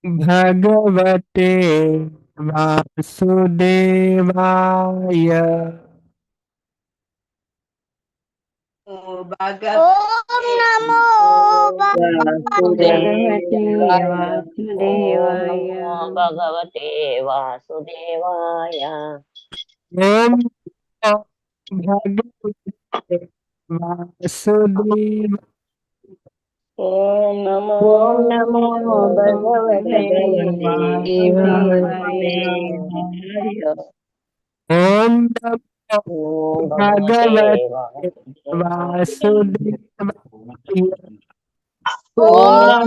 भगवते वासुदेवाय. ओम नमो भगवते ओम वासुदेवाय. नमो भगवते वासुदेवाय. ओम भगवते वासुदेव. ఓం నమో ఓం నమో భగవతే భగవతే వాసుదేవాయ. వాసుదేవాయ. ओम नमो ఓం భగవతే भगवते వాసుదేవాయ. वासुदेवाय. ఓం ఓం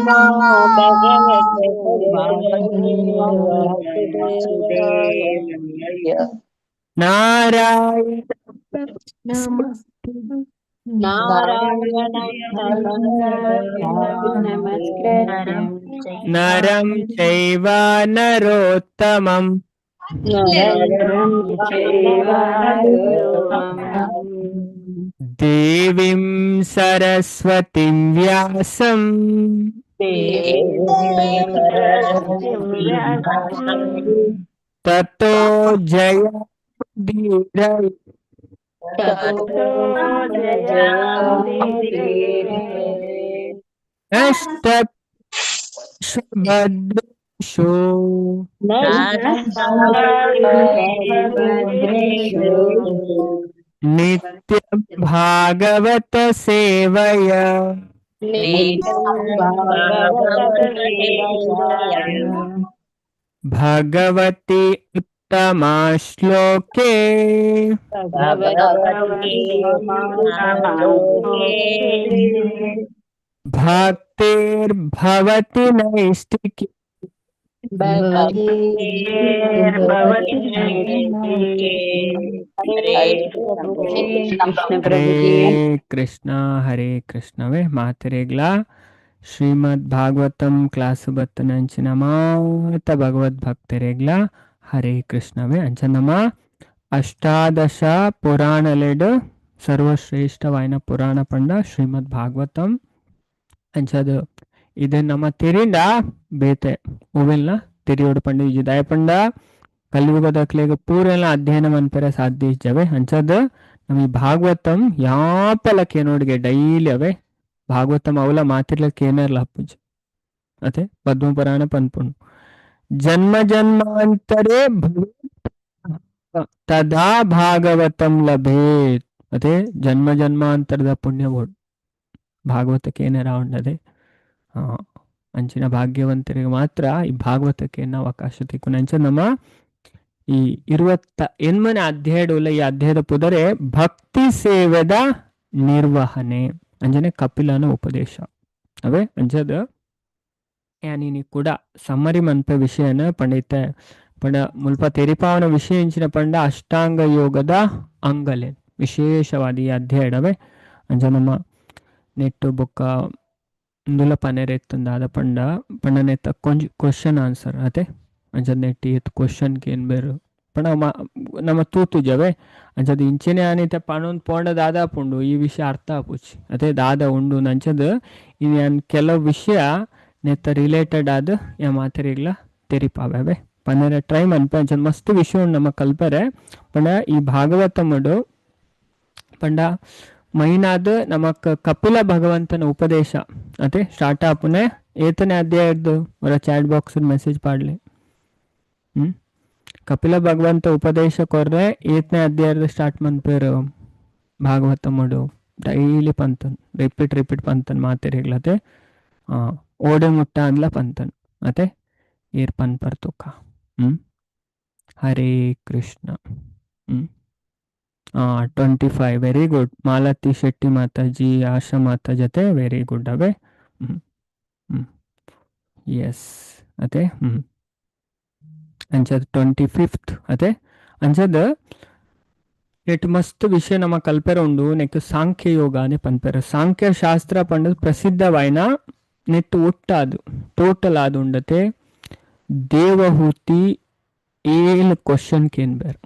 నమో నమో భగవతే వాసుదేవాయ. వాసుదేవాయ. नारायण. నారాయణ నమస్కృత్యం. नरं चैव नरोत्तमम्. నరం చైవ నరోత్తమం. देवीं सरस्वतीं व्यासं దేవీం సరస్వతీం వ్యాసం ततो जयमुदीरये. తతో జయాముదీరయేత్. नष्टभद्रेषु నష్టాభద్రేషు नित्यं भागवत सेवया భాగవత भगवति उत्तमा श्लोके భగవతి ఉత్తమాశ్లోకే भक्तिर्भवति नैष्टिकी. భక్తిర్భవతి నైష్టికే. హరే కృష్ణ హరే ప్రభుజీ. కృష్ణ హరే కృష్ణవే మాతరేగ్లా ಶ್ರೀಮದ್ ಭಾಗವತಂ ಕ್ಲಾಸ್ ಬತ್ತನಂಚಿನ ಮಾತ ಭಗವದ್ಭಕ್ತರೆಗ್ಲ ಹರೇ ಕೃಷ್ಣವೇ. ಅಂಚ ನಮ್ಮ ಅಷ್ಟಾದಶ ಪುರಾಣಲೆಡ್ ಸರ್ವಶ್ರೇಷ್ಠವಾಯಿನ ಪುರಾಣ ಪಂಡ ಶ್ರೀಮದ್ ಭಾಗವತಂ. ಅಂಚದು ಇದು ನಮ್ಮ ತಿರಿಂಡ ಬೇತೆ ಹೂವೆಲ್ಲ ತಿರಿಯೋಡು ಪಂಡ ಇಜಿ ದಯಪಂಡ ಕಲಿಯುಗದಕ್ಲೆಗ್ ಪೂರೆಲ್ಲ ಅಧ್ಯಯನ ಮನ್ಪೆರೆ ಸಾಧ್ಯ ಇಜ್ಜವೆ. ಅಂಚದ ನಮ್ಮ ಈ ಭಾಗವತಂ ಯಾಪಲ ಕೇನೋಡಿಗೆ ಡೈಲಿ ಅವೇ ಭಾಗವತಂ ಅವಲ ಮಾತಿರ್ಲಕ್ಕೆ ಏನಾರಲ್ಲ ಹಪ್ಪುಜಿ ಅದೇ ಪದ್ಮ ಪುರಾಣ ಪನ್ಪುಂಡು. ಜನ್ಮ ಜನ್ಮಾಂತರೇ ಭವೇತ್ ತದಾ ಭಾಗವತಂ ಲಭೇತ್. ಅದೇ ಜನ್ಮ ಜನ್ಮಾಂತರದ ಪುಣ್ಯ ಬೋಡು ಭಾಗವತಕ್ಕೆ ಏನಾರ ಉಂಡದೆ ಅಂಚಿನ ಭಾಗ್ಯವಂತರಿಗೆ ಮಾತ್ರ ಈ ಭಾಗವತಕ್ಕೆ ಏನ ಅವಕಾಶ ತಿಕ್ಕುನ. ಅಂಚ ನಮ್ಮ ಈ 28ನೇ ಅಧ್ಯಾಯಡುಲ್ಲ ಈ ಅಧ್ಯಾಯದ ಪುದರೆ ಭಕ್ತಿ ಸೇವೆದ ನಿರ್ವಹಣೆ ಅಂಜನೆ ಕಪಿಲನ ಉಪದೇಶ ಅವೇ. ಅಂಚದ ಯಾನಿನಿ ಕೂಡ ಸಮ್ಮರಿ ಮನ್ಪೆ ವಿಷಯನ ಪಂಡಿತ ಪಂಡ ಮುಲ್ಪ ತೆರಿಪಾವನ ವಿಷಯ ಇಂಚಿನ ಪಂಡ ಅಷ್ಟಾಂಗ ಯೋಗದ ಅಂಗಲೆ ವಿಶೇಷವಾದ ಈ ಅಧ್ಯಾಯಡವೆ. ಅಂಚ ನಮ್ಮ ನೆಟ್ಟು ಬೊಕ್ಕ ಇಂದುಲ ಪನೆರೆತ್ತುಂದಾದ ಪಂಡ ಪಂಡನೆತ್ತ ಕೊಂಜ್ ಕ್ವಶನ್ ಆನ್ಸರ್ ಅತೆ. ಅಂಚ ನೆಟ್ಟಿ ಏತ್ ಕ್ವಶನ್ ಕೇನ್ ಬೇರು ಪಂಡ ನಮ್ಮ ತೂತುಜವೆ. ಅಂಚದ ಇಂಚೆನೆ ಆನಿತ ಪಣೊಂದು ಪೋಂಡ ದಾದಾ ಪುಂಡು ಈ ವಿಷಯ ಅರ್ಥ ಆಪುಚಿ ಅದೇ ದಾದ ಉಂಡು. ಅಂಚದ ಇನ್ ಯಾನ್ ಕೆಲವು ವಿಷಯ ನೆತ್ತ ರಿಲೇಟೆಡ್ ಆದ ಯಾ ಮಾತೆರಿಗ್ಲ ತೆರಿಪಾವೆ ಪಂಡ ಟ್ರೈ ಮನ್ಪೆ. ಅಂಚದ ಮಸ್ತ್ ವಿಷಯ ಉಂಡು ನಮ್ಮ ಕಲ್ಪರೆ. ಪಂಡ ಈ ಭಾಗವತముಡು ಪಂಡ ಮೈನಾದ ನಮಕ್ ಕಪಿಲ ಭಗವಂತನ ಉಪದೇಶ ಅದೇ ಸ್ಟಾರ್ಟ್ ಆಪುನೆ ಏತನೇ ಅಧ್ಯಾಯದ್ದು ಅವರ chat box message ಪಾಡ್ಲಿ. ಕಪಿಲ ಭಗವಂತ ಉಪದೇಶ ಕೊರ್ರೆ ಏತನೇ ಅಧ್ಯಾಯದ ಸ್ಟಾರ್ಟ್ ಮನ್ಪೇರು ಭಾಗವತముಡು ಡೈಲಿ ಪಂತನ್ ರಿಪೀಟ್ ರಿಪೀಟ್ ಪಂತನ್ ಮಾತೆರಿಗ್ಲತೆ ಓಡೆ ಮುಟ್ಟ ಅಂದ್ಲ ಪಂತನ್ ಅತೆ ಏರ್ ಪನ್ ಪರ್ತುಕ. ಹರೇ ಕೃಷ್ಣ. 25 very good. ಮಾಲತಿ ಶೆಟ್ಟಿ ಮಾತಾಜಿ ಆಶಾ ಮಾತಾ ಜೊತೆ ವೆರಿ ಗುಡ್ ಅವೇ. ಎಸ್ ಅದೇ. ಅಂಚದ 25 ಅದೇ. ಅಂಚದ ಎಟ್ ಮಸ್ತ್ ವಿಷಯ ನಮ್ಮ ಕಲ್ಪೆರ ಉಂಡು. ನೆಕ್ ಸಾಂಖ್ಯ ಯೋಗಾನೆ ಪನ್ಪೆರ. ಸಾಂಖ್ಯ ಶಾಸ್ತ್ರ ಪಂಡದ್ ಪ್ರಸಿದ್ಧವಾಯಿನ ನೆಟ್ ಒಟ್ಟಾದು ಟೋಟಲ್ ಆದು ಉಂಡತೆ. ದೇವಹೂತಿ 7 ಕ್ವಶನ್ ಕೇನ್ಬೇರ್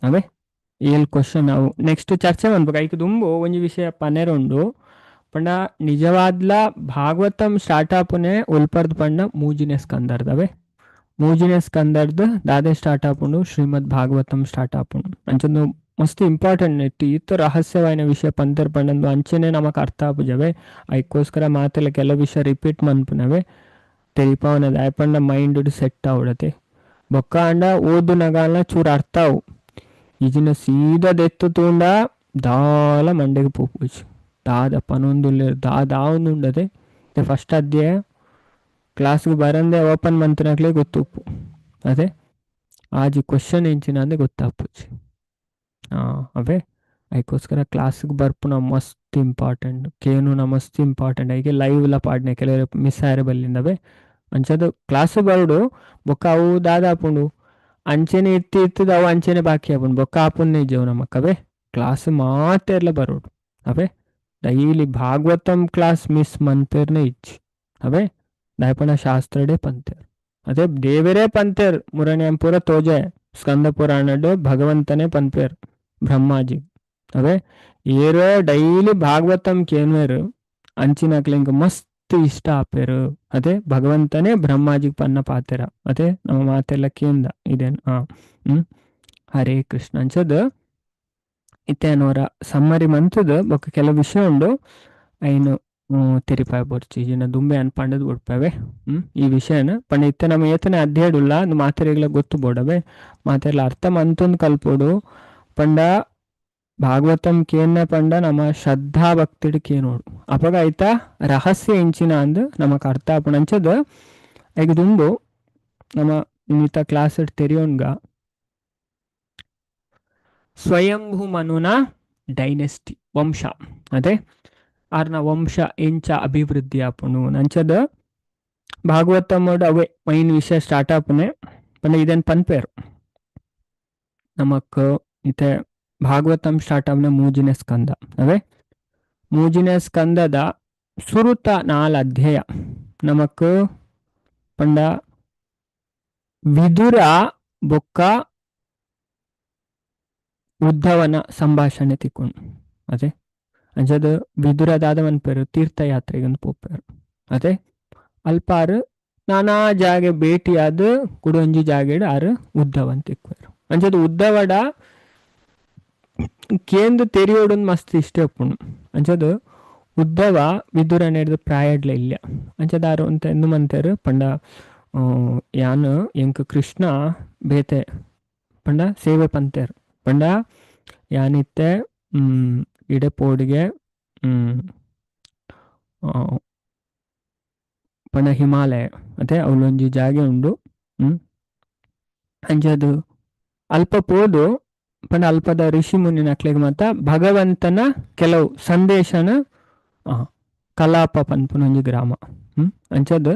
ಅವೇ 7 ಕ್ವಶನ್ ಅವು ನೆಕ್ಸ್ಟ್ ಚರ್ಚೆ ಮನ್ಪುಗ. ಐಕ್ ದುಂಬು ಒಂಜಿ ವಿಷಯ ಪನೆರ ಉಂಡು. ಪಂಡ ನಿಜವಾದ್ಲ ಭಾಗವತಂ ಸ್ಟಾರ್ಟ್ ಆಪುನೆ ಉಲ್ಪರ್ದ್ ಪಂಡ ಮೂಜಿನೇ ಸ್ಕಂದರ್ದವೆ. ಮೂಜಿನೇ ಸ್ಕಂದರ್ದ್ ದಾದೆ ಸ್ಟಾರ್ಟ್ ಆಪುಂಡು, ಶ್ರೀಮದ್ ಭಾಗವತಂ ಸ್ಟಾರ್ಟ್ ಆಪುಂಡು. ಅಂಚಂದು ಮಸ್ತ್ ಇಂಪಾರ್ಟೆಂಟ್ ಇತ್ತು ಈತ ರಹಸ್ಯವಾಯಿನ ವಿಷಯ ಪಂತರ್ ಪಂಡಂದು ಅಂಚನೆ ನಮಕ್ ಅರ್ಥ ಆಪುಜವೆ. ಐಕ್ಕೋಸ್ಕರ ಮಾತೆಲ್ಲ ಕೆಲವು ವಿಷಯ ರಿಪೀಟ್ ಮನ್ಪುನವೆ ತೆರಿಪಾವನದ ಪಂಡ ಮೈಂಡ್ ಸೆಟ್ ಆವಡತೆ. ಬೊಕ್ಕ ಅಂಡ ಓದುನಗಾಲ ಚೂರು ಅರ್ಥ ಅವು ಈಜಿನ ಸೀದಾ ದೆತ್ತು ತೂಂಡ ದಾಲ ಮಂಡೆಗೆ ಪೋಪುಜಿ ದಾದ ಪನೊಂದುಲ್ಲೆರ್ ದಾದ ಆವೊಂದುಂಡತೆ. ಫಸ್ಟ್ ಅಧ್ಯಾಯ ಕ್ಲಾಸ್ಗೆ ಬರಂದೆ ಓಪನ್ ಮಂತನಕ್ಲೆ ಗೊತ್ತುಪ್ಪು ಅದೇ ಆಜಿ ಕ್ವಶನ್ ಎಂಚಿನ ಅಂದೆ ಗೊತ್ತಾಪುಜಿ. ಅವೇ ಅದಕ್ಕೋಸ್ಕರ ಕ್ಲಾಸ್ಗೆ ಬರ್ಪುನ ಮಸ್ತ್ ಇಂಪಾರ್ಟೆಂಟ್, ಕೇನುನ ಮಸ್ತ್ ಇಂಪಾರ್ಟೆಂಟ್. ಐಕೆ ಲೈವ್ ಲ ಪಾಡ್ನೆ ಕೆಲವರು ಮಿಸ್ ಆಯರೆ ಬಲ್ಲಿಂದವೆ. ಅಂಚದ ಕ್ಲಾಸ್ ಬರಡು ಬೊಕ್ಕ ಅವು ದಾದ ಆಪುಂಡು ಅಂಚೆನೆ ಇತ್ತು ಇತ್ತದ ಅವು ಅಂಚೆನೆ ಬಾಕಿ ಆಪುಂಡು ಬೊಕ್ಕ ಆಪುನ್ನೇ ಇಜ್ಜವು ನಮಕ್ಕವೇ. ಕ್ಲಾಸ್ ಮಾತೆರ್ಲ ಬರೋಡು ಅವೇ. ಡೈಲಿ ಭಾಗವತಂ ಕ್ಲಾಸ್ ಮಿಸ್ ಮನ್ಪೇರ್ನೆ ಇಜ್ಜಿ ಅವೇ. ದಾಯಪಣ ಶಾಸ್ತ್ರಡೆ ಪಂತೇರ್ ಅದೇ ದೇವರೇ ಪಂತೇರ್ ಮುರಣಿ ಪೂರ ತೋಜೆ ಸ್ಕಂದ ಪುರಾಣಡ್ ಭಗವಂತನೇ ಪನ್ಪೇರ್ ಬ್ರಹ್ಮಾಜಿ ಅವೇ. ಏರೋ ಡೈಲಿ ಭಾಗವತಂ ಕೇನ್ವೇರು ಅಂಚಿನಕ್ಲಿಂಗ್ ಮಸ್ತ್ ಇಷ್ಟ ಆಪೇರು ಅದೇ ಭಗವಂತನೇ ಬ್ರಹ್ಮಾಜಿ ಪನ್ನ ಪಾತೆರ ಅದೇ ನಮ್ಮ ಮಾತೆಲ್ಲ ಕೇಂದ ಇದೇನು. ಹರೇ ಕೃಷ್ಣ. ಅಂಚದ ಇತ್ತೇನೋರ ಸಮ್ಮರಿ ಮಂತದ ಬೊಕ್ಕ ಕೆಲವು ವಿಷಯ ಉಂಡು ಐನು ತೆರಿಪಾಯ ಬೊರ್ಚಿ ಜಿನ ದುಂಬೆ ಅನ್ ಪಂಡದ್ ಬುಡ್ಪವೆ. ಈ ವಿಷಯನ ಪಂಡ ಇತ್ತೆ ನಮ್ಮ ಏತನೆ ಅಧ್ಯಯಡುಲ್ಲ ಅದು ಮಾತೆರೆಗ್ಲ ಗೊತ್ತು ಬೋಡವೆ ಮಾತೆರ್ಲ ಅರ್ಥ ಮಂತೊಂದು ಕಲ್ಪೋಡು. ಪಂಡ ಭಾಗವತಂ ಕೇನ್ನ ಪಂಡ ನಮ್ಮ ಶ್ರದ್ಧಾ ಭಕ್ತಿಡ್ ಕೇನೋಡು ಅಪಗ ಆಯ್ತಾ ರಹಸ್ಯ ಎಂಚಿನ ಅಂದ್ ನಮಕ್ ಅರ್ಥ ಆಪುಂಡು. ಅಂಚದ ಐಕ್ ದುಂಬು ನಮ್ಮ ಇನ್ನಿತ ಕ್ಲಾಸ್ ತೆರಿಯೋನ್ಗ ಸ್ವಯಂಭೂ ಮನುನ ಡೈನೆಸ್ಟಿ ವಂಶ ಅದೇ ಆರ್ನ ವಂಶ ಎಂಚ ಅಭಿವೃದ್ಧಿ ಆಪುಂಡು. ಅಂಚದ ಭಾಗವತಮೋಡು ಅವೇ ಮೈನ್ ವಿಷಯ ಸ್ಟಾರ್ಟ್ ಆಪುನೆ ಪಂಡ ಇದನ್ ಪನ್ಪೇರು ನಮಕ್ ಇತ್ತೆ ಭಾಗವತಂ ಸ್ಟಾರ್ಟ್ ಆಪುನೆ ಮೂಜಿನೇ ಸ್ಕಂದ ಅವೇ. ಮೂಜಿನೇ ಸ್ಕಂದದ ಸುರುತ 4 ಅಧ್ಯಾಯ ನಮಕ್ ಪಂಡ ವಿದುರ ಬೊಕ್ಕ ಉದ್ಧವನ ಸಂಭಾಷಣೆ ತಿಕ್ಕೊಂಡು ಅದೇ. ಅಂಚದ ವಿದುರ ದಾದ ಮನ್ಪೇರು ತೀರ್ಥಯಾತ್ರೆಗೆ ಪೋಪೇರು ಅದೇ. ಅಲ್ಪಾರು ನಾನಾ ಜಾಗೆ ಭೇಟಿಯಾದ ಕುಡೊಂಜಿ ಜಾಗೆಡ್ ಆರು ಉದ್ಧವನ್ ತಿಕ್ವೇರು. ಅಂಚದ ಉದ್ಧವಡ ಕೇಂದ್ರ ತೆರಿಯೋಡೊಂದು ಮಸ್ತ್ ಇಷ್ಟ ಉಪ್ಪುಂಡು. ಅಂಚದ ಉದ್ಧವ ವಿದುರ ನೆಡ್ದು ಪ್ರಾಯಡ್ಲ ಇಲ್ಲ. ಅಂಚದ ಆರು ಅಂತ ಎಂದು ಮಂತೇರು ಪಂಡ ಯಾನ್ ಎಂಕ್ ಕೃಷ್ಣ ಬೇತೆ ಪಂಡ ಸೇವೆ ಪಂತೇರು ಪಂಡ ಯಾನಿತ್ತೆ ಇಡೆ ಪೋಡಿಗೆ ಪಂಡ ಹಿಮಾಲಯ ಅದೇ ಅವಳೊಂಜಿ ಜಾಗೆ ಉಂಡು. ಅಂಚದು ಅಲ್ಪ ಪೋದು ಪಂಡ ಅಲ್ಪದ ಋಷಿ ಮುನಿ ನಕ್ಲೆಗ್ ಮಾತ ಭಗವಂತನ ಕೆಲವು ಸಂದೇಶನ ಕಲಾಪ ಪನ್ಪುನ ಒಂಜಿ ಗ್ರಾಮ. ಅಂಚದು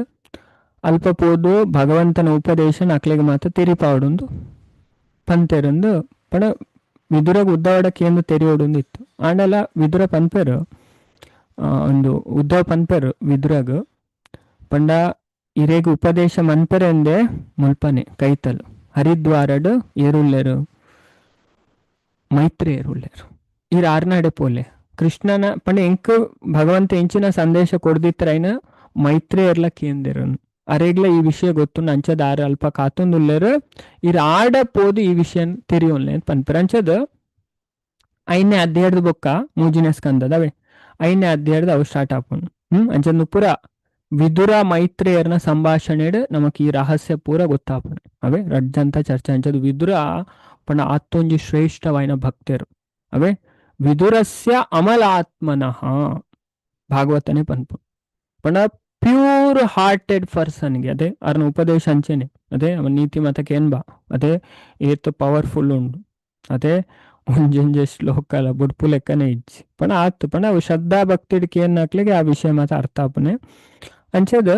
ಅಲ್ಪ ಪೋದು ಭಗವಂತನ ಉಪದೇಶ ನಕ್ಲೆಗ್ ಮಾತ ತೆರಿಪಾವಡುಂದು ಪಂತೇರುಂದು ಪಂಡ ವಿದುರಗ್ ಉದ್ದವಡ ಕೇಂದ್ರ ತೆರಿಯೋಡುಂದು ಇತ್ತು. ಆಂಡಲ ವಿದುರ ಪನ್ಪೇರು ಒಂದು ಉದ್ದವ ಪನ್ಪೇರು ವಿದುರಗ್ ಪಂಡ ಇರೇಗ್ ಉಪದೇಶ ಮನ್ಪೆರೆಂದೆ ಮುಲ್ಪನೆ ಕೈತಲು ಹರಿದ್ವಾರಡ್ ಏರುಲ್ಲೆರು ಮೈತ್ರಿ ಏರುಲ್ಲೆರು ಇರ್ ಆರ್ನಾಡೆ ಪೋಲೆ ಕೃಷ್ಣನ ಪಂಡ ಎಂಕ್ ಭಗವಂತ ಎಂಚಿನ ಸಂದೇಶ ಕೊಡ್ದಿತ್ರೈನ ಮೈತ್ರಿಯರ್ಲ ಕೇಂದಿರು ಅರೆಗ್ಲ ಈ ವಿಷಯ ಗೊತ್ತು ಅಂಚದ ಆರು ಅಲ್ಪ ಕಾತೊಂದುಲ್ಲೆರು ಇರ್ ಆಡ ಪೋದು ಈ ವಿಷಯ ತೆರಿಯೋನ್ಲೆ ಅಂತ ಪನ್ಪೆರ್. ಅಂಚದ 5ನೇ ಅಧ್ಯಾಯದ ಬೊಕ್ಕ ಮೂಜಿನೇ ಸ್ಕಂದದವೆ 5ನೇ ಅಧ್ಯಾಯದ ಅವು ಸ್ಟಾರ್ಟ್ ಆಪುಂಡು. ಅಂಚಂದು ಪೂರ ವಿದುರ ಮೈತ್ರಿಯರ್ನ ಸಂಭಾಷಣೆಡ್ ನಮಕ್ ಈ ರಹಸ್ಯ ಪೂರ ಗೊತ್ತಾಪುಂಡು ಅವೇ ರಡ್ಜಂತ ಚರ್ಚೆ. ಅಂಚದ ವಿದುರ ಪಂಡ ಆತ್ತೊಂಜಿ ಶ್ರೇಷ್ಠವಾಯಿನ ಭಕ್ತರು ಅವೇ. ವಿದುರಸ್ಯ ಅಮಲಾತ್ಮನಃ ಭಾಗವತನೇ ಪನ್ಪು ಪಂಡ ಪ್ಯೂರ್ ಹಾರ್ಟೆಡ್ ಪರ್ಸನ್ಗೆ ಅದೇ ಅರ್ನ ಉಪದೇಶ ಅಂಚೆನೆ ಅದೇ ಅವನ ನೀತಿ ಮತಕ್ಕೆ ಏನ್ ಬಾ ಅದೇ ಏತ್ ಪವರ್ಫುಲ್ ಉಂಡು ಅದೇ ಒಂಜೊಂಜೆ ಶ್ಲೋಕ ಅಲ್ಲ ಬುಡ್ಪು ಲೆಕ್ಕನೆ ಇಜ್ಜಿ ಪಂಡ ಆತು ಪಂಡ ಅವು ಶ್ರದ್ಧಾ ಭಕ್ತಿಡ್ ಏನ್ ಹಾಕ್ಲಿಗೆ ಆ ವಿಷಯ ಮಾತ ಅರ್ಥ ಆಪುನೆ. ಅಂಚದ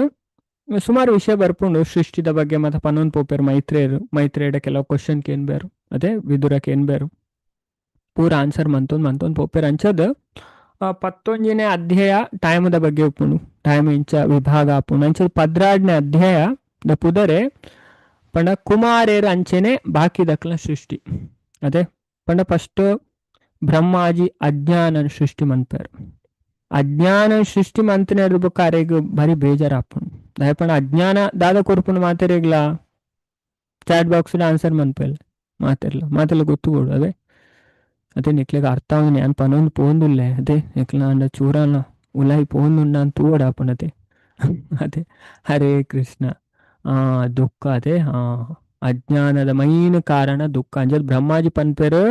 ಸುಮಾರು ವಿಷಯ ಬರ್ಪುಂಡು ಸೃಷ್ಟಿದ ಬಗ್ಗೆ ಮತ್ತೆ ಪನ್ನೊಂದು ಪೋಪೇರು ಮೈತ್ರಿಯರು ಮೈತ್ರಿಯಡ ಕೆಲವು ಕ್ವಶನ್ ಕೇನ್ ಬೇರು ಅದೇ ವಿದುರಕ್ಕೆ ಏನ್ ಬೇರು ಪೂರ ಆನ್ಸರ್ ಮಂತೊಂದು ಮಂತೊಂದು ಪೋಪೇರು. ಅಂಚದ 19ನೇ ಅಧ್ಯಾಯ ಟೈಮದ ಬಗ್ಗೆ ಉಪ್ಪುಂಡು ಟೈಮ್ ಇಂಚ ವಿಭಾಗ ಆಪುಂಡು. ಅಂಚದ 12ನೇ ಅಧ್ಯಾಯ ದ ಪುದರೆ ಪಂಡ ಕುಮಾರೇರ್ ಅಂಚೆನೆ ಬಾಕಿ ದಕ್ಲ ಸೃಷ್ಟಿ ಅದೇ ಪಂಡ ಫಸ್ಟ್ ಬ್ರಹ್ಮಾಜಿ ಅಜ್ಞಾನ ಸೃಷ್ಟಿ ಮನ್ಪೇರು. ಅಜ್ಞಾನ ಸೃಷ್ಟಿ ಮಂತನೆ ಬೊಕ್ಕ ಅರೆಗ್ ಬರಿ ಬೇಜಾರಾಪುಂಡು. ದಾಯೆ ಪಂಡ ಅಜ್ಞಾನ ದಾದ ಕೊರ್ಪುಂಡು ಮಾತೆರೆಗ್ಲಾ? Chat box answer ಮನ್ಪೆಲ್ ಮಾತೆರ್ಲ ಮಾತೆಲ್ಲ ಗೊತ್ತು ಬೋಡು. ಅದೇ ಅದೇ ನಿಕ್ಲೆಗ್ ಅರ್ಥ ಆവുನಿ ಯಾನ್ ಪನೊಂದು ಪೋಂದುಲ್ಲೆ. ಅದೇ ನಿಕ್ಲ ಅಂಡ ಚೂರಾನ ಉಲಾಯಿ ಪೋಂದುಂಡ ಅಂತ ತೂವೊಡಾಪುಂಡು. ಅದೇ ಹರೇ ಕೃಷ್ಣ. ಆ ದುಃಖ ಅದೇ ಅಜ್ಞಾನದ ಮೈನ್ ಕಾರಣ ದುಃಖ. ಅಂಜದ್ ಬ್ರಹ್ಮಾಜಿ ಪನ್ಪೆರ್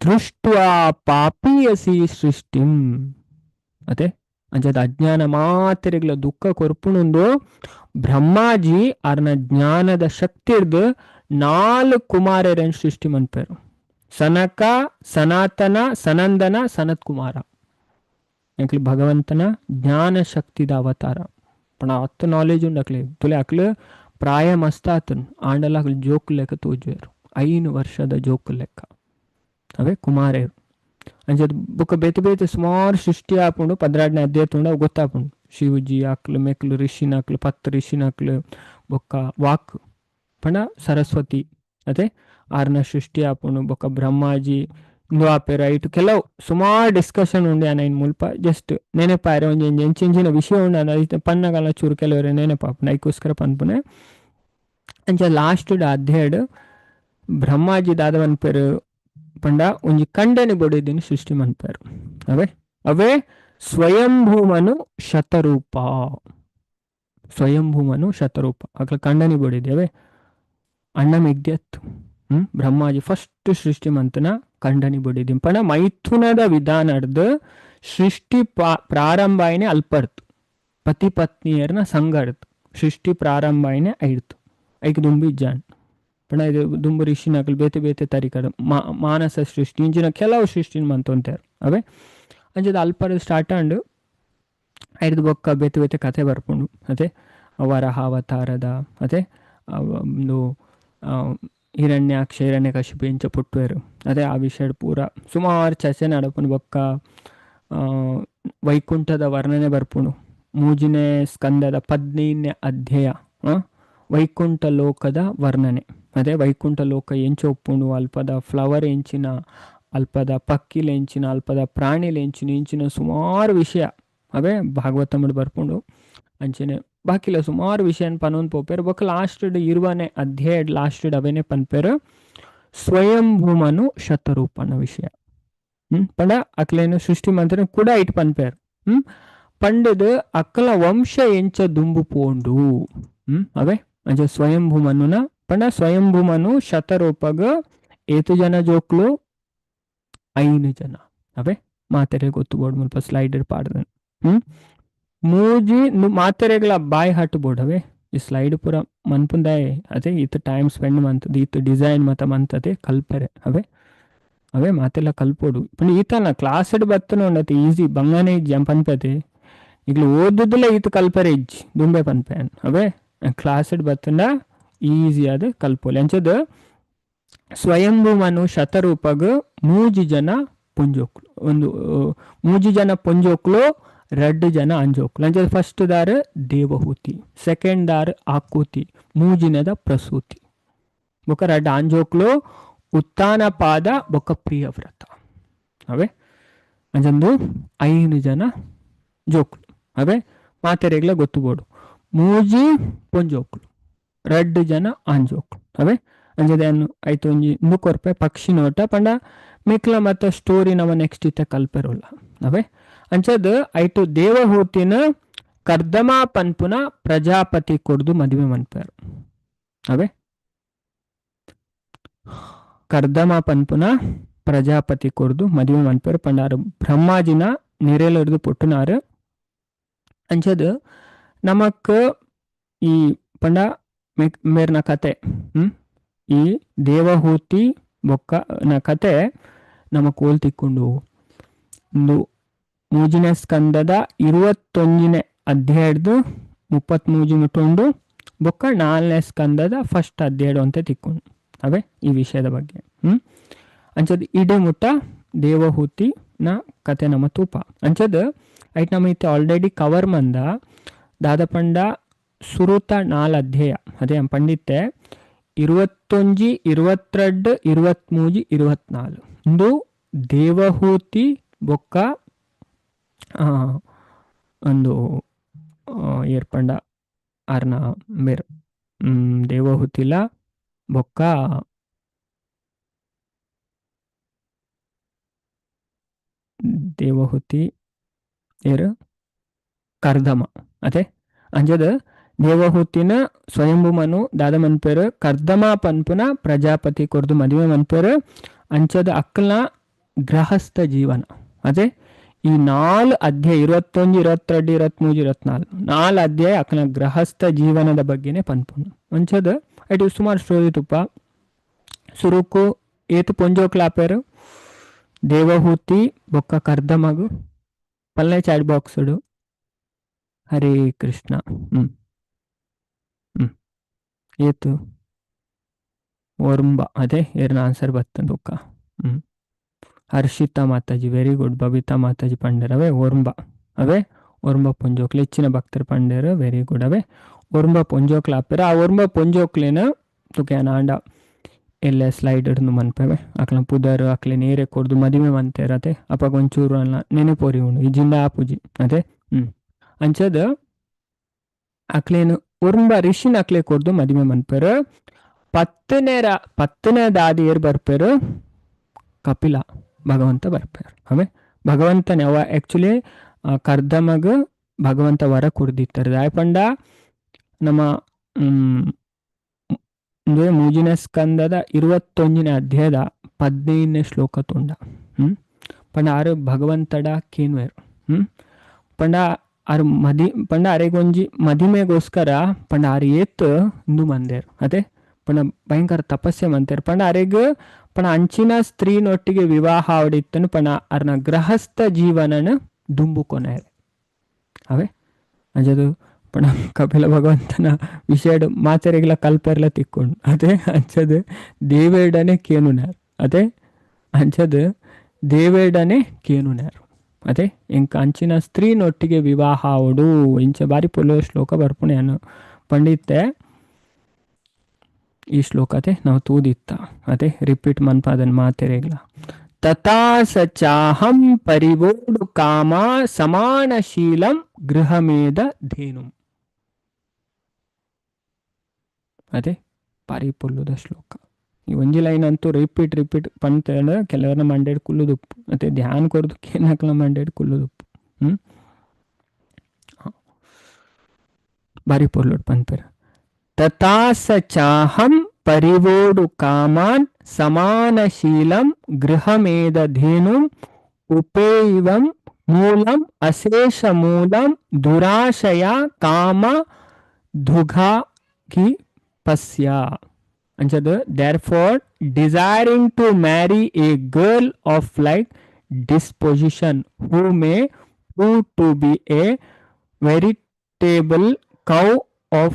ದೃಷ್ಟ್ವಾ ಪಾಪಿಯಸಿ ಸೃಷ್ಟಿಂ. ಅದೇ ಅಂಚದ ಅಜ್ಞಾನ ಮಾತೆರೆಗ್ಲ ದುಃಖ ಕೊರ್ಪುಣುಂದು ಬ್ರಹ್ಮಾಜಿ ಅರ್ನ ಜ್ಞಾನದ ಶಕ್ತಿರ್ದು 4 ಕುಮಾರರನ್ನು ಸೃಷ್ಟಿ ಮನ್ಪೆರು. ಸನಕ, ಸನಾತನ, ಸನಂದನ, ಸನತ್ ಕುಮಾರ. ಅಕ್ಲು ಭಗವಂತನ ಜ್ಞಾನ ಶಕ್ತಿದ ಅವತಾರ. ಪಣ ಅತ್ತು ನಾಲೆಜ್ ಉಂಡು ಅಕ್ಲೆ. ತುಲೆ ಅಕ್ಲು ಪ್ರಾಯ ಮಸ್ತ್ ಆತನ್ ಆಂಡಲ ಅಕ್ಲು ಜೋಕು ಲೆಕ್ಕ ತೋಜುವೆರು. 5 ವರ್ಷದ ಜೋಕು ಲೆಕ್ಕ ಅವೇ ಕುಮಾರೇರು. ಅಂಚದ ಬೊಕ್ಕ ಬೇತೆ ಬೇತೆ ಸುಮಾರು ಸೃಷ್ಟಿ ಆಪುಂಡು. 12ನೇ ಅಧ್ಯಾಯ ತುಂಡು ಅವು ಗೊತ್ತಾಪುಂಡು. ಶಿವಜಿ ಅಕ್ಲು ಮೆಕ್ಲು ಋಷಿನಕ್ಲು 10 ಋಷಿನಕ್ಲು ಬೊಕ್ಕ ವಾಕ್ ಪಂಡ ಸರಸ್ವತಿ ಅದೇ ಆರ್ನ ಸೃಷ್ಟಿ ಆಪುಂಡು. ಬೊಕ್ಕ ಬ್ರಹ್ಮಾಜಿ ಇಂದು ಆಪೆರ್ ಐಟ್ ಕೆಲವು ಸುಮಾರು ಡಿಸ್ಕಷನ್ ಉಂಡು. ಯಾನ್ ಐನ್ ಮುಲ್ಪ ಜಸ್ಟ್ ನೆನಪಾರೆ ಒಂಜಿ ಒಂಜಿ ಎಂಚಿನ ವಿಷಯ ಉಂಡು ಐತ ಪನ್ನಗಲ ಚೂರು ಕೆಲವರು ನೆನಪಾಪುಂಡು, ಐಕೋಸ್ಕರ ಪನ್ಪುನೆ. ಅಂಚ ಲಾಸ್ಟ್ ಅಧ್ಯಾಯಡ್ ಬ್ರಹ್ಮಾಜಿ ದಾದ ಪನ್ಪೆರ್ ಪಂಡ ಒಂಜಿ ಕಂಡನೆ ಬೊಡೆದಿನ ಸೃಷ್ಟಿ ಮನ್ಪೆರ್. ಅವೇ ಅವೇ ಸ್ವಯಂಭೂಮನು ಶತರೂಪ. ಸ್ವಯಂಭೂಮನು ಶತರೂಪ ಅಕ್ಲ ಕಂಡನಿ ಬೊಡಿದಿ ಅವೇ ಅಣ್ಣ ಮೆಗ್ದ್ಯತ್ತು. ಬ್ರಹ್ಮಾಜಿ ಫಸ್ಟ್ ಸೃಷ್ಟಿ ಮಂತನ ಕಂಡನಿ ಬೊಡಿದಿ ಪಂಡ ಮೈಥುನದ ವಿಧಾನಡ್ದು ಸೃಷ್ಟಿ ಪ್ರಾರಂಭ ಆಯ್ನೆ ಅಲ್ಪರ್ತು. ಪತಿ ಪತ್ನಿಯರ್ನ ಸಂಗಡ್ತು ಸೃಷ್ಟಿ ಪ್ರಾರಂಭ ಆಯ್ನೆ ಐಡ್ತು. ಐಕ್ ದುಂಬಿ ಜಾನ್ ಪಂಡ ಇದು ದುಂಬು ಋಷಿನಕ್ಲು ಬೇತೆ ಬೇತೆ ತರಿಕಡು ಮಾನಸ ಸೃಷ್ಟಿ ಇಂಚಿನ ಕೆಲವು ಸೃಷ್ಟಿನ ಮಂತೊಂತಾರು. ಅವೇ ಅಂಚದ ಅಲ್ಪರ ಸ್ಟಾರ್ಟ್ ಆಂಡು ಐಡ್ದು ಬೊಕ್ಕ ಬೇತೆ ಬೇತೆ ಕತೆ ಬರ್ಪುಂಡು. ಅದೇ ವರಹ ಅವತಾರದ ಅದೇ ಒಂದು ಹಿರಣ್ಯಾಕ್ಷ ಹಿರಣ್ಯಕಶಿಪು ಇಂಚ ಪುಟ್ಟುವೆರು. ಅದೇ ಆ ವಿಷಯಡ್ ಪೂರ ಸುಮಾರು ಚರ್ಚೆ ನಡಪುಂಡು. ಬೊಕ್ಕ ವೈಕುಂಠದ ವರ್ಣನೆ ಬರ್ಪುಂಡು. 3ನೇ ಸ್ಕಂದದ 15ನೇ ಅಧ್ಯಾಯ ವೈಕುಂಠ ಲೋಕದ ವರ್ಣನೆ. ಅದೇ ವೈಕುಂಠ ಲೋಕ ಎಂಚ ಉಪ್ಪುಂಡು, ಅಲ್ಪದ ಫ್ಲವರ್ ಎಂಚಿನ, ಅಲ್ಪದ ಪಕ್ಕಿಲ್ ಎಂಚಿನ, ಅಲ್ಪದ ಪ್ರಾಣಿಲ್ ಎಂಚಿನ, ಇಂಚಿನ ಸುಮಾರು ವಿಷಯ ಅವೇ ಭಾಗವತಮಡ್ ಬರ್ಪುಂಡು. ಅಂಚನೆ ಬಾಕಿಲ ಸುಮಾರು ವಿಷಯನ್ ಪನೊಂದು ಪೋಪೆರ್. ಬೊಕ್ಕ ಲಾಸ್ಟ್ 20ನೇ ಅಧ್ಯಾಯ ಲಾಸ್ಟ್ ಅವೇನೆ ಪನ್ಪೆರ್ ಸ್ವಯಂಭೂಮನು ಶತರೂಪನ ವಿಷಯ. ಪಂಡ ಅಕ್ಲೇನು ಸೃಷ್ಟಿ ಮಂತ್ರ ಕೂಡ it ಪನ್ಪೆರ್. ಪಂಡದ ಅಕ್ಕಲ ವಂಶ ಎಂಚ ದುಂಬು ಪೋಂಡು. ಅವೇ ಅಂಚ ಸ್ವಯಂಭೂಮನುನ ಪಂಡ ಸ್ವಯಂಭೂಮನು ಶತರೂಪಗ ಏತು ಜನ ಜೋಕ್ಲು? 5 ಜನ. ಅವೇ ಮಾತೆರೆ ಗೊತ್ತು ಬೋರ್ಡ್ ಮುಲ್ಪ ಸ್ಲೈಡರ್ ಪಾಡ್ದನ್. ಮೂಜಿ ಮಾತೆರೆಗ್ಲ ಬಾಯ್ ಹಟ್ಟು ಬೋರ್ಡ್ ಅವೇ ಈ ಸ್ಲೈಡ್ ಪೂರ ಮನ್ಪುಂದಾಯೆ. ಅದೇ ಈತ ಟೈಮ್ ಸ್ಪೆಂಡ್ ಮಂತದ ಈತ ಡಿಸೈನ್ ಮತ ಮಂತದೆ ಕಲ್ಪರೆ. ಅವೇ ಅವೇ ಮಾತೆಲ್ಲ ಕಲ್ಪೋಡು. ಪಂಡ ಈತನ ಕ್ಲಾಸ್ ಬತ್ತನ ಉಂಡತೆ ಈಸಿ ಬಂಗಾನೆ ಇಜ್ಜಿ ಪನ್ಪತೆ. ಈಗ್ಲು ಓದುದಿಲ್ಲ ಈತ ಕಲ್ಪರೆ ಇಜ್ಜಿ ದುಂಬೆ ಪನ್ಪೆ. ಅವೇ ಕ್ಲಾಸ್ ಬತ್ತಂಡ ಈಸಿ ಆದ ಕಲ್ಪೋಲಿ. ಅಂಚದ ಸ್ವಯಂಭೂಮನು ಶತರೂಪಗ್ 3 ಜನ ಪೊಂಜೋಕ್ಲು, ಒಂದು 3 ಜನ ಪೊಂಜೋಕ್ಲು, 2 ಜನ ಅಂಜೋಕ್ಲು. ಅಂಚದ ಫಸ್ಟ್ ದಾರ್ ದೇವಹೂತಿ, ಸೆಕೆಂಡ್ ದಾರ್ ಆಕೂತಿ, 3ನೇದ ಪ್ರಸೂತಿ. ಬೊಕ್ಕ 2 ಅಂಜೋಕ್ಲು ಉತ್ತಾನಪಾದ ಬೊಕ್ಕ ಪ್ರಿಯವ್ರತ. ಅವೇ ಅಂಚಂದು 5 ಜನ ಜೋಕ್ಲು. ಅವೇ ಮಾತೆರೆಗ್ಲ ಗೊತ್ತು ಬೋಡು. 3 ಪೊಂಜೋಕ್ಲು, 2 ಜನ ಆಂಜೋಕ್ಲು. ಅವೇ ಅಂಜದೆ ಆಯ್ತು ಒಂಜಿ ನೂಕೊರ್ಪೆ ಪಕ್ಷಿ ನೋಟ ಪಂಡ ಮಿಕ್ಲ ಮತ್ತ ಸ್ಟೋರಿ ನವ ನೆಕ್ಸ್ಟ್ ಇತ್ತ ಕಲ್ಪೆರೋಲ್ಲ. ಅವೇ ಅಂಚದ ಐಟು ದೇವಹೂತಿನ ಕರ್ದಮ ಪನ್ಪುನ ಪ್ರಜಾಪತಿ ಕೊಡ್ದು ಮದುವೆ ಮನ್ಪೆರು. ಅವೇ ಕರ್ದಮ ಪನ್ಪುನ ಪ್ರಜಾಪತಿ ಕೊಡ್ದು ಮದುವೆ ಮನ್ಪೆರು. ಪಂಡಾರು ಬ್ರಹ್ಮಾಜಿನ ನಿರೆಲರ್ದು ಪುಟ್ಟುನಾರು. ಅಂಚದ ನಮಕ್ ಈ ಪಂಡ ಮೇರ್ನ ಕತೆ ಈ ದೇವಹೂತಿ ಬೊಕ್ಕ ನ ಕತೆ ನಮಕ್ ಓಲ್ ತಿಕ್ಕೊಂಡು ಒಂದು 3ನೇ ಸ್ಕಂದದ 21ನೇ ಅಧ್ಯಾಯದ 33 ಮುಟ್ಟುಂಡು ಬೊಕ್ಕ 4ನೇ ಸ್ಕಂದದ ಫಸ್ಟ್ ಅಧ್ಯಾಯ ಅಂತ ತಿಕ್ಕೊಂಡು ಅವೇ ಈ ವಿಷಯದ ಬಗ್ಗೆ. ಅಂಚದ ಇಡೇ ಮುಟ್ಟ ದೇವಹೂತಿ ನ ಕತೆ ನಮ್ಮ ತೂಪ. ಅಂಚದ ಐಟ್ ನಮ್ಮ ಇತ್ತೆ ಆಲ್ರೆಡಿ ಕವರ್ ಮಂದ ದಾದ ಪಂಡ ಸುರುತ 4 ಅಧ್ಯಾಯ ಅದೇ ಪಂಡಿತ್ತೆ 21, 22, 23, 24 ಇಂದು ದೇವಹೂತಿ ಬೊಕ್ಕ ಒಂದು ಏರ್ಪಂಡ ಆರ್ನ ಮೇರ್ ದೇವಹುತಿಲ ಬೊಕ್ಕ ದೇವಹುತಿ ಏರ್ ಕರ್ದಮ ಅದೇ ಅಂಜದ ದೇವಹುತಿನ ಸ್ವಯಂಭು ಮನು ದಾದ ಮನ್ಪೇರು ಕರ್ದಮ ಪನ್ಪುನ ಪ್ರಜಾಪತಿ ಕೊರ್ದು ಮದುವೆ ಮನ್ಪೇರು ಅಂಚದ ಅಕ್ಕಲ್ನ ಗೃಹಸ್ಥ ಜೀವನ ಅದೇ ಈ 4 ಅಧ್ಯಾಯ 21 22 23 24 4 ಅಧ್ಯಾಯ ಅಕ್ಕನ ಗೃಹಸ್ಥ ಜೀವನದ ಬಗ್ಗೆನೆ ಪನ್ಪುನು ಅಂಚದ ಇటు ಸುಮಾರು ಸ್ಟೋರಿ ತುಪ್ಪ ಸುರುಕು ಏತು ಪೊಂಜೋಕ್ಲಾಪೇರು ದೇವಹೂತಿ ಬೊಕ್ಕ ಕರ್ದಮಗು ಪಲ್ಲೆ ಚಾಟ್ ಬಾಕ್ಸುಡು ಹರೇ ಕೃಷ್ಣ ಹ್ಮ್ ಹ್ಮ್ ಏತು ಒರ್ಂಬ ಅದೇ ಏರ್ನ ಆನ್ಸರ್ ಬತ್ತನ್ ಬೊಕ್ಕ ಹ್ಮ್ ಹರ್ಷಿತಾ ಮಾತಾಜಿ ವೆರಿ ಗುಡ್ ಬಬಿತಾ ಮಾತಾಜಿ ಪಂಡೇರ್ ಅವೇ ಒರ್ಂಬ ಅವೇ ಒರ್ಂಬ ಪೊಂಜೋಕ್ಲೆ ಹೆಚ್ಚಿನ ಭಕ್ತರು ಪಂಡೇರು ವೆರಿ ಗುಡ್ ಅವೇ ಒರ್ಂಬ ಪೊಂಜೋಕ್ಲ ಆಪೇರು ಆ ಒರ್ಂಬ ಪೊಂಜೋಕ್ಲೇನ ತುಕ್ಯಾನ ಆಂಡ ಎಲ್ಲ ಸ್ಲೈಡ್ ಹಿಡ್ದು ಮನ್ಪೇವೆ ಅಕ್ಲ ಪುದರ್ ಅಕ್ಲೆ ನೇರೆ ಕೊರ್ದು ಮದುವೆ ಮಂತೇರ ಅದೇ ಅಪ್ಪ ಒಂಚೂರು ಅಲ್ಲ ನೆನಪೋರಿ ಉಂಡು ಈ ಜಿಂದ ಆಪುಜಿ ಅದೇ ಹ್ಮ್ ಅಂಚದ ಅಕ್ಲೇನು ಒರ್ಂಬ ರಿಷಿನ ಅಕ್ಲೆ ಕೊರ್ದು ಮದುವೆ ಮನ್ಪೇರು ಪತ್ತನೇ ದಾದಿ ಏರ್ ಬರ್ಪೇರು ಕಪಿಲ ಭಗವಂತ ಬರ್ಪೇರು ಅವೇ ಭಗವಂತನೇ ಅವ ಆ್ಯಕ್ಚುಲಿ ಕರ್ದಮಗ ಭಗವಂತ ವರ ಕುಡ್ದಿತ್ತಾರೆ ದಾಯಪಂಡ ನಮ್ಮ ಅಂದ್ರೆ ಮೂಜಿನ ಸ್ಕಂದದ 21ನೇ ಅಧ್ಯಾಯದ 15ನೇ ಶ್ಲೋಕ ತುಂಡ ಪಂಡ ಆರು ಭಗವಂತಡ ಕೇನ್ವೇರು ಪಂಡ ಆರು ಮದಿ ಪಂಡ ಅರೆಗೊಂಜಿ ಮದಿಮೆಗೋಸ್ಕರ ಪಂಡ ಆರು ಏತ್ ಇಂದು ಮಂದೇರು ಅದೇ ಪಂಡ ಭಯಂಕರ ತಪಸ್ಸೆ ಮಂತೇರು ಪಂಡ ಅರೆಗ್ ಪಣ ಅಂಚಿನ ಸ್ತ್ರೀನೊಟ್ಟಿಗೆ ವಿವಾಹ ಆವಡಿತ್ತನು ಪಣ ಅರ್ನ ಗೃಹಸ್ಥ ಜೀವನನ ದುಂಬುಕೊನೇರು ಅವೇ ಅಂಜದು ಪಣ ಕಪಿಲ ಭಗವಂತನ ವಿಷಯಡು ಮಾತೆರೆಗ್ಲ ಕಲ್ಪೆರ್ಲ ತಿಕ್ಕೊಂಡು ಅದೇ ಅಂಚದು ದೇವೇಡನೆ ಕೇನುನಾರು ಅದೇ ಅಂಚದು ದೇವೇಡನೆ ಕೇನುನಾರು ಅದೇ ಇಂಕ ಅಂಚಿನ ಸ್ತ್ರೀನೊಟ್ಟಿಗೆ ವಿವಾಹ ಆವಡು ಇಂಚ ಬಾರಿ ಪೊಲೋ ಶ್ಲೋಕ ಬರ್ಪುಣೆಯನ್ನು ಪಂಡಿತ್ತೆ ಈ ಶ್ಲೋಕತೆ ನಾವು ತೂದಿತ್ತ ಅದೇ ರಿಪೀಟ್ ಮನ್ಪಾದನ್ ಮಾತೆರೆಗ್ಲ ತಥಾ ಸ ಚಾಹಂ ಪರಿವೋಡು ಕಾಮ ಸಮಾನಶೀಲಂ ಗೃಹಮೇಧ ಧೇನು ಅದೇ ಬಾರಿ ಪೊಲ್ಲುದ ಶ್ಲೋಕ. ಈ ಒಂಜಿ ಲೈನ್ ಅಂತೂ ರಿಪೀಟ್ ರಿಪೀಟ್ ಪಂತೇಳ ಕೆಲವರನ್ನ ಮಂಡೇಡ್ ಕುಲ್ಲುದುಪ್ಪು ಮತ್ತೆ ಧ್ಯಾನ ಕೊರದು ಕೇನಕ್ಲ ಮಂಡೇಡ್ ಕುಲ್ಲುದುಪ್ಪು ಹ್ಮ್ ಬಾರಿ ಪೊಲ್ಲುಡ್ ಪನ್ಪೆರ್ ತಥಾ ಸ ಚಾಹಂ ಪರಿವೋಡು ಕಾಮಾನ್ ಸಮಾನಶೀಲಂ ಗೃಹಮೇಧ ಧೇನುಂ ಉಪೇಯಿವಂ ಮೂಲಂ ಅಶೇಷ ಮೂಲಂ ದುರಾಶಯ ಕಾಮ ಧುಘಾ ಕಿ ಪಸ್ಯ ಅಂಚದು therefore desiring to marry a girl of like disposition who may prove to be a veritable cow of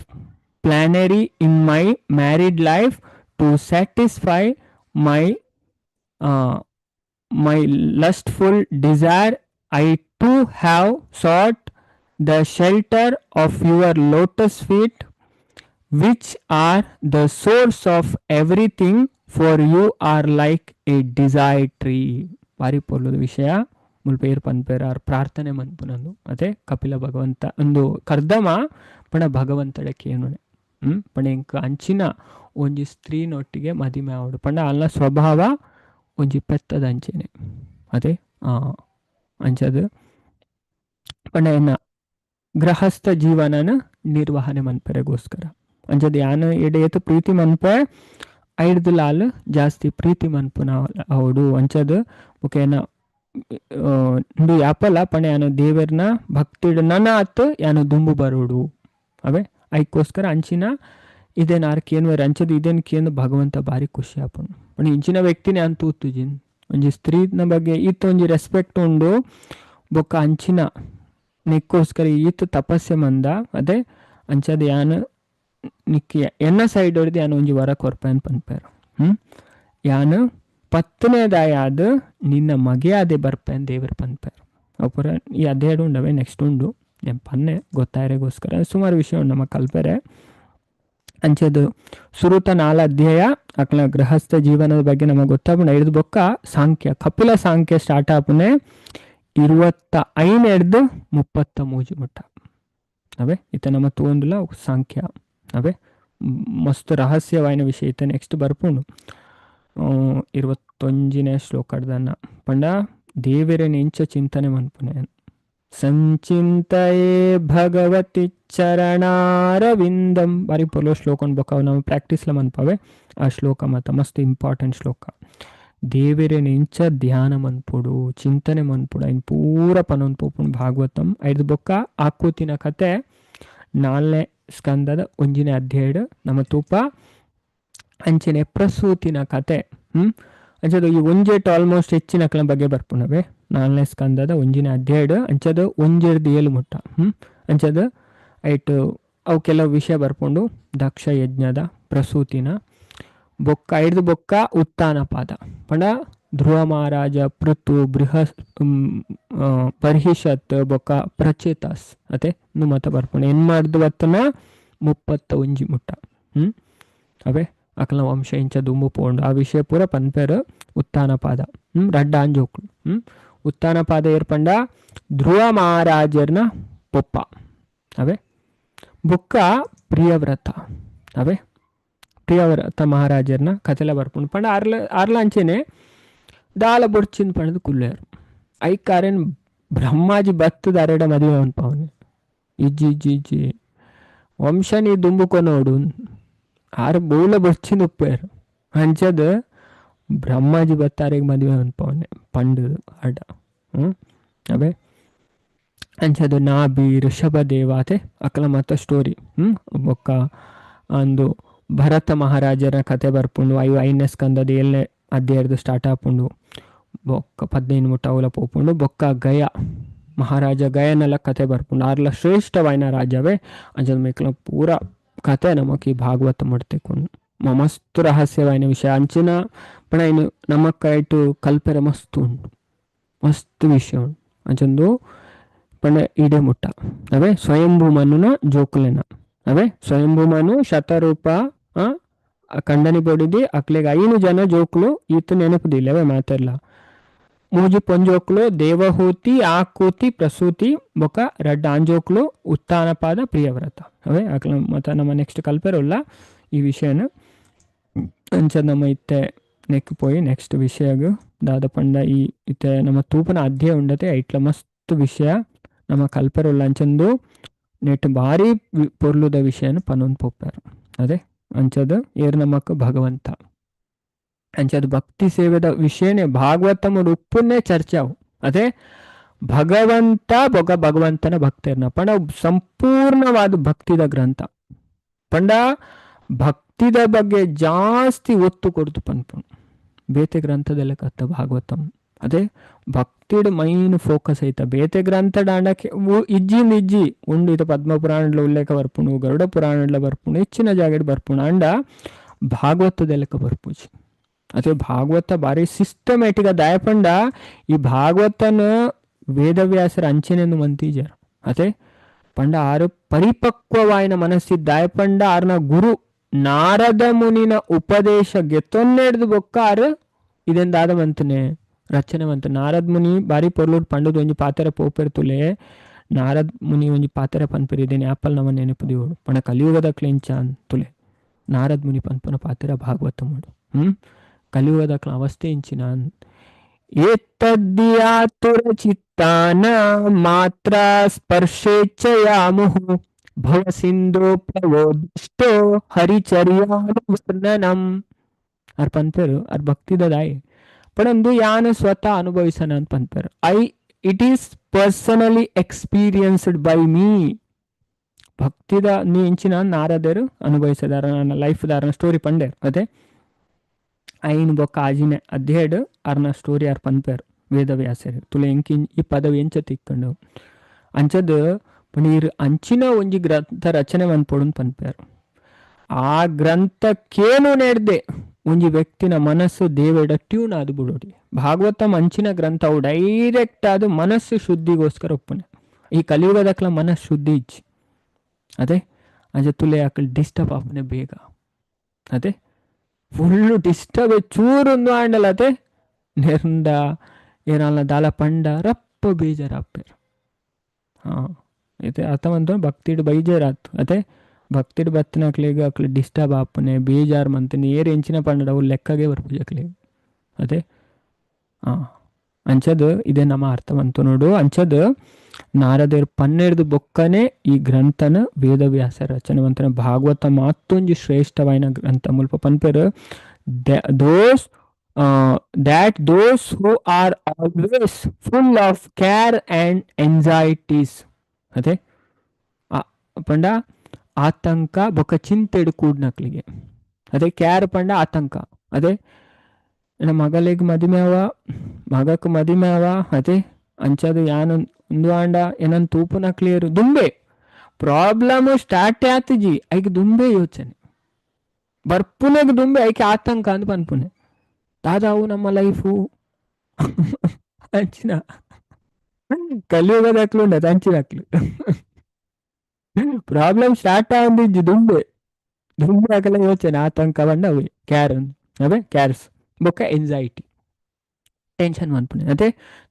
penury in my married life to satisfy my my lustful desire, I too have sought the shelter of your lotus feet, which are the source of everything, for you are like a desire tree. ಬಾರಿ ಪೊರ್ಲುದ ವಿಷಯ ಮುಲ್ಪ ಏರ್ ಪನ್ಪೇರ್ ಆರ್ ಪ್ರಾರ್ಥನೆ ಮನ್ಪುನಂದು ಅದೇ ಕಪಿಲ ಭಗವಂತ ಒಂದು ಕರ್ದಮ ಪಣ ಭಗವಂತಡ ಕೇನುನೆ ಪಣ ಎಂಕ್ ಅಂಚಿನ ಒಂಜಿ ಸ್ತ್ರೀನೊಟ್ಟಿಗೆ ಮದಿಮೆ ಆವಡು ಪಂಡ ಅಲ್ನ ಸ್ವಭಾವ ಒಂಜಿ ಪೆತ್ತದ ಅಂಚೆನೆ ಅದೇ ಅಂಚದು ಪಂಡ ಎನ್ನ ಗೃಹಸ್ಥ ಜೀವನನ ನಿರ್ವಹಣೆ ಮನ್ಪೆರೆಗೋಸ್ಕರ ಅಂಚದ ಯಾನ ಎಡೆ ಏತು ಪ್ರೀತಿ ಮನ್ಪೆ ಐಡ್ದು ಲಾಲ್ ಜಾಸ್ತಿ ಪ್ರೀತಿ ಮನ್ಪುನ ಅವಡು ಅಂಚದು ಓಕೆನ ಇಂದು ಯಾಪಲ ಪಣ ಯಾನು ದೇವರ್ನ ಭಕ್ತಿಡು ನನ್ನ ಆತು ಯಾನು ದುಂಬು ಬರೋಡು ಅವೇ ಐಕ್ಕೋಸ್ಕರ ಅಂಚಿನ ಇದೇನು ಆರ್ ಕೇನ್ವೇರ್ ಅಂಚದು ಇದೇನು ಕೇನು ಭಗವಂತ ಭಾರಿ ಖುಷಿ ಆಪುಂಡು ಪಂಡ ಇಂಚಿನ ವ್ಯಕ್ತಿನೇ ಅಂತ ತೂತುಜಿನ್ ಒಂಜಿ ಸ್ತ್ರೀನ ಬಗ್ಗೆ ಈತ ಒಂಜಿ ರೆಸ್ಪೆಕ್ಟ್ ಉಂಡು ಬೊಕ್ಕ ಅಂಚಿನ ನಿಕ್ಕೋಸ್ಕರ ಈತ ತಪಸ್ಸೆ ಮಂದ ಅದೇ ಅಂಚದ ಯಾನು ನಿಕ್ಕಿ ಎನ್ನ ಸೈಡ್ ಹೊಡೆದು ಯಾನು ಒಂಜಿ ವರ ಕೊರ್ಪೆ ಪನ್ಪೇರು ಯಾನು ಪತ್ತನೇದಾಯಾದ ನಿನ್ನ ಮಗೆಯಾದೆ ಬರ್ಪೆ ದೇವರು ಪನ್ಪೇರು ಅಪುರ ಈ ಅಧ್ಯಾಯ ಉಂಡವೆ ನೆಕ್ಸ್ಟ್ ಉಂಡು నేను ಪನ್ನೆ ಗೊತ್ತಾಯರೆಗೋಸ್ಕರ ಸುಮಾರು ವಿಷಯ ಉಂಡು ನಮ್ಮ ಕಲ್ಪೆರೆ ಅಂಚೆದು ಸುರುತ 4 ಅಧ್ಯಾಯ ಅಕ್ಲ ಗೃಹಸ್ಥ ಜೀವನದ ಬಗ್ಗೆ ನಮಗೆ ಗೊತ್ತಾಪುಂಡು. ಐದು ಬೊಕ್ಕ ಸಾಂಖ್ಯ ಕಪಿಲ ಸಾಂಖ್ಯ ಸ್ಟಾರ್ಟ್ ಆಪುನೆ 25 33 ಮುಟ್ಟ ಅವೇ ಇತ ನಮ್ಮ ತೂಂದುಲ ಸಾಂಖ್ಯ ಅವೇ ಮಸ್ತ್ ರಹಸ್ಯವಾಯಿನ ವಿಷಯ ಇತ್ತ ನೆಕ್ಸ್ಟ್ ಬರ್ಪುಂಡು 21ನೇ ಶ್ಲೋಕಡ್ದನ್ನ ಪಂಡ ದೇವೆರೆನ ಎಂಚ ಚಿಂತನೆ ಮನ್ಪುನೆ ಸಂಚಿಂತಯೇ ಭಗವತಿ ಚರಣಾರವಿಂದಂ ಬಾರಿ ಪೊಲೋ ಶ್ಲೋಕನ್ ಬೊಕ್ಕ ನಾವು ಪ್ರಾಕ್ಟೀಸ್ಲ ಮನ್ಪವೆ ಆ ಶ್ಲೋಕ ಮಾತ ಮಸ್ತ್ ಇಂಪಾರ್ಟೆಂಟ್ ಶ್ಲೋಕ. ದೇವೆರೆನ ಎಂಚ ಧ್ಯಾನ ಮನ್ಪೊಡು ಚಿಂತನೆ ಮನ್ಪೊಡು ಐನ್ ಪೂರ ಪನೊಂದು ಪೋಪುಂಡು ಭಾಗವತಂ. ಐದು ಬೊಕ್ಕ ಆಕೂತಿನ ಕತೆ 4ನೇ ಸ್ಕಂದದ 1ನೇ ಅಧ್ಯಾಯ ನಮ್ಮ ತೂಪ ಅಂಚನೆ ಪ್ರಸೂತಿನ ಕತೆ. ಅಂಚದ ಈ ಒಂಜೇಟ್ ಆಲ್ಮೋಸ್ಟ್ ಹೆಚ್ಚಿನ ಅಕ್ಲ ಬಗ್ಗೆ ಬರ್ಪುನವೆ 4ನೇ ಸ್ಕಂದದ 1ನೇ ಅಧ್ಯಾಯ ಅಂಚದ 1 7 ಮುಟ್ಟ. ಅಂಚದ ಐಟು ಅವು ಕೆಲವು ವಿಷಯ ಬರ್ಪುಂಡು ದಕ್ಷ ಯಜ್ಞದ ಪ್ರಸೂತಿನ ಬೊಕ್ಕ ಐದು ಬೊಕ್ಕ ಉತ್ತಾನಪಾದ ಪಂಡ ಧ್ರುವ ಮಹಾರಾಜ ಪೃಥು ಬರ್ಹಿಷತ್ ಬೊಕ್ಕ ಪ್ರಚೇತಾಸ್ ಅತೆ ಮತ ಬರ್ಪುಂಡು ಏನ್ ಮಾಡ್ದು ಬತ್ತನ 31 ಮುಟ್ಟ. ಅವೇ ಅಕಲ ವಂಶ ಇಂಚ ದುಂಬು ಪೋಂಡು ಆ ವಿಷಯ ಪೂರ ಪನ್ಪೇರು ಉತ್ತಾನಪಾದ. ರಡ್ಡ ಅಂಜೋಕ್ಲು. ಉತ್ತಾನಪಾದ ಏರ್ಪಂಡ ಧ್ರುವ ಮಹಾರಾಜರ್ನ ಪೊಪ್ಪ ಅವೇ ಬೊಕ್ಕ ಪ್ರಿಯವ್ರತ ಅವೇ ಪ್ರಿಯವ್ರತ ಮಹಾರಾಜರ್ನ ಕತೆಲ ಬರ್ಪುಂಡು ಪಂಡ ಆರ್ಲ ಆರ್ಲ ಅಂಚೆನೆ ದಾಲ ಬೊಡ್ಚಿನ ಪಂಡದು ಕುಲ್ಲೇರು ಐಕಾರೇನ್ ಬ್ರಹ್ಮಾಜಿ ಬತ್ತದ ಅರೆಡ ಮದುವೆ ಅನ್ಪವನೆ ಇಜ್ಜಿ ಇಜ್ಜಿ ಇಜ್ಜಿ ವಂಶ ನೀ ದುಂಬುಕೊನೋಡು ಆರು ಬೌಲ ಬೊಡ್ಚಿನ ಉಪ್ಪೇರು ಅಂಚದ ಬ್ರಹ್ಮಾಜಿ ಬತ್ತಾರಿಗೆ ಮದುವೆ ಅನ್ಪವನೆ ಪಂಡದು ಅಡ. ಅವೇ ಅಂಚದು ನಾಭಿ ಋಷಭದೇವ ಅತೆ ಅಕಲ ಮತ್ತ ಸ್ಟೋರಿ. ಬೊಕ್ಕ ಅಂದು ಭರತ ಮಹಾರಾಜರ ಕತೆ ಬರ್ಪುಂಡು 5ನೇ ಸ್ಕಂದದ 7ನೇ ಅಧ್ಯಾಯದ ಸ್ಟಾರ್ಟ್ ಆಪುಂಡು ಬೊಕ್ಕ 15 ಮುಟ್ಟ ಅವಲ ಪೋಪುಂಡು ಬೊಕ್ಕ ಗಯ ಮಹಾರಾಜ ಗಯನೆಲ್ಲ ಕತೆ ಬರ್ಪುಂಡು ಆರ್ಲ ಶ್ರೇಷ್ಠವಾಯಿನ ರಾಜವೇ ಅಂಚದ ಮೇಕ್ಲ ಪೂರ ಕತೆ ನಮಕ್ ಈ ಭಾಗವತ ಮಾಡ್ತೇಕೊಂಡು ಮಸ್ತು ರಹಸ್ಯವಾಯಿನ ವಿಷಯ ಅಂಚಿನ ಪಣ ಇನ್ನು ನಮ್ಮ ಕೈಟು ಕಲ್ಪೆರೆ ಮಸ್ತು ಉಂಟು ಮಸ್ತ್ ವಿಷಯ ಉಂಟು ಅಂಚೊಂದು ಪಂಡ ಈಡೆ ಮುಟ್ಟ ಅವೇ ಸ್ವಯಂಭೂಮನುನ ಜೋಕುಲೆನ ಅವೇ ಸ್ವಯಂಭೂಮನು ಶತರೂಪ ಕಂಡನಿ ಬೊಡಿದಿ ಅಕ್ಲೆಗ್ 5 ಜನ ಜೋಕುಲು ಈತ ನೆನಪುದಿಲ್ಲ ಅವೇ ಮಾತೆರ್ಲ 3 ಪೊಂಜೋಕ್ಲು ದೇವಹೂತಿ ಆಕೂತಿ ಪ್ರಸೂತಿ ಬೊಕ ರಡ್ಡ ಆಂಜೋಕ್ಲು ಉತ್ತಾನಪಾದ ಪ್ರಿಯವ್ರತ ಅವೇ ಅಕ್ಲ ಮತ್ತ ನಮ್ಮ ನೆಕ್ಸ್ಟ್ ಕಲ್ಪೆರುಲ್ಲ ಈ ವಿಷಯನ ಅಂಚ ನಮ್ಮ ಇತ್ತೆ ನೆಕ್ ಪೋಯಿ ನೆಕ್ಸ್ಟ್ ವಿಷಯಗ್ ದಾದ ಪಂಡ ಈ ಇತ್ತೆ ನಮ್ಮ ತೂಪನ ಅಧ್ಯಾಯ ಉಂಡತೆ ಐಟ್ಲ ಮಸ್ತ್ ವಿಷಯ ನಮ್ಮ ಕಲ್ಪೆರುಲ್ಲ ಅಂಚಂದು ನೆಟ್ ಭಾರಿ ಪೊರ್ಲುದ ವಿಷಯನ ಪನೊಂದು ಪೋಪೆರ್ ಅದೇ ಅಂಚದ ಏರ್ ನಮಕ್ ಭಗವಂತ ಅಂಚದ ಭಕ್ತಿ ಸೇವೆದ ವಿಷಯನೇ ಭಾಗವತಮುಡು ಉಪ್ಪುನ್ನೇ ಚರ್ಚೆ ಅವು ಅದೇ ಭಗವಂತ ಬೊಕ ಭಗವಂತನ ಭಕ್ತರ್ನ ಪಂಡ ಸಂಪೂರ್ಣವಾದ ಭಕ್ತಿದ ಗ್ರಂಥ ಪಂಡ ಭಕ್ತಿದ ಬಗ್ಗೆ ಜಾಸ್ತಿ ಒತ್ತು ಕೊಡ್ತು ಪನ್ಪುಂಡು ಬೇತೆ ಗ್ರಂಥದೆಲ್ಲ ಕತ್ತ ಭಾಗವತಂ. ಅದೇ ಭಕ್ತಿಡ್ ಮೈನ್ ಫೋಕಸ್ ಐತ ಬೇತೆ ಗ್ರಂಥ ಡಾಂಡಕ್ಕೆ ಇಜ್ಜಿಂದ ಇಜ್ಜಿ ಉಂಡು ಇತ ಪದ್ಮ ಪುರಾಣಡ್ಲ ಉಲ್ಲೇಖ ಬರ್ಪುಂಡು ಗರುಡ ಪುರಾಣಡ್ಲ ಬರ್ಪುಂಡು ಹೆಚ್ಚಿನ ಜಾಗಡ್ ಬರ್ಪುಂಡು ಅಂಡ ಭಾಗವತದೆಲ್ಲಕ ಬರ್ಪುಜಿ. ಅದೇ ಭಾಗವತ ಭಾರಿ ಸಿಸ್ಟಮ್ಯಾಟಿಕ್ ದಾಯಪಂಡ ಈ ಭಾಗವತನ ವೇದವ್ಯಾಸರ ಅಂಚೆನೆಂದು ಮಂತಿಜಾರ ಅದೇ ಪಂಡ ಆರು ಪರಿಪಕ್ವವಾಯಿನ ಮನಸ್ಸಿ ದಾಯಪಂಡ ಆರ್ನ ಗುರು ನಾರದ ಮುನಿನ ಉಪದೇಶ ಗೆತ್ತೊನ್ನೆಡ್ದು ಬೊಕ್ಕ ಆರು ಇದೆಂದಾದ ಮಂತನೆ ರಚನೆ ಮಂತ ನಾರದ ಮುನಿ ಬಾರಿ ಪೊರ್ಲುಡ್ ಪಂಡದ ಒಂಜಿ ಪಾತೆರ ಪೋಪೆರ್ತುಲೆ ನಾರದ ಮುನಿ ಒಂಜಿ ಪಾತೆರ ಪನ್ಪೆರ್ ಇದೇನೆ ಆಪಲ್ ನಮ ನೆನಪು ಪಂಡ ಕಲಿಯುಗದ ಕ್ಲೆಂಚ ಅಂತುಲೆ ನಾರದ ಮುನಿ ಪನ್ಪನ ಪಾತೆರ ಭಾಗವತ ಮಾಡು. ಕಲಿಯುಗದ ಅವಸ್ಥೆ ಇಂಚಿನ ಏತದ್ಯಾತುರ ಚಿತ್ತಾನ ಮಾತ್ರ ಸ್ಪರ್ಶೇಚ್ಛಯಾಮುಹು ಭವ ಸಿಂಧು ಪ್ರವೋದಿಷ್ಟೋ ಹರಿಚರ್ಯಾನುವರ್ಣನಂ ಅರ್ ಪನ್ಪೆರು ಅರ್ ಭಕ್ತಿದ ದಾಯಿ ಪಣಂದು ಯಾನ ಸ್ವತಃ ಅನುಭವಿಸನ ಅಂತ ಪನ್ಪೆರು I it is personally experienced by me ಭಕ್ತಿದ ನೀ ಇಂಚಿನ ನಾರದರು ಅನುಭವಿಸದಾರ ನನ್ನ ಲೈಫ್ ದಾರನ ಸ್ಟೋರಿ ಪಂಡೇರ್ ಅದೇ ಐನ್ ಬೊಕ್ಕ ಆಜಿನೆ ಅಧ್ಯೇಡ್ ಅರ್ನ ಸ್ಟೋರಿ ಅರ್ ಪನ್ಪೇರ್ ವೇದವ್ಯಾಸರು ತುಲೆ ಎಂಕಿ ಈ ಪದವಿ ಎಂಚ ತಿಕ್ಕೊಂಡು ಅಂಚದ ಪಣೀರ್ ಅಂಚಿನ ಒಂಜಿ ಗ್ರಂಥ ರಚನೆ ಮನ್ಪೊಡು ಪನ್ಪೇರು ಆ ಗ್ರಂಥಕ್ಕೇನು ನೆಡ್ದೆ ಒಂಜಿ ವ್ಯಕ್ತಿನ ಮನಸ್ಸು ದೇವೆಡ ಟ್ಯೂನ್ ಆದು ಬಿಡೋಡಿ ಭಾಗವತಂ ಅಂಚಿನ ಗ್ರಂಥವು ಡೈರೆಕ್ಟ್ ಆದ ಮನಸ್ಸು ಶುದ್ಧಿಗೋಸ್ಕರ ಒಪ್ಪನೆ ಈ ಕಲಿಯುಗದಕ್ಲ ಮನಸ್ಸು ಶುದ್ಧಿ ಇಚ್ಚಿ ಅದೇ ಅಂಚ ತುಲೆ ಅಕಲ್ ಡಿಸ್ಟರ್ಬ್ ಆಪನೆ ಬೇಗ ಅದೇ ಫುಲ್ಲು ಡಿಸ್ಟರ್ಬ್ ಚೂರೊಂದು ಆಂಡಲ ಅದೇ ನೆರ್ಂದ ಏನಾಲ ದಾಲ ಪಂಡ ರಪ್ಪ ಅಲ್ಪ ಬೇಜಾರಾಪೇರು. ಹಾಂ, ಇತ್ತೆ ಅರ್ಥ ಮಂತ ಭಕ್ತಿಡ್ ಬೈಜಾರಾತು ಅತೆ ಭಕ್ತಿಡ್ ಬತ್ತಿನಕ್ಲೆಗ್ ಅಕ್ಲು ಡಿಸ್ಟರ್ಬ್ ಆಪುನೆ ಬೇಜಾರು ಮಂತಿನಿ ಏರ್ ಎಂಚಿನ ಪಂಡಡ ಅವು ಲೆಕ್ಕಗೆ ಬರ್ಪುಜಿ ಅಕ್ಲೆಗ್ ಅತೆ. ಹಾಂ, ಅಂಚದ್ ಇದೇ ನಮ್ಮ ಅರ್ಥ ಮಂತು ನೋಡು. ಅಂಚದ್ ನಾರದೇರ್ ಪನ್ನೆರ್ದು ಬೊಕ್ಕನೆ ಈ ಗ್ರಂಥನ ವೇದವ್ಯಾಸ ರಚನೆ ಮಂತನ ಭಾಗವತ ಮಾತೊಂಜಿ ಶ್ರೇಷ್ಠವಾಯಿನ ಗ್ರಂಥ ಮುಲ್ಪ ಪನ್ಪೆರ್. Those that those who are always full of care and anxieties ಅದೇ ಪಂಡ ಆತಂಕ ಬೊಕ್ಕ ಚಿಂತೆಡ್ ಕೂಡ್ನಕ್ಲಿಗೆ ಅದೇ ಕ್ಯಾರ್ ಪಂಡ ಆತಂಕ. ಅದೇ ನಮ್ಮ ಮಗಲಿಗೆ ಮದಿಮೆ ಅವ, ಮಗಕ್ ಮದಿಮೆ ಅವ, ಅದೇ ಅಂಚದು ಯಾನ್ ಒಂದು ಆಂಡ ಏನನ್ ತೂಪುನಕ್ಲಿಯರು ದುಂಬೆ ಪ್ರಾಬ್ಲಮ್ ಸ್ಟಾರ್ಟ್ ಆತಿಜಿ ಐಕ್ ದುಂಬೆ ಯೋಚನೆ ಬರ್ಪುನೆಗ್ ದುಂಬೆ ಐಕೆ ಆತಂಕ ಅಂದ್ ಪನ್ಪುನೆ ದಾದಾವು ನಮ್ಮ ಲೈಫು ಅಂಚಿನ ಕಲಿಯುಗದ ಉಂಡದು ಅಂಚಿನಕ್ಲು ಪ್ರಾಬ್ಲಮ್ ಸ್ಟಾರ್ಟ್ ಆಂದಿಜ್ಜಿ ದುಂಬೆ ದುಂಬೆ ಅಕಲ ಯೋಚನೆ ಆತಂಕ ಬಂಡ ಅವೆ ಕ್ಯಾರ್ ಅವೇ ಕ್ಯಾರ್ಸ್ ಬೊಕ್ಕ ಎಂಜೈಟಿ ಟೆನ್ಷನ್ ಮನ್ಪುನೆ. ಅದೇ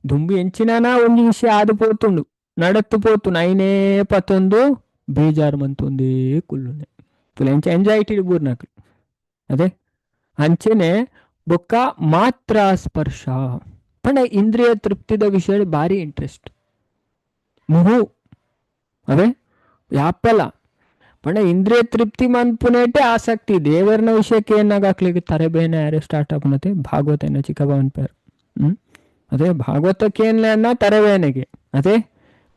ದುಂಬು ಎಂಚಿನಾನ ಒಂಜಿ ವಿಷಯ ಆದು ಪೋತುಂಡು ನಡತ್ತು ಪೋತು ನೈನೇ ಪತ್ತೊಂದು ಬೇಜಾರು ಮಂತೊಂದೇ ಕುಲ್ಲುನೆ ಪುಲ ಎಂಚ ಎಂಜೈಟಿ ಬೂರ್ನಕ್ಲು. ಅದೇ ಅಂಚೆನೆ ಬೊಕ್ಕ ಮಾತ್ರ ಸ್ಪರ್ಶ ಪಂಡ ಇಂದ್ರಿಯ ತೃಪ್ತಿದ ವಿಷಯ ಭಾರಿ ಇಂಟ್ರೆಸ್ಟ್ ಮುಹು ಅದೇ ಯಾಪಲ ಪಂಡ ಇಂದ್ರಿಯ ತೃಪ್ತಿ ಮನ್ಪುನೇಟೆ ಆಸಕ್ತಿ ದೇವರನ ವಿಷಯಕ್ಕೆ ಏನಾಗ ತರೆಬೇನೆ ಯಾರೇ ಸ್ಟಾರ್ಟ್ ಆಪುನತೆ ಭಾಗವತ ಏನ ಚಿಕ್ಕಪ್ಪ ಅನ್ಪೇರು. ಅದೇ ಭಾಗವತಕ್ಕೆ ಏನ್ಲ ತರಬೇನೆಗೆ ಅದೇ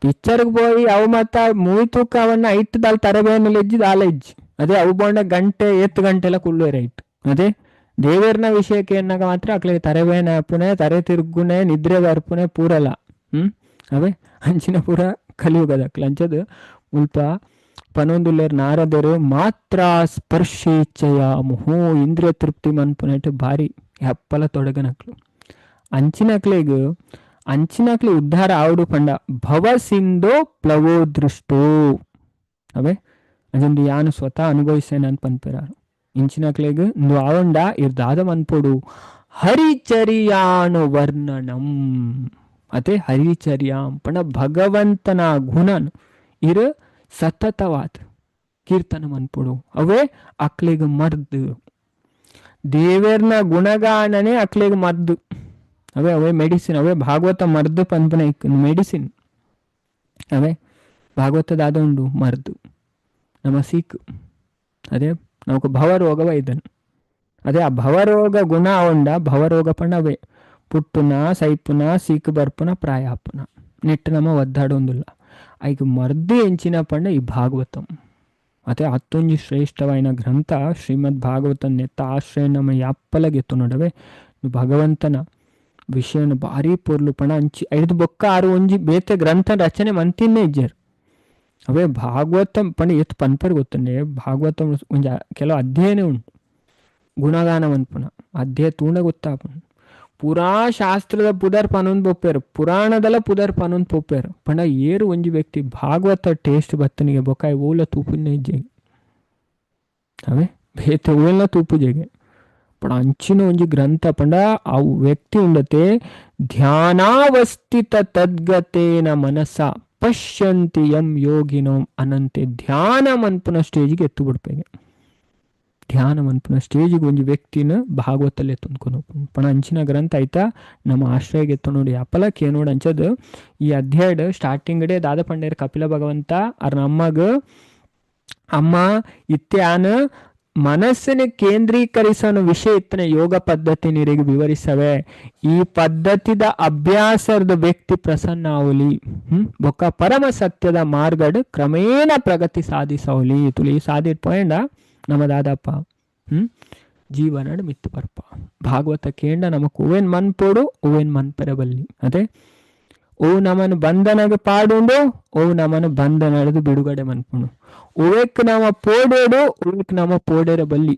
ಪಿಕ್ಚರ್ಗೆ ಪೋಯಿ ಅವು ಮತ್ತ ಮೂವಿ ತೂಕ ಅವನ್ನ ಐಟ್ ದಾಲ್ ತರಬೇನೆಲ್ಲ ಇಜ್ಜಿ ದಾಲ ಇಜ್ಜಿ. ಅದೇ ಅವು ಬೋಂಡ ಗಂಟೆ ಏತ್ ಗಂಟೆ ಎಲ್ಲ ಕುಳ್ಳುವೆರ್ ಐಟ್. ಅದೇ ದೇವರನ ವಿಷಯಕ್ಕೆ ಎನ್ನಾಗ ಮಾತ್ರ ಅಕ್ಲೆಗ್ ತರೆಬೇನೆ ಆಪುನೆ ತರೆ ತಿರುಗುನೆ ನಿದ್ರೆ ಬರ್ಪುನೆ ಪೂರಲ. ಅವೇ ಅಂಚಿನ ಪೂರ ಕಲಿಯುಗದ ಅಕ್ಲ ಅಂಚದು ಮುಲ್ಪ ಪನೊಂದುಲ್ಲೆರ್ ನಾರದರು ಮಾತ್ರ ಸ್ಪರ್ಶೇಚ್ಛೆಯ ಮುಹು ಇಂದ್ರಿಯ ತೃಪ್ತಿ ಮನ್ಪುನೆಟ್ ಭಾರಿ ಹಪ್ಪಲ ತೊಡಗನಕ್ಲು ಅಂಚಿನಕ್ಲೆಗ್ ಅಂಚಿನಕ್ಲು ಉದ್ಧಾರ ಆವಡು ಪಂಡ ಭವಸಿಂದೋ ಪ್ಲವೋ ದೃಷ್ಟೋ ಅವೇ ಅದೊಂದು ಯಾನು ಸ್ವತಃ ಅನುಭವಿಸೇನ ಅಂತ ಪನ್ಪೆರಾರು ಇಂಚಿನಕ್ಲೆಗ್ ಇಂದು ಆವಂಡ ಇರ್ದಾದ ಮನ್ಪೊಡು ಹರಿಚರಿಯಾನು ವರ್ಣನಂ ಅದೇ ಹರಿಚರ್ಯಾಂ ಪಂಡ ಭಗವಂತನ ಗುಣನ್ ಇರು ಸತತವಾದ ಕೀರ್ತನ ಮನ್ಪೊಡು ಅವೇ ಅಕ್ಲೆಗ್ ಮರ್ದು ದೇವೇರ್ನ ಗುಣಗಾನನೆ ಅಕ್ಲೆಗ್ ಮದ್ದು ಅವೇ ಅವೇ ಮೆಡಿಸಿನ್ ಅವೇ ಭಾಗವತ ಮರ್ದು ಪನ್ಪುನ ಮೆಡಿಸಿನ್ ಅವೇ ಭಾಗವತದಾದ ಉಂಡು ಮರ್ದು ನಮ್ಮ ಸೀಕು ಅದೇ ನಮಕ್ ಭವರೋಗವ ಇದನ್ ಅದೇ ಆ ಭವರೋಗ ಗುಣ ಉಂಡ ಭವರೋಗ ಪಂಡ ಅವೇ ಪುಟ್ಟುನ ಸೈಪುನ ಸೀಕು ಬರ್ಪುನ ಪ್ರಾಯಾಪುನ ನೆಟ್ಟು ನಮ್ಮ ಒದ್ದಾಡೊಂದುಲ್ಲ ಐಕ್ ಮರ್ದು ಎಂಚಿನ ಪಂಡ ಈ ಭಾಗವತಂ ಅದೇ ಅತ್ತೊಂಜಿ ಶ್ರೇಷ್ಠವಾಯಿನ ಗ್ರಂಥ ಶ್ರೀಮದ್ ಭಾಗವತ ನೆತ್ತ ಆಶ್ರಯ ನಮ್ಮ ಯಾಪ್ಪಲಗೆತ್ತು ನಡುವೆ ಭಗವಂತನ ವಿಷಯನ ಭಾರಿ ಪೊರ್ಲು ಪಣ ಅಂಚಿ ಐದು ಬೊಕ್ಕ ಆರು ಒಂಜಿ ಬೇತೆ ಗ್ರಂಥ ರಚನೆ ಮಂತಿನ್ನೇ ಇಜ್ಜೆರ್ ಅವೇ ಭಾಗವತಂ ಪಂಡ ಎತ್ತು ಪನ್ಪರ್ ಗೊತ್ತುಂಡೆ ಭಾಗವತಂ ಒಂಜಿ ಕೆಲವು ಅಧ್ಯಯನ ಉಂಟು ಗುಣಗಾನ ಮನ್ಪುನ ಅಧ್ಯಯ ತೂಂಡ ಗೊತ್ತಾಪುಂಡು ಪುರಾ ಶಾಸ್ತ್ರದ ಪುದರ್ ಪನೊಂದು ಪೊಪ್ಪೇರು ಪುರಾಣದಲ ಪುದರ್ ಪನೊಂದು ಪೊಪ್ಪೇರು ಪಂಡ ಏರು ಒಂಜಿ ವ್ಯಕ್ತಿ ಭಾಗವತ ಟೇಸ್ಟ್ ಬತ್ತನಿಗೆ ಬೊಕ್ಕ ಓಲ ತೂಪುನ್ನೇ ಇಜ್ಜೆಗೆ ಅವೇ ಬೇತೆ ಓಲ ತೂಪುಜೆಗೆ ಪಂಡ ಅಂಚಿನ ಒಂಜಿ ಗ್ರಂಥ ಪಂಡ ಆ ವ್ಯಕ್ತಿ ಉಂಡತೆ ಧ್ಯಾನಾವಸ್ಥಿತ ತದ್ಗತೇನ ಮನಸ ಪಶ್ಯಂತಿ ಯಂ ಯೋಗಿನೋ ಅನಂತೆ ಧ್ಯಾನ ಮನ್ಪುನ ಸ್ಟೇಜಿಗೆ ಎತ್ತು ಬಿಡ್ಪೇಗೆ ಧ್ಯಾನ ಮನ್ಪುನ ಸ್ಟೇಜಿಗೆ ಒಂಜಿ ವ್ಯಕ್ತಿನ ಭಾಗವತಲ್ಲಿ ಎತ್ತೊಂದ್ಕೊಂಡು ಪಣ ಅಂಚಿನ ಗ್ರಂಥ ಆಯ್ತಾ ನಮ್ಮ ಆಶ್ರಯಗೆ ಎತ್ತು ನೋಡಿ ಅಪಲಕ್ಕೆ ನೋಡು ಅಂಚದು ಈ ಅಧ್ಯಾಯಡ್ ಸ್ಟಾರ್ಟಿಂಗ್ ಡೇ ದಾದ ಪಂಡೇರ್ ಕಪಿಲ ಭಗವಂತ ಅರ್ ನಮ್ಮಗ ಅಮ್ಮ ಇತ್ಯಾನ ಮನಸ್ಸನ್ನು ಕೇಂದ್ರೀಕರಿಸೋ ವಿಷಯ ಇತ್ತನ ಯೋಗ ಪದ್ಧತಿ ನೀರಿಗೆ ವಿವರಿಸವೆ ಈ ಪದ್ಧತಿದ ಅಭ್ಯಾಸದ ವ್ಯಕ್ತಿ ಪ್ರಸನ್ನ ಅವಲಿ ಬೊಕ್ಕ ಪರಮ ಸತ್ಯದ ಮಾರ್ಗಡ್ ಕ್ರಮೇಣ ಪ್ರಗತಿ ಸಾಧಿಸವಲಿ ತುಳಿ ಸಾಧಿಟ್ ಪೋಯಂಡ ನಮ್ಮ ದಾದಪ್ಪ ಜೀವನಡ್ ಮಿತ್ತು ಬರ್ಪ ಭಾಗವತ ಕೇಂಡ ನಮಕ್ ಹೂವೇನ್ ಮನ್ಪೋಡು ಹೂವೇನ್ ಮನ್ಪೆರಬಲ್ಲಿ ಅದೇ ಓ ನಮನ್ ಬಂಧನಗ ಪಾಡುಂಡು ಓ ನಮನ್ ಬಂಧನದು ಬಿಡುಗಡೆ ಮನ್ಪುಂಡು ಉವೇಕ್ ನಮ ಪೋಡೇಡು ಉವೇಕ್ ನಮ ಪೋಡೇರ ಬಲ್ಲಿ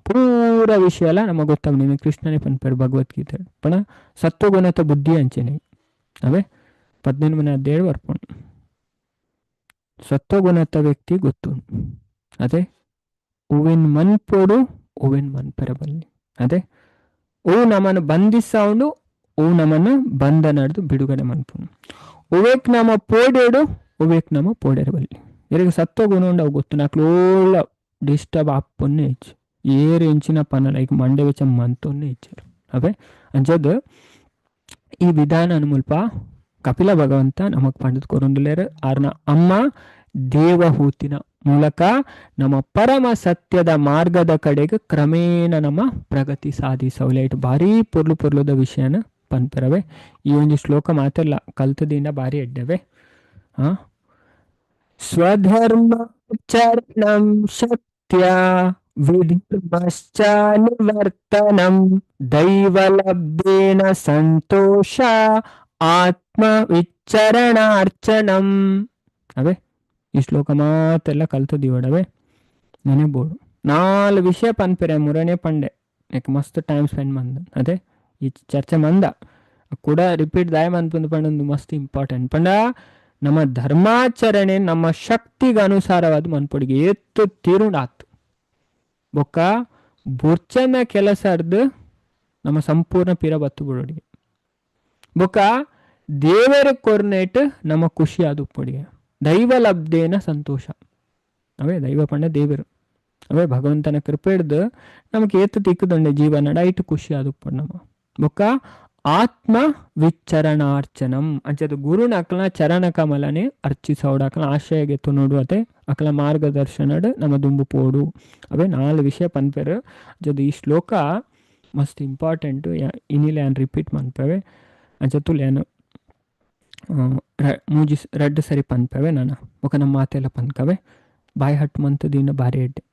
ಪೂರ ವಿಷಯ ಎಲ್ಲ ನಮಗೆ ಗೊತ್ತಾಗ ನೀನು ಕೃಷ್ಣನೇ ಪನ್ಪೇರು ಭಗವದ್ಗೀತೆ ಪಣ ಸತ್ವಗುಣತ ಬುದ್ಧಿ ಅಂಚೆನೆ ಅವೇ 18 ಮನೆ ಅಧ್ಯಾಯ ಬರ್ಪುಂಡು ಸತ್ವಗುಣತ ವ್ಯಕ್ತಿ ಗೊತ್ತು ಅದೇ ಹೂವಿನ ಮನ್ಪೋಡು ಹೂವಿನ ಮನ್ಪೆರ ಬಲ್ಲಿ ಅದೇ ಹೂ ನಮ್ಮನ್ನು ಬಂಧಿಸವನು ಓ ನಮನ ಬಂಧನಡ್ದು ಬಿಡುಗಡೆ ಮನ್ಪುನು. ಒವೇಕ್ ನಮ ಪೋಡೇಡು ಒವೇಕ್ ನಮ ಪೋಡೇರು ಬಲ್ಲಿ ಎರಿಗೆ ಸತ್ವ ಗುಣ ಉಂಡು ಅವು ಗೊತ್ತು ನಾಕ್ಲೋಳ ಡಿಸ್ಟರ್ಬ್ ಆಪೊನ್ನೆ ಹೆಚ್ಚು ಏರು ಎಂಚಿನ ಪನ ಲೈಕ್ ಮಂಡೆ ವೆಚ್ಚ ಮಂತೊನ್ನೆ ಹೆಚ್ಚರು ಅವೇ. ಅಂಚದ ಈ ವಿಧಾನ ಮುಲ್ಪ ಕಪಿಲ ಭಗವಂತ ನಮಕ್ ಪಂಡದ್ ಕೊರೊಂದುಲ್ಲೆರ್. ಆರ್ನ ಅಮ್ಮ ದೇವಹೂತಿನ ಮೂಲಕ ನಮ್ಮ ಪರಮ ಸತ್ಯದ ಮಾರ್ಗದ ಕಡೆಗೆ ಕ್ರಮೇಣ ನಮ್ಮ ಪ್ರಗತಿ ಸಾಧಿಸವಲೆ. ಇಟ್ಟು ಭಾರಿ ಪೊರ್ಲು ಪೊರ್ಲುದ ವಿಷಯನ ಪನ್ಪೆರವೆ. ಈ ಒಂಜಿ ಶ್ಲೋಕ ಮಾತೆಲ್ಲ ಕಲ್ತದಿಂದ ಭಾರಿ ಎಡ್ಡೆವೆ. ಸ್ವಧರ್ಮ ಚರಣಂ ಸತ್ಯ ವಿಧರ್ಮಶ್ಚ ನಿವರ್ತನಂ ದೈವಲಬ್ಧೇನ ಸಂತೋಷ ಆತ್ಮ ವಿಚರಣಾರ್ಚನಂ. ಅವೇ ಈ ಶ್ಲೋಕ ಮಾತೆಲ್ಲ ಕಲ್ತದಿವಡವೆ ನೆನೆ ಬೋಡು. 4 ವಿಷಯ ಪನ್ಪೆರೆ ಮುರನೇ ಪಂಡೆ ಯಾಕೆ ಮಸ್ತ್ ಟೈಮ್ ಸ್ಪೆಂಡ್ ಮಂದ ಅದೇ ಈ ಚರ್ಚೆ ಮಂದ ಕೂಡ ರಿಪೀಟ್ ದಾಯ ಮನ್ಪಂದು ಪಂಡೊಂದು ಮಸ್ತ್ ಇಂಪಾರ್ಟೆಂಟ್ ಪಂಡ ನಮ್ಮ ಧರ್ಮಾಚರಣೆ ನಮ್ಮ ಶಕ್ತಿಗೆ ಅನುಸಾರವಾದ ಮನ್ಪೊಡಿಗೆ ಏತ್ತು ತಿರುಣಾತು ಬೊಕ್ಕ ಬುರ್ಚನ ಕೆಲಸ ಅರ್ದು ನಮ್ಮ ಸಂಪೂರ್ಣ ಪಿರ ಬತ್ತು ಬಿಡೋಡಿಗೆ ಬೊಕ್ಕ ದೇವರ ಕೊರ್ನೇಟ್ ನಮ್ಮ ಖುಷಿ ಅದು ಉಪ್ಪೊಡಿಗೆ ದೈವ ಲಬ್ಧೇನ ಸಂತೋಷ. ಅವೇ ದೈವ ಪಂಡ ದೇವರು ಅವೇ ಭಗವಂತನ ಕೃಪೆ ಹಿಡ್ದು ನಮಗೆ ಏತು ತಿಕ್ಕುದಂಡೆ ಜೀವನ ಡೈಟ್ ಖುಷಿ ಅದು ಉಪ್ಪೊಡು ನಮ್ಮ ಬೊಕ್ಕ ಆತ್ಮ ವಿಚರಣಾರ್ಚನಂ ಅಂಚದ ಗುರುನ ಅಕ್ಲನ ಚರಣ ಕಮಲನೆ ಅರ್ಚಿಸೋಡು ಅಕ್ಲನ ಆಶಯಗೆ ತುನುಡು ಅತೆ ಅಕ್ಲ ಮಾರ್ಗದರ್ಶನಡ್ ನಮ್ಮ ದುಂಬು ಪೋಡು. ಅವೇ 4 ವಿಷಯ ಪನ್ಪೆರು. ಅಂಚದ ಈ ಶ್ಲೋಕ ಮಸ್ತ್ ಇಂಪಾರ್ಟೆಂಟು ಇನಿಲೆ ಯಾನ್ ರಿಪೀಟ್ ಮನ್ಪೆವೆ. ಅಂಚ ತುಲೆ ಯಾನು ಮೂಜಿ ರಡ್ಡು ಸರಿ ಪನ್ಪೆವೆ ನಾನು ಬೊಕ ನಮ್ಮ ಮಾತೆಲ್ಲ ಪನ್ಕವೆ ಬಾಯಿ ಹಟ್ಟು ಮಂತದಿಂದ ಭಾರಿ ಎಡ್ಡೆ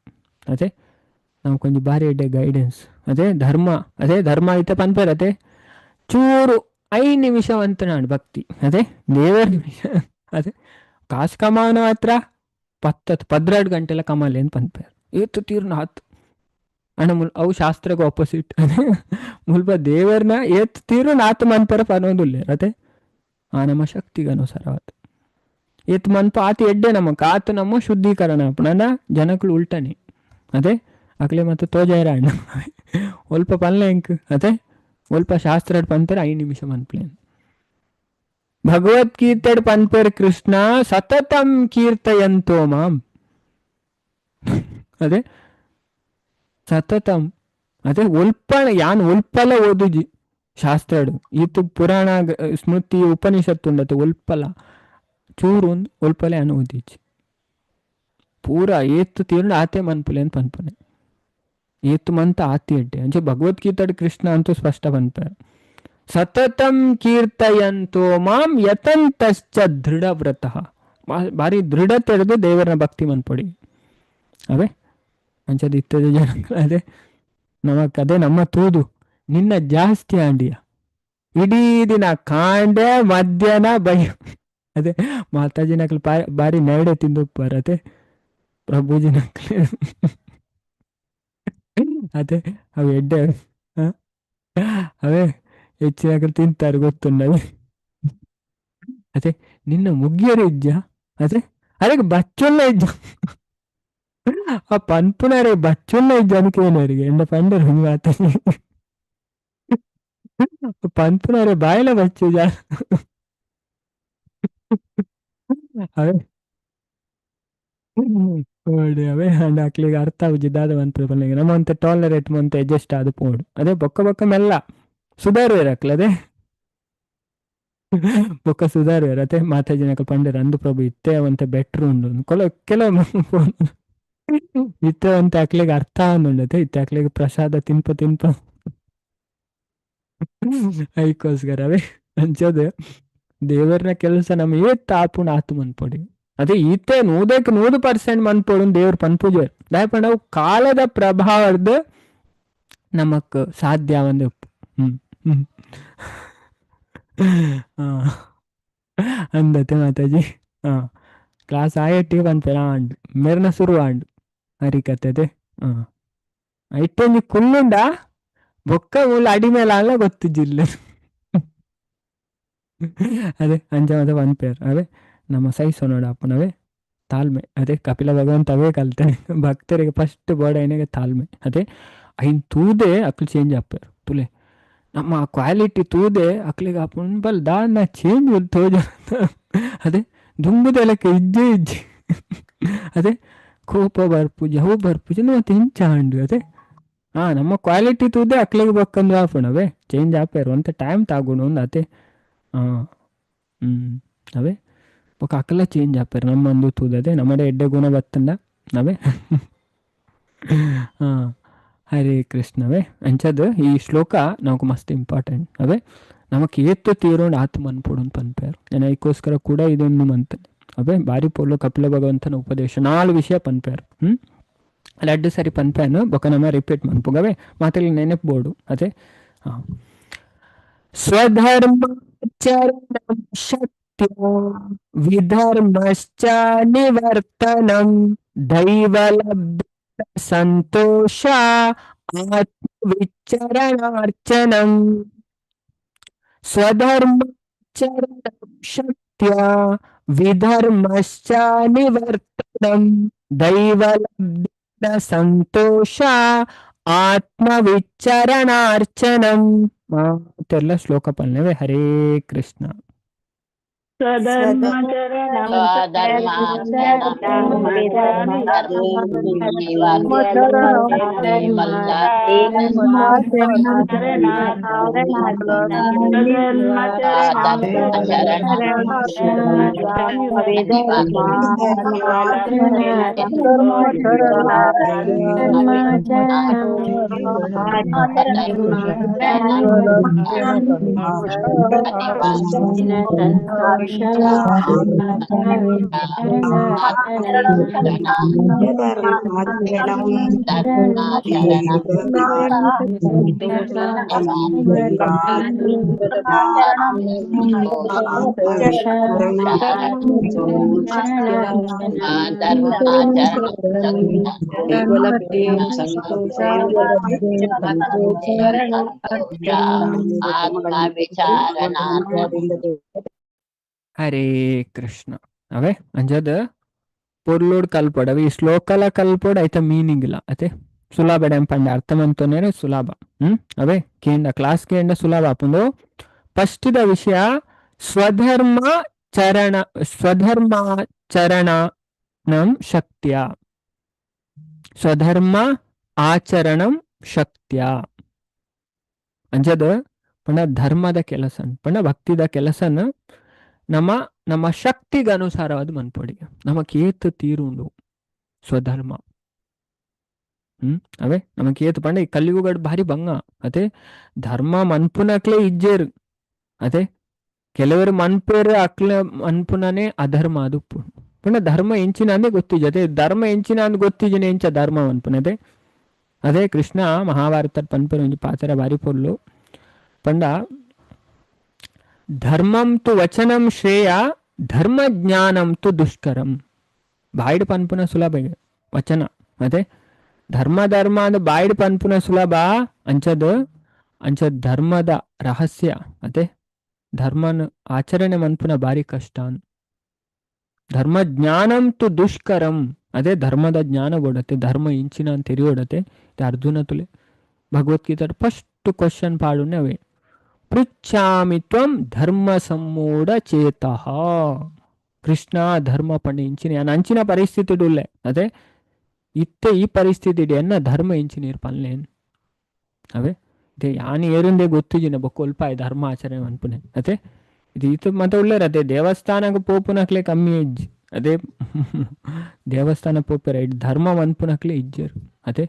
ಅದೇ ನಾವು ಕೊಂಚ ಭಾರಿ ಎಡ್ಡೆ ಗೈಡೆನ್ಸ್ ಅದೇ ಧರ್ಮ ಅದೇ ಧರ್ಮ ಐತೆ ಪನ್ಪೆರ್ ಅದೇ ಚೂರು 5 ನಿಮಿಷ ಅಂತ ನಾನು ಭಕ್ತಿ ಅದೇ ದೇವರ ನಿಮಿಷ ಅದೇ ಕಾಸು ಕಮಾವನ ಮಾತ್ರ 10 12 ಗಂಟೆಲ್ಲ ಕಮಾಲೆ ಅಂತ ಪನ್ಪೆರ್ ಏತು ತೀರ್ನ ಹತ್ತು ಅಣ್ಣ ಮುಲ್ ಅವು ಶಾಸ್ತ್ರಕ್ಕೆ ಆಪೋಸಿಟ್ ಅದೇ ಮುಲ್ಪ ದೇವರನ್ನ ಏತ್ ತೀರು ನಾತು ಮನ್ಪರ ಪನೊಂದುಲ್ಲೆ ಅದೇ ಆ ನಮ್ಮ ಶಕ್ತಿಗೆ ಅನುಸಾರವಾದ ಏತ್ ಮನ್ಪ ಆತ ಎಡ್ಡೆ ನಮ್ಮ ಕಾತು ನಮ್ಮ ಶುದ್ಧೀಕರಣ ನನ್ನ ಜನಗಳು ಉಲ್ಟನೆ ಅದೇ ಅಕ್ಲೆ ಮತ್ತೆ ತೋಜಾಯಿರ ಅಣ್ಣ ಒಲ್ಪ ಪಲ್ಲೆ ಇಂಕ್ ಅದೇ ಒಲ್ಪ ಶಾಸ್ತ್ರ ಪಂತರ 5 ನಿಮಿಷ ಮನ್ಪ್ಲೆ ಭಗವದ್ಗೀತೆ ಪನ್ಪೇರ್ ಕೃಷ್ಣ ಸತತಂ ಕೀರ್ತಯಂತೋ ಮಾಂ ಅದೇ ಸತತಂ ಅದೇ ಒಲ್ಪ ಯಾನ್ ಒಲ್ಪಲ ಓದುಜಿ ಶಾಸ್ತ್ರಡು ಈತು ಪುರಾಣ ಸ್ಮೃತಿ ಉಪನಿಷತ್ತು ಉಂಡತೆ ಒಲ್ಪಲ ಚೂರು ಒಂದು ಒಲ್ಪಲೆ ಯಾನ್ ಓದಿಜಿ ಪೂರ ಏತ್ತು ತೀರ್ಣ ಆತೆ ಮನ್ಪುಲೆ ಅಂತ ಪನ್ಪುನೆ ಏತು ಮಂತ ಆತಿ ಎಡ್ಡೆ ಅಂಚೆ ಭಗವದ್ಗೀತೆ ಕೃಷ್ಣ ಅಂತೂ ಸ್ಪಷ್ಟ ಪನ್ಪೆ ಸತತಂ ಕೀರ್ತಯಂತೋ ಮಾಂ ಯತಂತಶ್ಚ ದೃಢವ್ರತಃ ಭಾರಿ ದೃಢತೆ ಹಿಡಿದು ದೇವರನ್ನ ಭಕ್ತಿ ಮನ್ಪೊಡಿ ಅವೇ ಅಂಚದ ಇತ್ತದ ಜನ ಅದೇ ನಮಕ್ ಅದೇ ನಮ್ಮ ತೂದು ನಿನ್ನ ಜಾಸ್ತಿ ಆಂಡಿಯ ಇಡೀ ದಿನ ಕಾಂಡೆ ಮಧ್ಯಾಹ್ನ ಬೈ ಅದೇ ಮಾತಾಜಿನಕ್ಲು ಬಾರಿ ನೆರಡೆ ತಿಂದು ಅದೇ ಪ್ರಭುಜಿನಕ್ಲು ಅದೇ ಅವು ಎಡ್ಡೆ ಅವೇ ಹೆಚ್ಚಿನ ತಿಂತಾರೆ ಗೊತ್ತುಂಡವೆ ಅದೇ ನಿನ್ನ ಮುಗ್ಗಿಯರು ಇಜ್ಜ ಅದೇ ಅದಕ್ಕೆ ಬಚ್ಚೊಲ್ಲ ಇಜ್ಜ ಆ ಪನ್ಪುನರೇ ಬಚ್ಚೊಲ್ಲ ಇಜ್ಜ ಅನ್ಕೇನರಿಗೆ ಎಂಡ ಪಂಡರು ಮಾತಾಡಿ ಪನ್ಪುನರೇ ಬಾಯಿಲ ಬಚ್ಚು ಜ ಅವೇ ಓಡಿ ಅವೇ ಅಂಡ್ ಅಕ್ಲಿಗೆ ಅರ್ಥ ಆಗುಜಿ ದಾದ ಮಂತ್ರ ಪನ್ನಿಗೆ ನಮ್ಮ ಅಂತ ಟಾಲರೇಟ್ ಮಂತ ಅಡ್ಜಸ್ಟ್ ಆದ ಪೋಡು ಅದೇ ಬೊಕ್ಕ ಬೊಕ್ಕ ಮೆಲ್ಲ ಸುಧಾರುವೆರ್ ಅಕ್ಲ ಅದೇ ಬೊಕ್ಕ ಸುಧಾರುವೆರ್ ಅದೇ ಮಾತಾಜಿನಕ ಪಂಡರ್ ಅಂದು ಪ್ರಭು ಇತ್ತೆ ಅವಂತ ಬೆಟ್ರ್ ಉಂಡು ಕೊಲ ಕೆಲವು ಇತ್ತೆ ಅಂತ ಅಕ್ಲಿಗೆ ಅರ್ಥ ಆಂದುಂಡತೆ ಇತ್ತೆ ಅಕ್ಲಿಗೆ ಪ್ರಸಾದ ತಿನ್ಪ ತಿನ್ಪ ಐಕೋಸ್ಕರವೇ ಅಂಚದ ದೇವರನ ಕೆಲಸ ನಮ್ಮ ಏತ್ ಆಪುಣ ಆತು ಮನ್ಪೊಡಿ ಅದೇ ಈತೆ 100% ಮನ್ಪೊಡು ದೇವ್ರ ಪನ್ಪುಜೆ ದಾಯಪಂಡ ಅವು ಕಾಲದ ಪ್ರಭಾವದ ನಮಕ್ ಸಾಧ್ಯ ಒಂದು ಹ್ಮ್ ಹ್ಮ್ ಅಂದತೆ ಮಾತಾಜಿ. ಹಾ ಕ್ಲಾಸ್ ಆಯಟ್ಟಿ ಪನ್ಪೆರ ಆಂಡ್ ಮೆರ್ನ ಶುರು ಆಂಡ್ ಹರಿಕತೆ. ಹಾ ಇಟ್ಟೊಂಜಿ ಕುಲ್ಲುಂಡ ಬೊಕ್ಕ ಮೂಲ ಅಡಿ ಮೇಲೆ ಆನ್ಲ ಗೊತ್ತಿಜ್ಜಿಲ್ಲ ಅದೇ ಅಂಚ ಮತ್ತೆ ಪನ್ಪೇರ್ ಅವೇ ನಮ್ಮ ಸಹಿಸೋನೋಡ ಅಪ್ಪನವೇ ತಾಳ್ಮೆ ಅದೇ ಕಪಿಲ ಭಗವಂತ ಅವೇ ಕಲ್ತಾನೆ ಭಕ್ತರಿಗೆ ಫಸ್ಟ್ ಬೋರ್ಡ್ ಐನಾಗ ತಾಳ್ಮೆ ಅದೇ ಐನ್ ತೂದೆ ಅಕ್ಲು ಚೇಂಜ್ ಆಪೇರು ತುಲೆ. ನಮ್ಮ ಕ್ವಾಲಿಟಿ ತೂದೆ ಅಕ್ಲಿಗೆ ಆಪುಂಡು ಬಲ್ ದಾನ್ನ ಚೇಂಜ್ ತೋಜ ಅದೇ ದುಂಬುದೆಲಕ್ಕೆ ಇಜ್ಜೆ ಇಜ್ಜಿ ಅದೇ ಕೋಪ ಬರ್ಪುಜಿ ಅವು ಬರ್ಪುಜಿ ಮತ್ತೆ ಇಂಚ ಆಂಡು ಅದೇ ಹಾ ನಮ್ಮ ಕ್ವಾಲಿಟಿ ತೂದೆ ಅಕ್ಲಿಗೆ ಬಕ್ಕಂದು ಆಪುಂಡು ಅವೇ ಚೇಂಜ್ ಆಪೇರು ಅಂತ ಟೈಮ್ ತಾಗುಣು ಒಂದು ಅತೆ. ಹಾಂ ಅವೇ ಬೊಕ ಅಕಲ ಚೇಂಜ್ ಆಪೇರು ನಮ್ಮಂದು ತೂದದೆ ನಮ್ಮಡೆ ಎಡ್ಡೆ ಗುಣ ಬತ್ತಂಡ ಅವೇ. ಹಾಂ ಹರೇ ಕೃಷ್ಣವೇ. ಅಂಚದ ಈ ಶ್ಲೋಕ ನಮಕ್ ಮಸ್ತ್ ಇಂಪಾರ್ಟೆಂಟ್ ಅವೇ. ನಮಕ್ ಏತ್ ತೀರೋಂಡು ಆತ್ ಮನ್ಪೊಡು ಪನ್ಪೇರು ಐಕ್ಕೋಸ್ಕರ ಕೂಡ ಇದೊಂದು ಮಂತನೆ ಅವೇ. ಬಾರಿ ಪೋಲು ಕಪಿಲ ಭಗವಂತನ ಉಪದೇಶ 4 ವಿಷಯ ಪನ್ಪೇರು. ರಡ್ಡು ಸರಿ ಪನ್ಪೇನು ಬೊಕ ನಮ ರಿಪೀಟ್ ಮನ್ಪುಗವೇ ಮಾತೆಲ್ಲ ನೆನಪು ಅದೇ. ಹಾಂ ಸ್ವಧರ್ಮಾಚರಣಂ ಶಕ್ತ್ಯಾ ವಿಧರ್ಮಶ್ಚ ನಿವರ್ತನಂ ದೈವಲಬ್ಧ ಸಂತೋಷ ಆತ್ಮವಿಚರಣಾರ್ಚನಂ. ಸ್ವಧರ್ಮಾಚರಣಂ ಶಕ್ತ್ಯಾ ವಿಧರ್ಮಶ್ಚ ನಿವರ್ತನಂ ದೈವಲಬ್ಧ ಸಂತೋಷ ಆತ್ಮವಿಚರಣಾರ್ಚನಂ. ಮಾತೆಲ್ಲ ಶ್ಲೋಕ ಪಲ್ನವೇ. ಹರೇ ಕೃಷ್ಣ. ಹರೇ ಕೃಷ್ಣ. ಅವೇ ಅಂಜದ ಪೊರ್ಲೋಡ್ ಕಲ್ಪೊಡು ಅವೆ ಈ ಶ್ಲೋಕಲ ಕಲ್ಪೊಡು ಐತ ಮೀನಿಂಗ್ ಇಲ್ಲ ಅತೆ ಸುಲಭ ಪಂಡ ಅರ್ಥವಂತನೇ ಸುಲಭ. ಅವೇ ಕೇಂದ್ರ ಕ್ಲಾಸ್ ಕೇಂದ್ರ ಸುಲಭ ಆಪುಂಡು. ಫಸ್ಟ್ the ವಿಷಯ ಸ್ವಧರ್ಮ ಚರಣ ಸ್ವಧರ್ಮಾಚರಣಂ ಶಕ್ತಿಯ ಸ್ವಧರ್ಮ ಆಚರಣಂ ಶಕ್ತಿಯ ಅಂಜದ ಪಂಡ ಧರ್ಮದ ಕೆಲಸ ಪಂಡ ಭಕ್ತಿದ ಕೆಲಸನ ನಮ್ಮ ನಮ್ಮ ಶಕ್ತಿಗೆ ಅನುಸಾರವಾದ ಮನ್ಪೊಡಿ ನಮಕ್ ಏತ್ ತೀರುಂಡು ಸ್ವಧರ್ಮ. ಅವೇ ನಮಕ್ ಏತ್ ಪಂಡ ಈ ಕಲಿಯುಗಡ್ ಭಾರಿ ಬಂಗ ಅದೇ ಧರ್ಮ ಮನ್ಪುನಕ್ಲೆ ಇಜ್ಜೇರು ಅದೇ ಕೆಲವರು ಮನ್ಪೇರು ಅಕ್ಲ ಮನ್ಪುನನೇ ಅಧರ್ಮ ಅದು ಪಂಡ ಧರ್ಮ ಎಂಚಿನ ಅಂದೇ ಗೊತ್ತಿಜ ಅದೇ ಧರ್ಮ ಎಂಚಿನ ಅಂದ್ ಗೊತ್ತಿಜನೆ ಎಂಚ ಧರ್ಮ ಮನ್ಪುನದೇ ಅದೇ ಕೃಷ್ಣ ಮಹಾಭಾರತ ಪನ್ಪುನ ಒಂಜಿ ಪಾತ್ರ ಬಾರಿ ಪೊರ್ಲು ಪಂಡ ಧರ್ಮಂ ತು ವಚನಂ ಶ್ರೇಯ ಧರ್ಮ ಜ್ಞಾನಂ ತು ದುಷ್ಕರಂ. ಬಾಯ್ಡ್ ಪನ್ಪುನ ಸುಲಭ ವಚನ ಅದೇ ಧರ್ಮ ಧರ್ಮ ಅಂದ್ ಬಾಯ್ಡ್ ಪನ್ಪುನ ಸುಲಭ ಅಂಚದ ಅಂಚದ ಧರ್ಮದ ರಹಸ್ಯ ಅದೇ ಧರ್ಮನ ಆಚರಣೆ ಮನ್ಪುನ ಬಾರಿ ಕಷ್ಟ. ಧರ್ಮ ಜ್ಞಾನಂ ತು ದುಷ್ಕರಂ ಅದೇ ಧರ್ಮದ ಜ್ಞಾನ ಕೊಡತ್ತೆ ಧರ್ಮ ಇಂಚಿನ ಅಂತ ತೆರಿಯೋಡತ್ತೆ. ಅರ್ಜುನ ತುಲೆ ಭಗವದ್ಗೀತಾ ಫಸ್ಟ್ ಕ್ವಶನ್ ಪಾಡುನೆ ಅವೇ ಪೃಚ್ಛಾಮಿ ತ್ವಂ ಧರ್ಮ ಸಮ್ಮೂಢ ಚೇತಃ. ಕೃಷ್ಣ ಧರ್ಮ ಪಂಡ ಇಂಚಿನ ಅಂಚಿನ ಪರಿಸ್ಥಿತಿ ಉಲ್ಲೆ ಅದೇ ಇತ್ತೆ ಈ ಪರಿಸ್ಥಿತಿ ಎನ್ನ ಧರ್ಮ ಇಂಚಿನೀರ್ ಪನ್ಲೇನ್ ಅವೇ ಇದೆ ಯಾನ್ ಏರುಂದೇ ಗೊತ್ತಿಜಿನ ಬೊಕ್ಕ ಧರ್ಮ ಆಚರಣೆ ಅನ್ಪುನೆ ಅದೇ ಇದು ಇತ್ತು ಮತ್ತೆ ಉಳ್ಳೇರು ಅದೇ ದೇವಸ್ಥಾನಕ್ಕೆ ಪೋಪುನಕ್ಲೆ ಕಮ್ಮಿ ಇಜ್ಜಿ ಅದೇ ದೇವಸ್ಥಾನ ಪೋಪೆರ it ಧರ್ಮ ಅನ್ಪುನಕ್ಲೆ ಇಜ್ಜರು ಅದೇ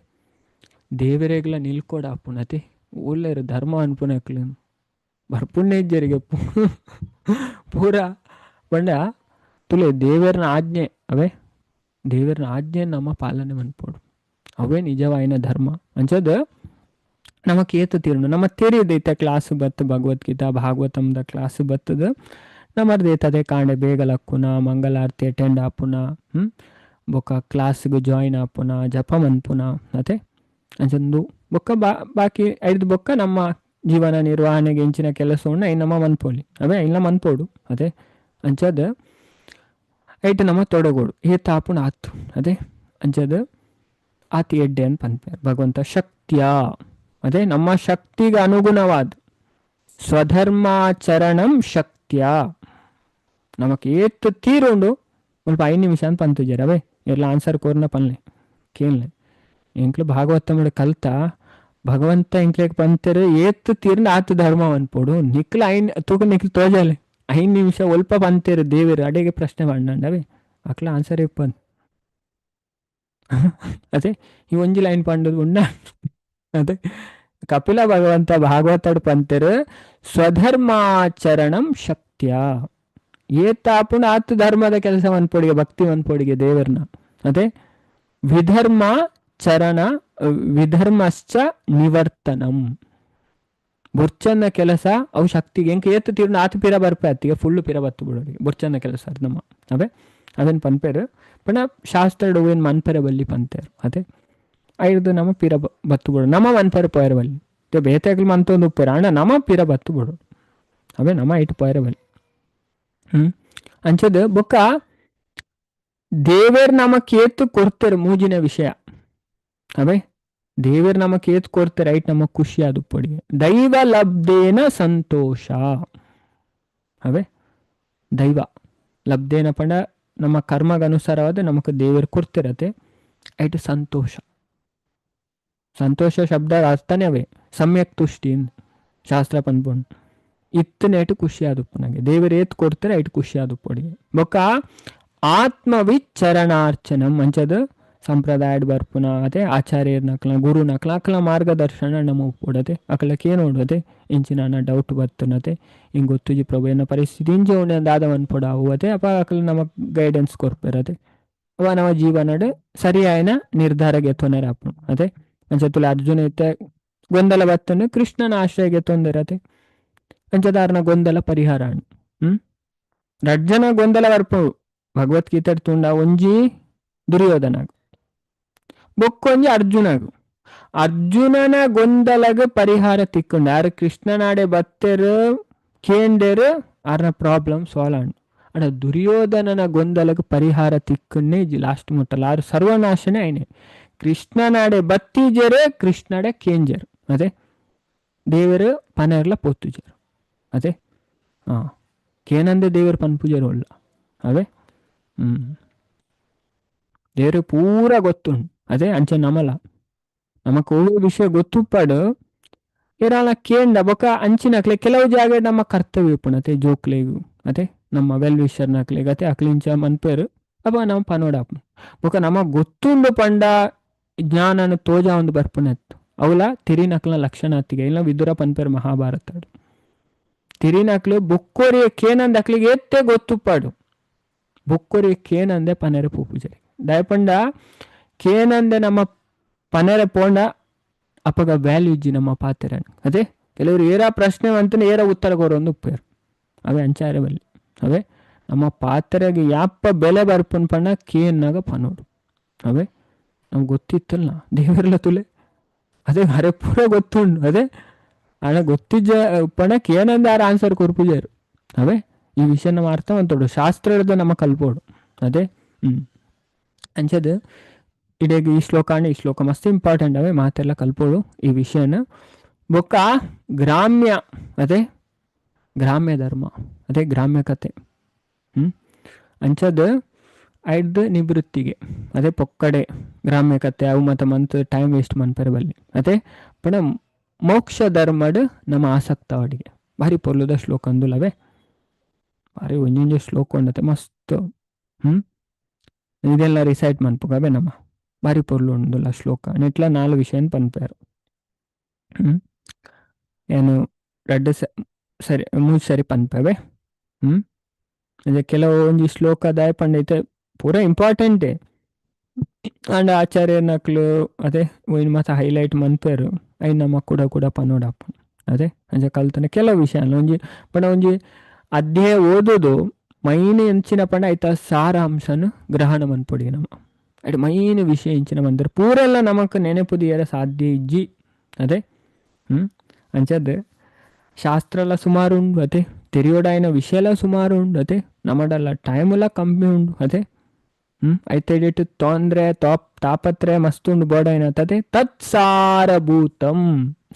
ದೇವರೇಗ್ಲ ನಿಲ್ಕೊಡ ಅಪ್ಪುನ ಅದೇ ಉಳ್ಳೇರು ಧರ್ಮ ಅನ್ಪುನಕ್ಲೆ ಬರ್ಪುಣ್ಯ ಇಜ್ಜರಿಗೆ ಪೂರ ಪಂಡ ತುಲೆ ದೇವರನ ಆಜ್ಞೆ ಅವೇ ದೇವರನ ಆಜ್ಞೆ ನಮ್ಮ ಪಾಲನೆ ಮನ್ಪೋಡು ಅವೇ ನಿಜವಾಯಿನ ಧರ್ಮ ಅಂಚದ ನಮಕ್ ಏತ ತೀರ್ಣು ನಮ್ಮ ತೆರಿಯದೈತೆ ಕ್ಲಾಸ್ ಬತ್ತು ಭಗವದ್ಗೀತಾ ಭಾಗವತಂದ ಕ್ಲಾಸ್ ಬತ್ತದ ನಮ್ಮರ್ದೈತೆ ಅದೇ ಕಾಂಡೆ ಬೇಗ ಲಕ್ಕುನ ಮಂಗಲಾರತಿ ಅಟೆಂಡ್ ಆಪುನ ಬೊಕ್ಕ ಕ್ಲಾಸ್ಗೆ ಜಾಯಿನ್ ಆಪುನ ಜಪ ಮನ್ಪುನ ಅದೇ ಅಂಚಂದು ಬೊಕ್ಕ ಬಾಕಿ ಐದು ಬೊಕ್ಕ ನಮ್ಮ ಜೀವನ ನಿರ್ವಹಣೆಗೆ ಎಂಚಿನ ಕೆಲಸ ಉಂಡ ನಮ್ಮ ಮನ್ಪೋಲಿ ಅವೇ ಇಲ್ಲ ಮನ್ಪೋಡು ಅದೇ ಅಂಚದ ಐಟ್ ನಮ್ಮ ತೊಡಗೋಡು ಏತ ಆಪುಣ ಆತು ಅದೇ ಅಂಚದ ಆತಿ ಎಡ್ಡೆ ಅಂತ ಪನ್ಪೇರು ಭಗವಂತ ಶಕ್ತಿಯ ಅದೇ ನಮ್ಮ ಶಕ್ತಿಗೆ ಅನುಗುಣವಾದ ಸ್ವಧರ್ಮಾಚರಣಂ ಶಕ್ತ್ಯ. ನಮಕ್ ಏತ್ ತೀರುಂಡು ಮುಲ್ಪ 5 ನಿಮಿಷ ಅಂತ ಪಂತುಜೆರ್ ಅವೇ ಎಲ್ಲ ಆನ್ಸರ್ ಕೋರ್ನ ಪನ್ಲೆ ಕೇನ್ಲೆ. ಎಂಕ್ಲು ಭಾಗವತಮಡು ಕಲ್ತ ಭಗವಂತ ಎಂಕ್ಲೆಗ್ ಪಂತೆರ್ ಏತ್ ತೀರ್ನ ಆತ್ ಧರ್ಮ ಅನ್ಪೋಡು ನಿಕ್ಲ ಐನ್ ತೂಕ ನಿಕ್ಲು ತೋಜಲೆ 5 ನಿಮಿಷ ಒಲ್ಪ ಪಂತೆರ್ ದೇವೆರ್ ಅಡೆಗೆ ಪ್ರಶ್ನೆ ಪಂಡಂಡವೇ ಅಕ್ಲ ಆನ್ಸರ್ ಇಪ್ಪನ್. ಅದೇ ಈ ಒಂಜಿ ಲೈನ್ ಪಂಡದು ಉಂಡ. ಅದೇ ಕಪಿಲ ಭಗವಂತ ಭಾಗವತಡ್ ಪಂತೆರ್ ಸ್ವಧರ್ಮಾಚರಣಂ ಶಕ್ತ್ಯ. ಏತಾಪುಣ ಆತ್ ಧರ್ಮದ ಕೆಲಸ ಮನ್ಪೊಡಿಗೆ ಭಕ್ತಿ ಮನ್ಪೊಡಿಗೆ ದೇವರ್ನ. ಅದೇ ವಿಧರ್ಮ ಚರಣ ವಿಧರ್ಮಶ್ಚ ನಿವರ್ತನಂ. ಬುರ್ಚನ್ನ ಕೆಲಸ ಅವು ಶಕ್ತಿಗೆ ಎಂಕ ಏತ್ ತೀರ್ನ ಆತ ಪಿರ ಬರ್ಪೆ ಅತ್ತಿಗೆ ಫುಲ್ಲು ಪಿರ ಬತ್ತು ಬಿಡೋರಿಗೆ ಬುರ್ಚನ್ನ ಕೆಲಸ ಅದು ನಮ್ಮ ಅವೇ ಅದನ್ನ ಪನ್ಪೇರು ಪಂಡ ಶಾಸ್ತ್ರಡ್ ಏನು ಮನ್ಪೆರೆ ಬಲ್ಲಿ ಪಂತೇರು. ಅದೇ ಐದು ನಮ್ಮ ಪಿರ ಬತ್ತು ಬಿಡು ನಮ್ಮ ಮನ್ಪೆರೆ ಪೋಯರ ಬಲ್ಲಿ ಬೇತೆಗ್ಲು ಮಂತೊಂದು ಉಪ್ಪೇರು ಅಣ್ಣ ನಮ್ಮ ಪಿರ ಬತ್ತು ಬಿಡು ಅವೇ ನಮ್ಮ ಇಟ್ಟು ಪೋಯರ ಬಲ್ಲಿ. ಅಂಚದ ಬೊಕ್ಕ ದೇವೇರ್ ನಮಕ್ ಏತ್ ಕೊಡ್ತೇರು ಮೂಜಿನ ವಿಷಯ ಅವೇ ದೇವೇರ್ ನಮಕ್ ಏತ್ ಕೊಡ್ತೇರು ಐಟ್ ನಮಕ್ ಖುಷಿ ಅದು ಪೊಡಿಗೆ ದೈವ ಲಬ್ಧೇನ ಸಂತೋಷ. ಅವೇ ದೈವ ಲಬ್ಧೇನ ಪಂಡ ನಮ್ಮ ಕರ್ಮಗನುಸಾರವಾದ ನಮಕ್ ದೇವರು ಕೊಡ್ತಿರತ್ತೆ ಐಟ್ ಸಂತೋಷ. ಸಂತೋಷ ಶಬ್ದ ಅರ್ಥನೇ ಅವೇ ಸಮ್ಯಕ್ ತುಷ್ಟಿ ಶಾಸ್ತ್ರ ಪನ್ಪುಂಡು ಇತ್ತನೇಟು ಖುಷಿ ಆದುಪ್ಪು ನಂಗೆ ದೇವರು ಏತ್ ಕೊಡ್ತಾರೆ ಐಟ್ ಖುಷಿ ಆದುಪ್ಪೊಡಿಗೆ. ಬೊಕ್ಕ ಆತ್ಮವಿಚರಣಾರ್ಚನಂ ಅಂಚದ ಸಂಪ್ರದಾಯಡ್ ಬರ್ಪುನ ಅದೇ ಆಚಾರ್ಯರ್ನಕ್ಲ ಗುರುನಕ್ಲ ಅಕ್ಲ ಮಾರ್ಗದರ್ಶನ ನಮ್ಮ ಉಪ್ಪುಡತೆ ಅಕ್ಲಕ್ಕೆ ನೋಡತೆ ಇಂಚಿನ ಡೌಟ್ ಬರ್ತನತೆ ಹಿಂಗೆ ಗೊತ್ತುಜಿ ಪ್ರಭು ಏನ ಪರಿಸ್ಥಿತಿ ಇಂಚೆ ಉಂಡೆ ದಾದ ಮನ್ಪೊಡ ಅವು ಅದೇ ಅಪ್ಪ ಅಕ್ಲ ನಮಕ್ ಗೈಡೆನ್ಸ್ ಕೊರ್ಪೆರತೆ ಅವ ನಮ್ಮ ಜೀವನಡ್ ಸರಿಯಾಯನ ನಿರ್ಧಾರ ಗೆತ್ತೊನರ ಅಪ್ಪು. ಅದೇ ಅಂಚತುಲ ಅರ್ಜುನ ಇತ್ತೆ ಗೊಂದಲ ಬತ್ತನೆ ಕೃಷ್ಣನ ಆಶ್ರಯಗೆ ತೊಂದರತೆ ಅಂಚದಾರನ ಗೊಂದಲ ಪರಿಹಾರ. ರಡ್ಜನ ಗೊಂದಲ ಬರ್ಪು ಭಗವದ್ಗೀತೆ ತುಂಡ ಒಂಜಿ ದುರ್ಯೋಧನಾಗು ಬೊಕ್ಕೊಂಜಿ ಅರ್ಜುನಗು. ಅರ್ಜುನನ ಗೊಂದಲಗ ಪರಿಹಾರ ತಿಕ್ಕೊಂಡು ಯಾರು ಕೃಷ್ಣನಾಡೆ ಬತ್ತೆರು ಕೇಂಡೆರು ಆರ್ನ ಪ್ರಾಬ್ಲಮ್ ಸಾಲ್ವ್ ಆಂಡ್. ಅಡ ದುರ್ಯೋಧನನ ಗೊಂದಲಗ ಪರಿಹಾರ ತಿಕ್ಕನ್ನೇ ಲಾಸ್ಟ್ ಮುಟ್ಟಲ್ಲ ಆರು ಸರ್ವನಾಶನೇ ಐನೆ. ಕೃಷ್ಣನಾಡೆ ಬತ್ತಿಜರು ಕೃಷ್ಣಡೆ ಕೇಂಜರು ಅದೇ ದೇವರು ಪನೆರ್ಲ ಪೊತ್ತುಜರು ಅದೇ ಹಾ ಕೇನಂದೆ ದೇವರು ಪನ್ಪುಜರು ಅಲ್ಲ ಅವೇ. ದೇವರು ಪೂರ ಗೊತ್ತುಂಡು ಅದೇ ಅಂಚೆ ನಮಲ ನಮಕ್ ಒಳ್ಳೆ ವಿಷಯ ಗೊತ್ತುಪ್ಪಾಡು ಏರಾಲ ಕೇಂಡ ಬೊಕ ಅಂಚಿನಕ್ಲೆ ಕೆಲವು ಜಾಗ ನಮ್ಮ ಕರ್ತವ್ಯ ಉಪ್ಪುನತೆ ಜೋಕ್ಲೆಗು ಅದೇ ನಮ್ಮ ವೆಲ್ ವಿಷರ್ನಕ್ಲೆಗ್ ಅತೆ ಅಕ್ಲಿಂಚ ಮನ್ಪೇರು ಅಪ್ಪ ನಮ್ಮ ಪನೋಡಾಪು ಬೊಕ ನಮಗ್ ಗೊತ್ತುಂಡು ಪಂಡ ಜ್ಞಾನನ ತೋಜ ಒಂದು ಬರ್ಪುನತ್ತು ಅವಲ ತಿರಿನಕ್ಲ ಲಕ್ಷಣ ಅತ್ತಿಗೆ ಇಲ್ಲ ವಿದುರ ಪನ್ಪೇರು ಮಹಾಭಾರತ ತಿರಿನಕ್ಲು ಬೊಕ್ಕೋರಿ ಕೇನಂದ ಅಕ್ಲಿಗೆ ಎತ್ತೆ ಗೊತ್ತುಪ್ಪಾಡು ಬೊಕ್ಕೋರಿ ಕೇನಂದೆ ಪನೆರೆ ಪೂಪುಜರಿ ದಯಪಂಡ ಕೇನಂದೆ ನಮ್ಮ ಪನೆರೆ ಪೋಂಡ ಅಪ್ಪಗ ವ್ಯಾಲ್ಯೂ ಇಜ್ಜಿ ನಮ್ಮ ಪಾತೆರನ್. ಅದೇ ಕೆಲವರು ಏರ ಪ್ರಶ್ನೆ ಅಂತಾನೆ ಏರ ಉತ್ತರ ಕೊರೊಂದು ಉಪ್ಪೇರು ಅವೇ ಅಂಚಾರೆ ಬಲ್ಲಿ ಅವೇ ನಮ್ಮ ಪಾತ್ರೆಗೆ ಯಾಪ ಬೆಲೆ ಬರ್ಪನ್ ಪಂಡ ಕೇನ್ನಾಗ ಪನೋಡು ಅವೇ ನಮ್ಗೆ ಗೊತ್ತಿತ್ತಲ್ಲ ದೇವರೆಲ್ಲ ತುಲೆ ಅದೇ ಅರೆ ಪೂರ ಗೊತ್ತುಂಡು ಅದೇ ಅಣ್ಣ ಗೊತ್ತಿದ್ದ ಪಣ ಕೇನಂದ ಯಾರು ಆನ್ಸರ್ ಕೊರ್ಪುಜಾರು ಅವೇ ಈ ವಿಷಯ ನಮ್ಮ ಅರ್ಥ ಅಂತೋಡು ಶಾಸ್ತ್ರ ನಮ್ಮ ಕಲ್ಪೋಡು. ಅದೇ ಅಂಚದ ಇಡೀ ಈ ಶ್ಲೋಕ ಅಂಡ್ ಈ ಶ್ಲೋಕ ಮಸ್ತ್ ಇಂಪಾರ್ಟೆಂಟ್ ಅವೇ ಮಾತೆಲ್ಲ ಕಲ್ಪೋಡು ಈ ವಿಷಯನ. ಬೊಕ್ಕ ಗ್ರಾಮ್ಯ ಅದೇ ಗ್ರಾಮ್ಯ ಧರ್ಮ ಅದೇ ಗ್ರಾಮ್ಯ ಕತೆ. ಅಂಚದ ಐದು ನಿವೃತ್ತಿಗೆ ಅದೇ ಪೊಕ್ಕಡೆ ಗ್ರಾಮ್ಯ ಕತೆ ಅವು ಮತ್ತೆ month time waste ಮನ್ಪೆರೆ ಬಲ್ಲಿ ಅದೇ ಪಣ ಮೋಕ್ಷ ಧರ್ಮಡ್ ನಮ್ಮ ಆಸಕ್ತವಾಡಿಗೆ ಭಾರಿ ಪೊರ್ಲುದ ಶ್ಲೋಕ ಅಂದುಲವೇ ಭಾರಿ ಒಂಜೊಂಜೆ ಶ್ಲೋಕ ಉಂಡತೆ ಮಸ್ತ್. ಇದೆಲ್ಲ ರಿಸೈಟ್ ಮನ್ಪುಗವೇ ನಮ್ಮ ಭಾರಿ ಪೊರ್ಲು ಉಂಡುಲ ಶ್ಲೋಕ ನೆಟ್ಲ 4 ವಿಷಯನ್ ಪನ್ಪೇರು. ಏನು ರಡ್ಡು ಸರಿ 3 ಸರಿ ಪನ್ಪೇವೆ. ಅದೇ ಕೆಲವು ಒಂಜಿ ಶ್ಲೋಕ ದಾಯ ಪಂಡೈತೆ ಪೂರ ಇಂಪಾರ್ಟೆಂಟೇ ಅಂಡ್ ಆಚಾರ್ಯನಕ್ಲು ಅದೇ ಒಯ್ನ್ ಮಾತ ಹೈಲೈಟ್ ಮನ್ಪೇರು ಐನ್ ನಮ್ಮ ಕೂಡ ಕೂಡ ಪನೋಡಪ್ಪ ಅದೇ ಅಂಚ ಕಲ್ತನೆ ಕೆಲವು ವಿಷಯ ಒಂಜಿ ಪಂಡ ಒಂಜಿ ಅಧ್ಯಾಯ ಓದೋದು ಮೈನ್ ಎಂಚಿನ ಪಂಡ ಐತ ಸಾರಾಂಶನ ಗ್ರಹಣ ಮನ್ಪೊಡಿ ನಮ್ಮ ಅಡ್ ಮೈನ್ ವಿಷಯ ಎಂಚಿನ ಬಂದರೆ ಪೂರೆಲ್ಲ ನಮಕ್ ನೆನಪುದಿಯರ ಸಾಧ್ಯ ಇಜ್ಜಿ. ಅದೇ ಅಂಚದ್ ಶಾಸ್ತ್ರ ಎಲ್ಲ ಸುಮಾರು ಉಂಡು ಅದೇ ತೆರಿಯೋಡಾಯಿನ ವಿಷಯ ಎಲ್ಲ ಸುಮಾರು ಉಂಡು ಅದೇ ನಮ್ಮಡಲ್ಲ ಟೈಮ್ ಎಲ್ಲ ಕಮ್ಮಿ ಉಂಡು ಅದೇ ಐತೆಡಿಟ್ ತೊಂದರೆ ತಾಪತ್ರೆ ಮಸ್ತ್ ಉಂಡು ಬೋರ್ಡ್ ಅದೇ ತತ್ ಸಾರಭೂತಂ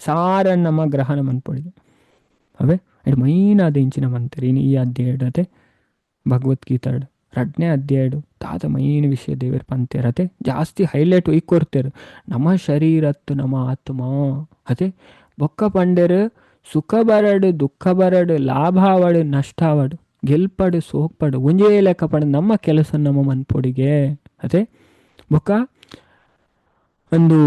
ಸಾರ ನಮ್ಮ ಗ್ರಹಣ ಮನ್ಪೊಡಿಗೆ ಅವೇ ಐಟ್ ಮೈನ್ ಆದ ಇಂಚಿನ ಮಂತೆರ್ ಇನಿ ಈ ಅಧ್ಯಾಯಡ್ ಅತೆ ಭಗವದ್ಗೀತಾಡ್ ರಡ್ಡನೇ ಅಧ್ಯಾಯಡ್ ದಾದ ಮೈನ್ ವಿಷಯ ದೇವೆರ್ ಪಂತೆರ್ ಅತೆ ಜಾಸ್ತಿ ಹೈಲೈಟ್ ಒಯ್ ಕೊರ್ತೆರ್ ನಮ್ಮ ಶರೀರತ್ತು ನಮ್ಮ ಆತ್ಮ ಅತೆ ಬೊಕ್ಕ ಪಂಡೆರ್ ಸುಖ ಬರಡ್ ದುಃಖ ಬರಡ್ ಲಾಭ ಆವಡ್ ನಷ್ಟ ಆವಡ್ ಗೆಲ್ಪಡು ಸೋಕ್ಪಡು ಒಂಜೇ ಲೆಕ್ಕ ಪಂಡ ನಮ್ಮ ಕೆಲಸ ನಮ್ಮ ಮನ್ಪೊಡಿಗೆ ಅತೆ ಬೊಕ್ಕ ಒಂದು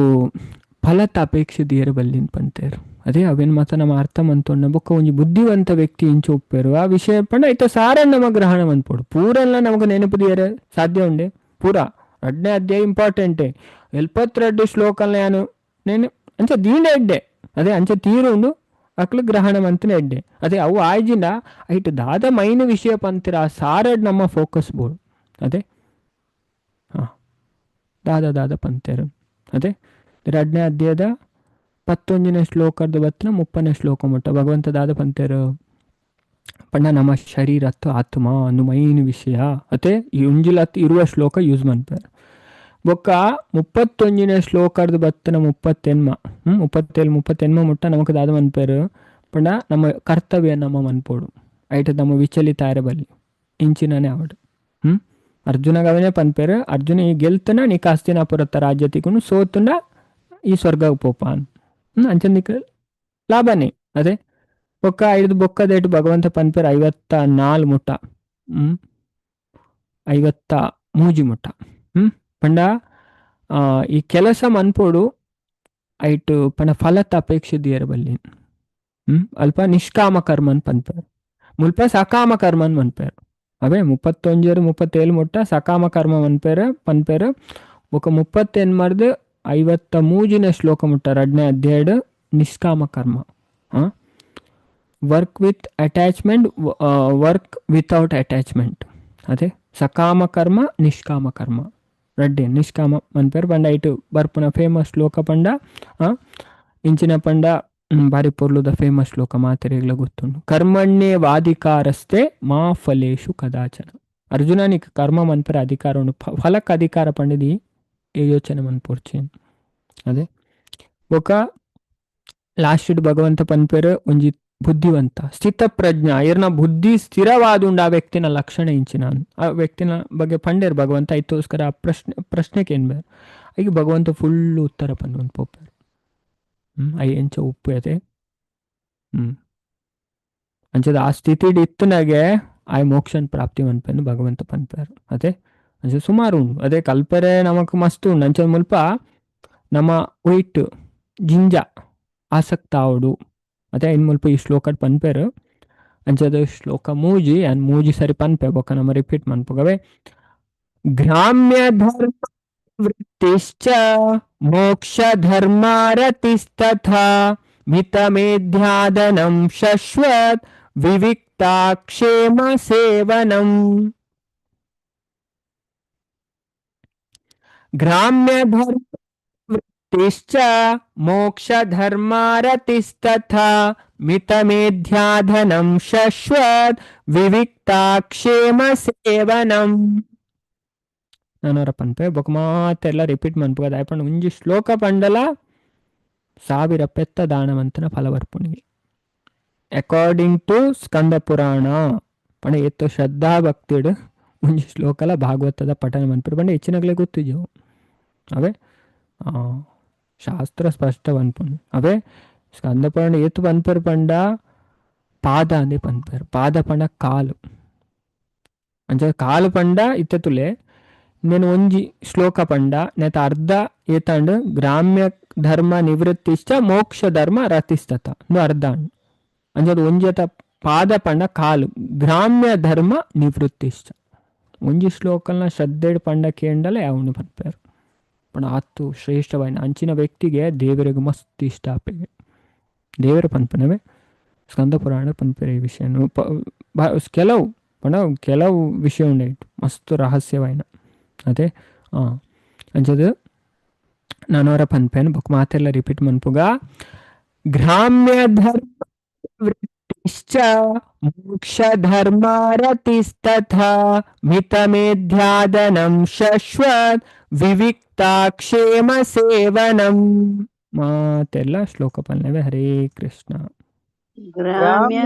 ಫಲತ ಅಪೇಕ್ಷೆ ದಿಯರ ಬಲ್ಲಿನ್ ಪಂತೇರು ಅದೇ ಅವೇನು ಮಾತ ನಮ್ಮ ಅರ್ಥ ಮಂತೊಂಡ ಬೊಕ್ಕ ಒಂಜಿ ಬುದ್ಧಿವಂತ ವ್ಯಕ್ತಿ ಇಂಚ ಒಪ್ಪೇರು ಆ ವಿಷಯ ಪಂಡ ಐತ ಸಾರ ನಮ್ಮ ಗ್ರಹಣ ಮನ್ಪೊಡು ಪೂರೆಲ್ಲ ನಮಗ ನೆನಪು ದಿಯರೆ ಸಾಧ್ಯ ಉಂಡೆ ಪೂರ ರಡ್ಡನೇ ಅಧ್ಯಾಯ ಇಂಪಾರ್ಟೆಂಟೇ 72 ಶ್ಲೋಕಲ್ನ ಯಾನು నేను ಅಂಚ ದೀಂಡ ಎಡ್ಡೆ ಅದೇ ಅಂಚ ತೀರುಂಡು ಅಕ್ಲು ಗ್ರಹಣ ಮಂತನೆ ಎಡ್ಡೆ ಅದೇ ಅವು ಆಯ್ಜಿಂಡ ಐಟ್ ದಾದ ಮೈನ್ ವಿಷಯ ಪಂತಿರ ಆ ಸಾರಡ್ ನಮ್ಮ ಫೋಕಸ್ ಬೋರ್ಡ್ ಅದೇ ಹಾಂ ದಾದ ದಾದ ಪಂತೇರು ಅದೇ ಎರಡನೇ ಅಧ್ಯಾಯದ 11ನೇ ಶ್ಲೋಕದ ಬತ್ತಿನ 30ನೇ ಶ್ಲೋಕ ಮುಟ್ಟ ಭಗವಂತ ದಾದ ಪಂತೇರು ಪಂಡ ನಮ್ಮ ಶರೀರತ್ತು ಆತ್ಮ ಅನ್ನು ಮೈನ್ ವಿಷಯ ಅದೇ ಈ ಉಂಜಿಲತ್ತು ಇರುವ ಶ್ಲೋಕ ಯೂಸ್ ಮನ್ಪೇರು ಬೊಕ್ಕ 31ನೇ ಶ್ಲೋಕದ ಬತ್ತಿನ 37 37 38 ಮುಟ್ಟ ನಮಕ್ ದಾದ ಮನ್ಪೇರು ಪಂಡ ನಮ್ಮ ಕರ್ತವ್ಯ ನಮ್ಮ ಮನ್ಪೋಡು ಐಟ್ ನಮ್ಮ ವಿಚಲಿತ ಬಲ್ಲಿ ಇಂಚಿನನೇ ಅವಡು ಅರ್ಜುನಗವನೇ ಪನ್ಪೇರು ಅರ್ಜುನ ಈ ಗೆಲ್ತನ ನೀ ಕಾಸ್ತಿನಾಪುರತ್ತ ರಾಜ್ಯತಿಗುನು ಸೋತುನ ಈ ಸ್ವರ್ಗ ಪೋಪಾನ್ ಅಂಚಂದಿಕ್ ಲಾಭನೇ ಅದೇ ಬೊಕ್ಕ ಐದು ಬೊಕ್ಕದೇಟು ಭಗವಂತ ಪನ್ಪೇರು 54 ಮುಟ್ಟ 53 ಮುಟ್ಟ ಪಂಡ ಈ ಕೆಲಸ ಮನ್ಪೋಡು ಐಟು ಪಂಡ ಫಲತ ಅಪೇಕ್ಷೆ ದಿಯರ ಬಲ್ಲಿ ಅಲ್ಪ ನಿಷ್ಕಾಮ ಕರ್ಮನ್ ಪನ್ಪೇರು ಮುಲ್ಪ ಸಕಾಮ ಕರ್ಮನ್ ಮನ್ಪೇರು ಅವೇ 31 37 ಮುಟ್ಟ ಸಕಾಮ ಕರ್ಮ ಮನ್ಪೇರು ಪನ್ಪೇರು ಬೊಕ್ಕ 38 53ನೇ ಶ್ಲೋಕ ಮುಟ್ಟ 2ನೇ ಅಧ್ಯಾಯ ನಿಷ್ಕಾಮ ಕರ್ಮ work with attachment work without attachment ಅದೇ ಸಕಾಮ ಕರ್ಮ ನಿಷ್ಕಾಮ ಕರ್ಮ ರಡ್ಡೆ ನಿಷ್ಕಾಮ ಮನ್ಪೇರು ಪಂಡ ಐಟು ಬರ್ಪುನ ಫೇಮಸ್ ಶ್ಲೋಕ ಪಂಡ ಇಂಚಿನ ಪಂಡ ಬಾರಿ ಪೊರ್ಲುದ ಫೇಮಸ್ ಶ್ಲೋಕ ಮಾತೆರೆಗ್ಲ ಗೊತ್ತುಂಡು ಕರ್ಮಣ್ಯೇ ವಾಧಿಕಾರಸ್ತೆ ಮಾ ಫಲೇಶು ಕದಾಚನ ಅರ್ಜುನ ನೀಕ್ ಕರ್ಮ ಮನ್ಪೆರೆ ಅಧಿಕಾರ ಉಂಡು ಫಲಕ್ಕೆ ಅಧಿಕಾರ ಪಂಡಿದಿ ಈ ಯೋಚನೆ ಮನ್ಪೊರ್ಚಿ ಅದೇ ಬೊಕ್ಕ ಲಾಸ್ಟ್ ಭಗವಂತ ಪನ್ಪೇರು ಒಂಜಿ ಬುದ್ಧಿವಂತ ಸ್ಥಿತಪ್ರಜ್ಞ ಇರ್ನ ಬುದ್ಧಿ ಸ್ಥಿರವಾದುಂಡು ಆ ವ್ಯಕ್ತಿನ ಲಕ್ಷಣ ಇಂಚಿನ ಆ ವ್ಯಕ್ತಿನ ಬಗ್ಗೆ ಪಂಡೇರ್ ಭಗವಂತ ಐತೋಸ್ಕರ ಆ ಪ್ರಶ್ನೆಗೆ ಏನ್ ಬೇರೆ ಈಗ ಭಗವಂತ ಫುಲ್ ಉತ್ತರ ಪನ್ನುವಂತ ಪೋಪೇರು I ಎಂಚ ಉಪ್ಪು ಅದೇ ಅಂಚದ ಆ ಸ್ಥಿತಿ ಇತ್ತನಾಗೆ ಆ ಮೋಕ್ಷನ್ ಪ್ರಾಪ್ತಿ ಮನ್ಪೆನು ಭಗವಂತ ಪನ್ಪೇರು ಅದೇ ಅಂಚ ಸುಮಾರು ಉಂಡು ಅದೇ ಕಲ್ಪರೆ ನಮಕ್ ಮಸ್ತ್ ಉಂಡು ಅಂಚ ಮುಲ್ಪ ನಮ್ಮ ಒಯ್ಟ್ ಜಿಂಜ ಆಸಕ್ತ ಆವಡು ಅದೇ ಇನ್ ಮುಲ್ಪ ಈ ಶ್ಲೋಕ ಪನ್ಪೇರು ಅಂಚದ ಶ್ಲೋಕ ಮೂಜಿ ಅನ್ ಮೂಜಿ ಸರಿ ಪನ್ಪೆ ಬೊಕ್ಕ ನಮ್ಮ ರಿಪೀಟ್ ಮನ್ಪುಗವೆ ಗ್ರಾಮ್ಯ ಧರ್ಮ ವೃತ್ತಿಶ್ಚ ಮೋಕ್ಷ ಧರ್ಮಾರತಿಸ್ತಥಾ ಮಿತಮೇಧ್ಯಾದನಂ ಶಶ್ವತ್ ವಿವಿಕ್ತಾಕ್ಷೇಮ ಸೇವನಂ ಗ್ರಾಮ್ಯ ಧರ್ಮ ವೃತ್ತಿಶ್ಚ ಮೋಕ್ಷ ಧರ್ಮಾರತಿಸ್ತಥಾ ಮಿತಮೇಧ್ಯಾಧನಂ ಶಶ್ವತ್ ವಿವಿಕ್ತಾಕ್ಷೇಮ ಸೇವನಂ ನಾನವರ ಪನ್ಪೆ ಬೊಕ ಮಾತೆಲ್ಲ ರಿಪೀಟ್ ಮನ್ಪುಗದ ಆಯ್ಪಂಡ ಒಂಜಿ ಶ್ಲೋಕ ಪಂಡಲ 1000 ಪೆತ್ತ ದಾನವಂತನ ಫಲವರ್ಪುಣಿಗೆ ಅಕಾರ್ಡಿಂಗ್ ಟು ಸ್ಕಂದ ಪುರಾಣ ಪಂಡ ಏತೋ ಶ್ರದ್ಧಾ ಭಕ್ತಿಡ್ ಒಂಜಿ ಶ್ಲೋಕಲ ಭಾಗವತದ ಪಠಣ ಮನ್ಪುರು ಪಂಡ ಹೆಚ್ಚಿನಗ್ಲೆ ಗೊತ್ತಿಜವು ಅವೇ ಶಾಸ್ತ್ರ ಸ್ಪಷ್ಟ ಪನ್ಪುಂಡು ಅವೇ ಸ್ಕಂದ ಪುರಾಣ ಏತು ಪನ್ಪೆರ್ ಪಂಡ ಪಾದ ಅಂದೇ ಪನ್ಪೆರ್ ಪಾದ ಪಂಡ ಕಾಲು ಅಂಚ ಕಾಲು ಪಂಡ ಇತ್ತತುಲೆ నేను ಒಂಜಿ ಶ್ಲೋಕ ಪಂಡ ನೇತ ಅರ್ಧ ಏತಾಂಡ್ ಗ್ರಾಮ್ಯ ಧರ್ಮ ನಿವೃತ್ತಿಶ್ಚ ಮೋಕ್ಷ ಧರ್ಮ ರತಿಸ್ತತ ಇಂದು ಅರ್ಧ ಅಂಚದ ಒಂಜಿ ಪಾದ ಪಂಡ ಕಾಲು ಗ್ರಾಮ್ಯ ಧರ್ಮ ನಿವೃತ್ತಿಶ್ಚ ಒಂಜಿ ಶ್ಲೋಕಲ್ನ ಶ್ರದ್ಧೆಡ್ ಪಂಡ ಕೇಂಡಲ ಯಾವನು ಪನ್ಪೇರು ಪಂಡ ಆತು ಶ್ರೇಷ್ಠವಾಯಿನ ಅಂಚಿನ ವ್ಯಕ್ತಿಗೆ ದೇವರಿಗೆ ಮಸ್ತ್ ಇಷ್ಟ ಆಪೆಗೆ ದೇವರ ಪನ್ಪನವೇ ಸ್ಕಂದ ಪುರಾಣ ಪನ್ಪೇರು ಈ ವಿಷಯ ಕೆಲವು ಪಂಡ ಕೆಲವು ವಿಷಯ ಉಂಡೆ ಮಸ್ತ್ ರಹಸ್ಯವಾಯಿನ ಅದೇ ಅಂಚದು ನಾನವರ ಪನ್ಪೇನು ಬೊಕ್ಕ ಮಾತೆಲ್ಲ ರಿಪೀಟ್ ಮನ್ಪುಗ ಗ್ರಾಮ್ಯ ಧರ್ಮ ವೃತ್ತಿಶ್ಚ ಮೋಕ್ಷ ಧರ್ಮಾರತಿಸ್ತಥಾ ಮಿತಮೇಧ್ಯಾದನಂ ಶಶ್ವತ್ ವಿವಿಕ್ತಾಕ್ಷೇಮ ಸೇವನಂ ಮಾತೆಲ್ಲ ಶ್ಲೋಕ ಪನ್ನೆವೆ. ಹರೇ ಕೃಷ್ಣ. ಗ್ರಾಮ್ಯ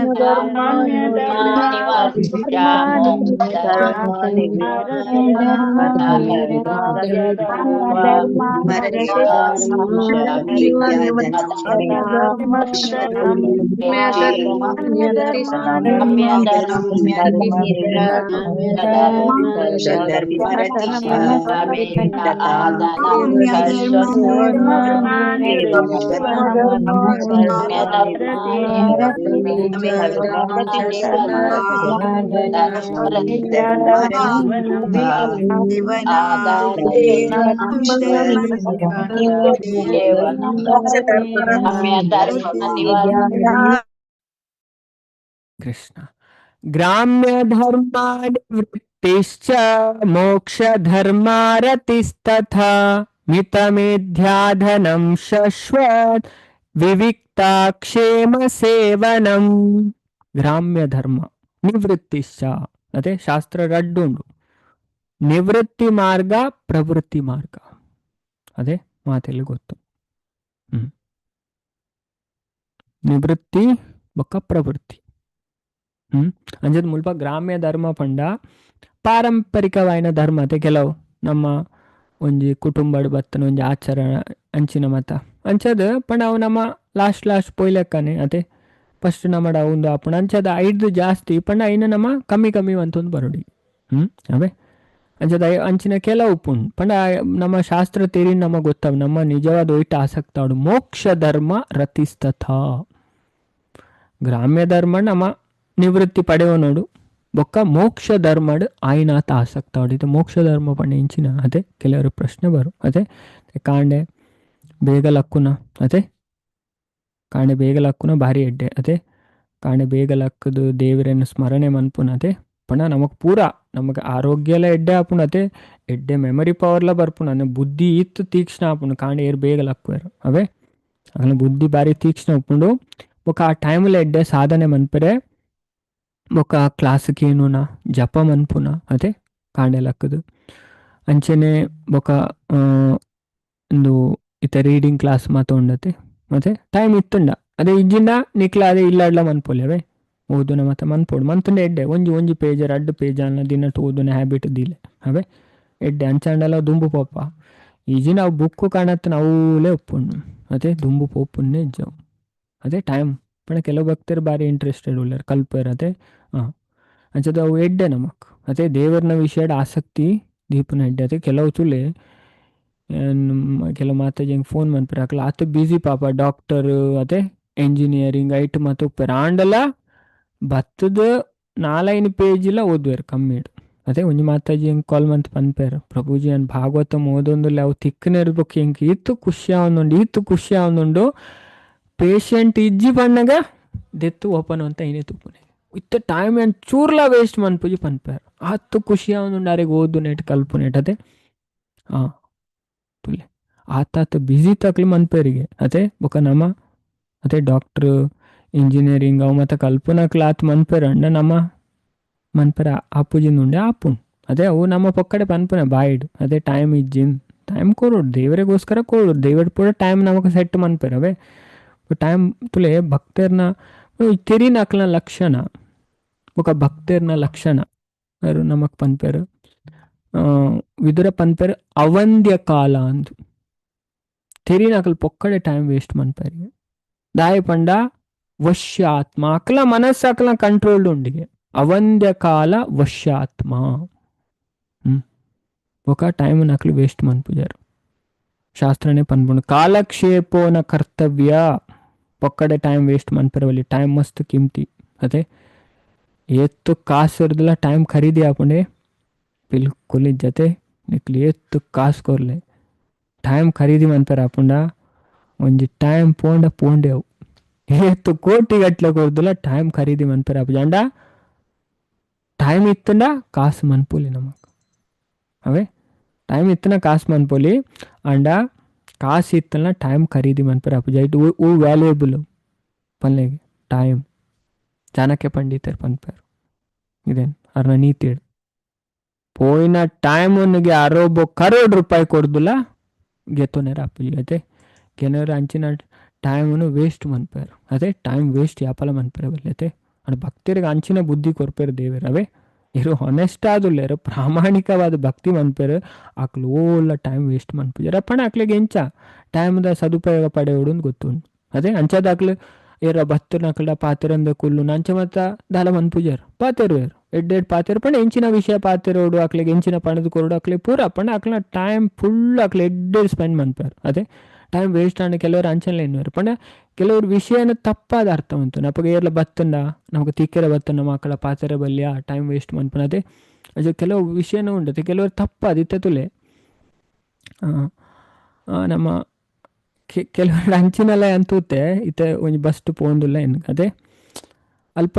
ಕೃಷ್ಣ. ಗ್ರಾಮ್ಯ ಧರ್ಮಾನಿವೃತ್ತಿಶ್ಚ ಮೋಕ್ಷ ಧರ್ಮಾರತಿಸ್ತಥಾ ಮಿತಮೇಧ್ಯಾಧನಂ ಶಶ್ವತ್ ವಿವಿಕ್ತಾಕ್ಷೇಮ ಸೇವನಂ. ಗ್ರಾಮ್ಯ ಧರ್ಮ ನಿವೃತ್ತಿಶ್ಚ ಅದೇ ಶಾಸ್ತ್ರ ರಡ್ಡುಂಡು, ನಿವೃತ್ತಿ ಮಾರ್ಗ ಪ್ರವೃತ್ತಿ ಮಾರ್ಗ, ಅದೇ ಮಾತೆಲ್ಲ ಗೊತ್ತು. ಹ್ಮ್ ನಿವೃತ್ತಿ ಬೊಕ್ಕ ಪ್ರವೃತ್ತಿ. ಅಂಜದ ಮುಲ್ಪ ಗ್ರಾಮ್ಯ ಧರ್ಮ ಪಂಡ ಪಾರಂಪರಿಕವಾಯಿನ ಧರ್ಮ ಅತೆ ಕೆಲವು ನಮ್ಮ ಒಂಜಿ ಕುಟುಂಬಡ್ ಬತ್ತನ ಒಂಜಿ ಆಚರಣೆ ಅಂಚಿನ ಮತ ಅಂಚದ ಪಂಡ ಅವು ನಮ್ಮ ಲಾಸ್ಟ್ ಲಾಸ್ಟ್ ಪೊಯ್ಲೆಕ್ಕನೆ ಅತೆ ಫಸ್ಟ್ ನಮ್ಮಡ ಒಂದು ಆಪುಂಡು ಅಂಚದ ಐದು ಜಾಸ್ತಿ ಪಂಡ ಐನ ನಮ್ಮ ಕಮ್ಮಿ ಕಮ್ಮಿ ಅಂತೊಂದು ಬರೋಡಿ. ಅವೇ ಅಂಚದ ಅಂಚಿನ ಕೆಲವು ಉಪ್ಪುಂಡು ಪಂಡ ನಮ್ಮ ಶಾಸ್ತ್ರ ತೇರಿ ನಮಗೆ ಗೊತ್ತಾವ ನಮ್ಮ ನಿಜವಾದ ಒಯ್ಟ ಆಸಕ್ತ ಉಂಡು ಮೋಕ್ಷ ಧರ್ಮ ರತಿಸ್ತಥ. ಗ್ರಾಮ್ಯ ಧರ್ಮ ನಮ್ಮ ನಿವೃತ್ತಿ ಪಡೆಯುವ ನೋಡು ಬೊಕ್ಕ ಮೋಕ್ಷ ಧರ್ಮಡ್ ಆಯ್ನಾತ ಆಸಕ್ತ ಉಂಡು. ಇದು ಮೋಕ್ಷ ಧರ್ಮ ಪಂಡ ಇಂಚಿನ ಅದೇ ಕೆಲವರು ಪ್ರಶ್ನೆ ಬರು ಅದೇ ಕಾಂಡೆ ಬೇಗ ಲಕ್ಕುನ ಅದೇ ಕಾಂಡೆ ಬೇಗ ಲಕ್ಕುನ ಭಾರಿ ಎಡ್ಡೆ ಅದೇ ಕಾಂಡೆ ಬೇಗ ಲಕ್ಕದು ದೇವರನ್ನು ಸ್ಮರಣೆ ಮನ್ಪುನ ಅದೇ ಪಂಡ ನಮಗ್ ಪೂರ ನಮಗೆ ಆರೋಗ್ಯ ಎಲ್ಲ ಎಡ್ಡೆ ಆಪುಂಡು ಅದೇ ಎಡ್ಡೆ ಮೆಮೊರಿ ಪವರ್ಲ ಬರ್ಪುಂಡು ಅಂದ್ರೆ ಬುದ್ಧಿ ಇತ್ತು ತೀಕ್ಷ್ಣ ಆಪುಂಡು ಕಾಂಡೆ ಏರ್ ಬೇಗ ಲಕ್ಕುವೆರು ಅವೇ ಅಗಲ ಬುದ್ಧಿ ಭಾರಿ ತೀಕ್ಷ್ಣ ಉಪ್ಪುಂಡು. ಬೊಕ್ಕ ಆ ಟೈಮಲ್ಲಿ ಎಡ್ಡೆ ಸಾಧನೆ ಮನ್ಪರೆ ಬೊಕ್ಕ ಕ್ಲಾಸ್ಗೆ ಏನುನ ಜಪ ಮನ್ಪುನ ಅದೇ ಕಾಂಡೆ ಲಕ್ಕದು ಅಂಚೆನೆ ಬೊಕ್ಕ ಒಂದು ಇತ್ತ ರೀಡಿಂಗ್ ಕ್ಲಾಸ್ ಮಾತ ಉಂಡತೆ ಮತ್ತೆ ಟೈಮ್ ಇತ್ತುಂಡ ಅದೇ ಇಜ್ಜಿಂಡ ನಿಕ್ಲ ಅದೇ ಇಲ್ಲಾಡ್ಲ ಮನ್ಪೊಲೆ ಅವೇ ಓದುನ ಮತ್ತೆ ಮನ್ಪೋಡು ಮಂತುಂಡ ಎಡ್ಡೆ ಒಂಜಿ ಒಂಜಿ ಪೇಜ್ ರಡ್ಡು ಪೇಜ್ ಅನ್ನ ದಿನಟ್ಟು ಓದುನ ಹ್ಯಾಬಿಟ್ ದಿಲೆ ಅವೇ ಎಡ್ಡೆ ಅಂಚಾಂಡಲ ದುಂಬು ಪೋಪ ಈಜಿ ನಾವು ಬುಕ್ಕು ಕಾಣತ್ತೆ ನಾವುಲೇ ಒಪ್ಪುಂಡು ಅದೇ ದುಂಬು ಪೋಪುನ್ನೇ ಇಜ್ಜವು ಅದೇ ಟೈಮ್ ಪಂಡ ಕೆಲವು ಭಕ್ತರು ಭಾರಿ ಇಂಟ್ರೆಸ್ಟೆಡ್ ಉಲ್ಲೆರ್ ಕಲ್ಪೆರ್ ಅದೇ ಅಂಚದ ಅವು ಎಡ್ಡೆ ನಮಕ್ ಅದೇ ದೇವರನ ವಿಷಯಡ್ ಆಸಕ್ತಿ ದೀಪನ ಎಡ್ಡೆ ಅದೇ ಕೆಲವು ತುಲೆ ಕೆಲವು ಮಾತಾಜಿ ಹೆಂಗೆ ಫೋನ್ ಮನ್ಪೆರ್ ಅಕ್ಲ ಆತು ಬ್ಯುಸಿ ಪಾಪ ಡಾಕ್ಟರ್ ಅದೇ ಎಂಜಿನಿಯರಿಂಗ್ ಐಟ್ ಮಾತ ಉಪ್ಪೆರ್ ಆಂಡಲ ಬತ್ತದ ನಾಲೈನ್ ಪೇಜಿಲ ಓದುವೆರ್ ಕಮ್ಮಿಡ್. ಅದೇ ಒಂಜಿ ಮಾತಾಜಿ ಹೆಂಗೆ ಕಾಲ್ ಮಂತ್ ಪನ್ಪೆರ್ ಪ್ರಭುಜಿ ಅನ್ ಭಾಗವತಂ ಓದೊಂದುಲ್ಲೆ ಅವು ತಿಕ್ಕನೆರ್ಬೊಕ್ಕ ಎಂಕ್ ಈತ್ ಖುಷಿ ಆವೊಂದುಂಡು ಈತ್ ಖುಷಿ ಆವೊಂದುಂಡು ಪೇಷಂಟ್ ಇಜ್ಜಿ ಪನ್ನಗ ದೆತ್ತು ಓಪನ್ ಅಂತ ಏನೇ ತುಪ್ಪುನೆ ಇತ್ತ ಟೈಮ್ ಏನ್ ಚೂರ್ಲ ವೇಸ್ಟ್ ಮನ್ಪುಜಿ ಪನ್ಪೆರ್ ಆತು ಖುಷಿ ಆವೊಂದುಂಡು ಅರೆಗ್ ಓದು ನೆಟ್ ಕಲ್ಪು ನೆಟ್ ಅದೇ ತುಲೆ ಆತಾತ ಬ್ಯುಸಿ ತಕ್ಲಿ ಮನ್ಪೆರಿಗೆ ಅದೇ ಬೊಕ ನಮ ಅದೇ ಡಾಕ್ಟ್ರ್ ಇಂಜಿನಿಯರಿಂಗ್ ಅವು ಮತ್ತೆ ಕಲ್ಪನಕ್ಲ ಆತ್ ಮನ್ಪೆರ್ ಅಂಡ ನಮ್ಮ ಮನ್ಪೆರ ಆಪುಜಿಂದುಂಡೆ ಆಪುಂಡು ಅದೇ ಅವು ನಮ್ಮ ಪೊಕ್ಕಡೆ ಪನ್ಪುನೆ ಬಾಯಿಡ್ ಅದೇ ಟೈಮ್ ಇಜ್ಜಿನ್ ಟೈಮ್ ಕೊರೊಡು ದೇವರಿಗೋಸ್ಕರ ಕೊರೊಡು ದೇವರ ಪೂರ ಟೈಮ್ ನಮಕ್ ಸೆಟ್ ಮನ್ಪೆರ್ ಅವೇ ಟೈಮ್ ತುಲೆ ಭಕ್ತರ್ನ ತೆರಿನಕ್ಲನ ಲಕ್ಷಣ ಬೊಕ ಭಕ್ತರ್ನ ಲಕ್ಷಣ ಅವರು ನಮಕ್ ಪನ್ಪೆರ್ ವಿದುರ ಪನ್ಪೆರ್ ಅವಂದ್ಯ ಕಾಲ ಅಂದು ತೆರಿನಕಲ್ ಪೊಕ್ಕಡೆ ಟೈಮ್ ವೇಸ್ಟ್ ಮನ್ಪೆರಿಗೆ ದಾಯ ಪಂಡ ವಶ್ಯಾತ್ಮ ಅಕ್ಲ ಮನಸ್ಸು ಅಕ್ಲ ಕಂಟ್ರೋಲ್ಡ್ ಉಂಡಿಗೆ ಅವಂದ್ಯ ಕಾಲ ವಶ್ಯಾತ್ಮ. ಬೊಕ ಟೈಮ್ ನಕ್ಲು ವೇಸ್ಟ್ ಮನ್ಪುಜಾರು ಶಾಸ್ತ್ರನೇ ಪನ್ಪುಂಡು ಕಾಲಕ್ಷೇಪೋನ ಕರ್ತವ್ಯ ಪೊಕ್ಕಡೆ ಟೈಮ್ ವೇಸ್ಟ್ ಮನ್ಪೆರವಲ್ಲಿ ಟೈಮ್ ಮಸ್ತ್ ಕಿಮ್ತಿ ಅದೇ ಏತ್ತು ಕಾಸು ಇರ್ದಿಲ್ಲ ಟೈಮ್ ಖರೀದಿ ಆಪುಂಡೆ ಬಿಲ್ಕುಲ್ ಇಜ್ಜತೆ ನಿಕ್ಲು ಏತ್ತು ಕಾಸು ಕೊರ್ಲೆ ಟೈಮ್ ಖರೀದಿ ಮನ್ಪೆರ ಆಪುಂಡ ಒಂಜಿ ಟೈಮ್ ಪೋಂಡ ಪೋಂಡೆ ಅವು ಏತ್ತು ಕೋಟಿ ಗಟ್ಲೆ ಕೊರ್ದಿಲ್ಲ ಟೈಮ್ ಖರೀದಿ ಮನ್ಪೆರ ಆಪುಜ ಅಂಡ ಟೈಮ್ ಇತ್ತಂಡ ಕಾಸು ಮನ್ಪೊಲಿ ನಮಕ್ ಅವೇ ಟೈಮ್ ಇತ್ತನ ಕಾಸು ಮನ್ಪೊಲಿ ಅಂಡ ಕಾಸು ಇತ್ತನ ಟೈಮ್ ಖರೀದಿ ಮನ್ಪೆರ ಆಪುಜ it ಊ ವ್ಯಾಲ್ಯೂಯಬಲ್ ಪನ್ಲೆಗೆ ಟೈಮ್ ಚಾಣಕ್ಯ ಪಂಡಿತರು ಪನ್ಪೆರ್ ಇದೇನು ಅರ್ನ ನೀತಿ ಪೋಯಿನ ಟೈಮನ್ಗೆ ಅರಬ್ ಕರೋಡ್ ರೂಪಾಯಿ ಕೊಡ್ದುಲ ಗೆತ್ತೊನೆರ ಆಪುಜಿ ಅತೆ ಕೆಲವರು ಅಂಚಿನ ಟೈಮನ್ನು ವೇಸ್ಟ್ ಮನ್ಪೇರು. ಅದೇ ಟೈಮ್ ವೇಸ್ಟ್ ಯಾಪಲ ಮನ್ಪೇರೆ ಬಲ್ಲತೆ. ಅಂಡ್ ಭಕ್ತರಿಗೆ ಅಂಚಿನ ಬುದ್ಧಿ ಕೊರ್ಪೇರು ದೇವೇರ್. ಅವೇ ಇರು ಹಾನೆಸ್ಟ್ ಆದುಲ್ಲೇರು, ಪ್ರಾಮಾಣಿಕವಾದ ಭಕ್ತಿ ಮನ್ಪೇರು. ಆಕ್ಲು ಓಲ ಟೈಮ್ ವೇಸ್ಟ್ ಮನ್ಪುಜಾರ. ಪಂಡ ಅಕ್ಲೆಗ್ ಎಂಚ ಟೈಮ್ದ ಸದುಪಯೋಗ ಪಡೆಯೋಡು ಅಂದ್ ಗೊತ್ತುಂಡು. ಅದೇ ಅಂಚದ ಅಕ್ಲು ಏರ ಭಕ್ತನಕ್ಲ ಪಾತೆರಂದ ಕುಲ್ಲು ಅಂಚ ಮತ್ತ ದಾಲ ಮನ್ಪುಜಾರ್ ಪಾತೆರುವೆರ್ ಎಡ್ಡೆಡ್ ಪಾತೆರು. ಪಂಡ ಎಂಚಿನ ವಿಷಯ ಪಾತೆರೋಡು ಅಕ್ಲೆಗ್ ಎಂಚಿನ ಪಣದು ಕೊರಡು ಅಕ್ಲೆ ಪೂರ. ಪಂಡ ಅಕ್ಲ ಟೈಮ್ ಫುಲ್ ಅಕ್ಲೆ ಎಡ್ಡೆಡ್ ಸ್ಪೆಂಡ್ ಮನ್ಪೇರು. ಅದೇ ಟೈಮ್ ವೇಸ್ಟ್ ಆಂಡ ಕೆಲವರು ಅಂಚನೆ ಎನ್ನುವರು. ಪಂಡ ಕೆಲವರು ವಿಷಯನ ತಪ್ಪಾದ ಅರ್ಥ ಉಂಟು. ನಪಗ ಏರ್ಲ ಬತ್ತಂಡ ನಮಗ ತಿಕ್ಕೆರೆ ಬತ್ತಂಡ ಮಕ್ಕಳ ಪಾತೆರೆ ಬಲ್ಯ ಟೈಮ್ ವೇಸ್ಟ್ ಮನ್ಪುನ. ಅದೇ ಅಜ ಕೆಲವು ವಿಷಯನೂ ಉಂಡತೆ ಕೆಲವರು ತಪ್ಪಾದ ಇತ್ತೆ ತುಲೆ ನಮ್ಮ ಕೆಲವರು ಅಂಚಿನಲ್ಲ ಅಂತೂತೆ ಇತ್ತೆ ಒಂಜಿ ಬಸ್ಟ್ ಪೋಂದುಲ್ಲ ಎನ್. ಅದೇ ಅಲ್ಪ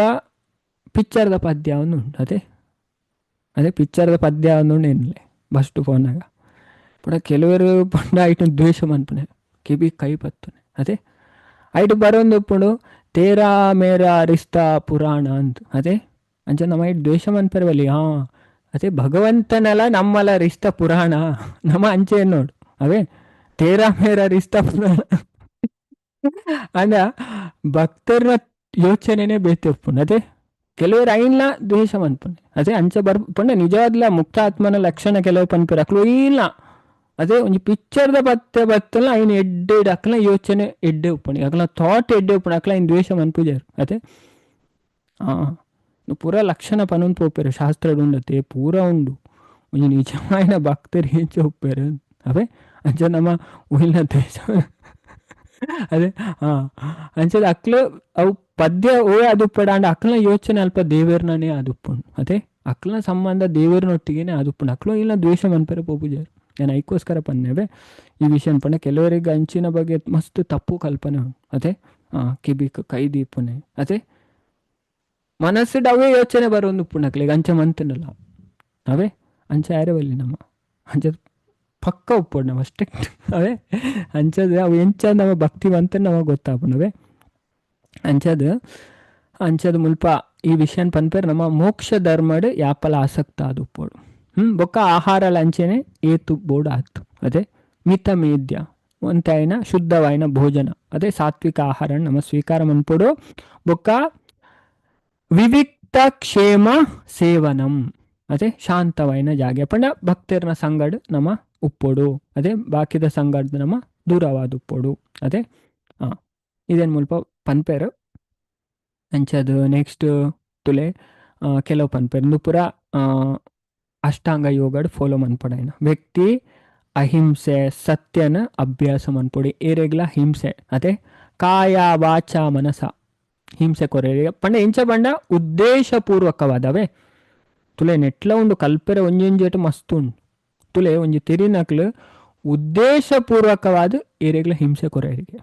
ಪಿಕ್ಚರ್ದ ಪದ್ಯ ಒಂದು ಉಂಟು. ಅದೇ ಅದೇ ಪಿಕ್ಚರ್ದ ಪದ್ಯ ಒಂದು ಉಂಡು ಎನ್ಲೆ ಬಸ್ಟ್ ಪೋನಾಗ. ಪಂಡ ಕೆಲವರು ಪಂಡ ಐಟು ದ್ವೇಷ ಮನ್ಪುನೆ, ಕಿವಿ ಕೈ ಪತ್ತುನೆ. ಅದೇ ಐಟು ಬರೋಂದು ಉಪ್ಪುಂಡು ತೇರಾ ಮೇರಾ ರಿಸ್ತಾ ಪುರಾಣ ಅಂತ. ಅದೇ ಅಂಚ ನಮ್ಮ ಐಟ್ ದ್ವೇಷ ಮನ್ಪೆರೆ ಬಲ್ಲಿ. ಹಾ ಅದೇ ಭಗವಂತನಲ ನಮ್ಮಲ ರಿಸ್ತಾ ಪುರಾಣ ನಮ್ಮ ಅಂಚೆ ನೋಡು. ಅವೇ ತೇರಾ ಮೇರಾ ರಿಸ್ತಾ ಪುರಾಣ ಅಂಡ ಭಕ್ತರ್ನ ಯೋಚನೆನೇ ಬೇತೆ ಉಪ್ಪುಂಡು. ಅದೇ ಕೆಲವರು ಐನ್ಲ ದ್ವೇಷ ಮನ್ಪುನೆ. ಅದೇ ಅಂಚ ಬರ್ ಪಂಡ ನಿಜವಾದ್ಲ ಮುಕ್ತ ಆತ್ಮನ ಲಕ್ಷಣ ಕೆಲವು ಪನ್ಪೆರ್ ಅಕ್ಲು ಇಲ್ಲ. ಅದೇ ಒಂಜಿ ಪಿಕ್ಚರ್ದ ಬತ್ತೆ ಬತ್ತಲ ಐನ್ ಎಡ್ಡೆ ಅಕ್ಲ ಯೋಚನೆ ಎಡ್ಡೆ ಉಪ್ಪುಂಡು, ಅಕ್ಲ ಥಾಟ್ ಎಡ್ಡೆ ಉಪ್ಪುಂಡು, ಅಕ್ಲ ಐನ್ ದ್ವೇಷ ಮನ್ಪುಜಾರ್. ಅದೇ ಪೂರ ಲಕ್ಷಣ ಪನೊಂದು ಪೋಪೆರು ಶಾಸ್ತ್ರಡ್ ಉಂಡತೆ ಪೂರ ಉಂಡು. ಒಂಜಿ ನಿಜವಾಯಿನ ಭಕ್ತರು ಎಂಚ ಉಪ್ಪೆರು. ಅವೇ ಅಂಚ ನಮ್ಮ ಊರಿನ ದ್ವೇಷ ಅದೇ ಅಂಚದ ಅಕ್ಲು ಅವು ಪದ್ಯ ಓ ಅದು ಉಪ್ಪಡ ಅಂಡ ಅಕ್ಲನ ಯೋಚನೆ ಅಲ್ಪ ದೇವೇರ್ನೇ ಅದು ಉಪ್ಪುಂಡು. ಅದೇ ಅಕ್ಲನ ಸಂಬಂಧ ದೇವೇರ್ನೊಟ್ಟಿಗೆನೆ ಅದು ಉಪ್ಪುಂಡು. ಅಕ್ಲು ಇಲ್ಲ ದ್ವೇಷ ಮನ್ಪೆರೆ ಪೋಪುಜಾರ್. ನಾನು ಐಕೋಸ್ಕರ ಪನ್ನೆವೆ ಈ ವಿಷಯ ಪಂಡ ಕೆಲವರಿಗೆ ಅಂಚಿನ ಬಗ್ಗೆ ಮಸ್ತ್ ತಪ್ಪು ಕಲ್ಪನೆ ಉಂಟು. ಅದೇ ಕಿಬಿಕ್ ಕೈ ದೀಪುನೆ. ಅದೇ ಮನಸ್ಸುಡ್ ಅವೇ ಯೋಚನೆ ಬರೋಂದು ಉಪ್ಪುಂಡು ಅಕ್ಲೆಗ್ ಅಂಚ ಮಂತುಂಡಲ. ಅವೇ ಅಂಚ ಯಾರೇ ಬಲ್ಲಿ ನಮ್ಮ ಅಂಚ ಪಕ್ಕ ಉಪ್ಪೊಡು ನಮ್ಮ ಸ್ಟ್ರಿಕ್ಟ್. ಅವೇ ಅಂಚದ ಅವು ಎಂಚ ನಮ್ಮ ಭಕ್ತಿ ಬಂತ ನಮಗೆ ಗೊತ್ತಾಪುನವೇ. ಅಂಚದ ಅಂಚದ ಮುಲ್ಪ ಈ ವಿಷಯನ್ ಪನ್ಪೇರ್ ನಮ್ಮ ಮೋಕ್ಷ ಧರ್ಮಡ್ ಯಾಪಲ ಆಸಕ್ತ ಅದು ಉಪ್ಪೊಡು. ಬೊಕ್ಕ ಆಹಾರ ಅಂಚೆನೆ ಏತು ಬೋಡು ಆತು. ಅದೇ ಮಿತ ಮೇದ್ಯ ಒಂತಾಯಿನ ಶುದ್ಧವಾಯಿನ ಭೋಜನ, ಅದೇ ಸಾತ್ವಿಕ ಆಹಾರ ನಮ್ಮ ಸ್ವೀಕಾರ ಮನ್ಪೊಡು. ಬೊಕ್ಕ ವಿವಿಕ್ತ ಕ್ಷೇಮ ಸೇವನಂ, ಅದೇ ಶಾಂತವಾಯಿನ ಜಾಗೆ ಪಂಡ ಭಕ್ತರ್ನ ಸಂಗಡ್ ನಮ್ಮ ಉಪ್ಪೊಡು. ಅದೇ ಬಾಕಿದ ಸಂಗಡ್ ನಮ್ಮ ದೂರವಾದ ಉಪ್ಪೊಡು. ಅದೇ ಇದೇನ್ ಮುಲ್ಪ ಪನ್ಪೇರು. ಅಂಚದು ನೆಕ್ಸ್ಟ್ ತುಲೆ ಕೆಲವು ಪನ್ಪೇರು ಇಂದು ಪೂರ ಅಷ್ಟಾಂಗ ಯೋಗಡ್ ಫಾಲೋ ಮನ್ಪೊಡಾಯಿನ ವ್ಯಕ್ತಿ ಅಹಿಂಸೆ ಸತ್ಯನ ಅಭ್ಯಾಸ ಮನ್ಪೊಡಿ. ಏರೆಗ್ಲ ಹಿಂಸೆ ಅದೇ ಕಾಯ ವಾಚ ಮನಸ ಹಿಂಸೆ ಕೊರೆ ಪಂಡ ಎಂಚ ಪಂಡ ಉದ್ದೇಶಪೂರ್ವಕವಾದವೇ. ತುಲೆ ನೆಟ್ಲ ಉಂಡು ಕಲ್ಪೆರೆ ಒಂಜೊಂಜೇಟು ಮಸ್ತ್ ಉಂಡು. ತುಲೆ ಒಂಜಿ ತೆರಿನಕ್ಲು ಉದ್ದೇಶಪೂರ್ವಕವಾದ ಏರೆಗ್ಲ ಹಿಂಸೆ ಕೊರೆರಿಗೆ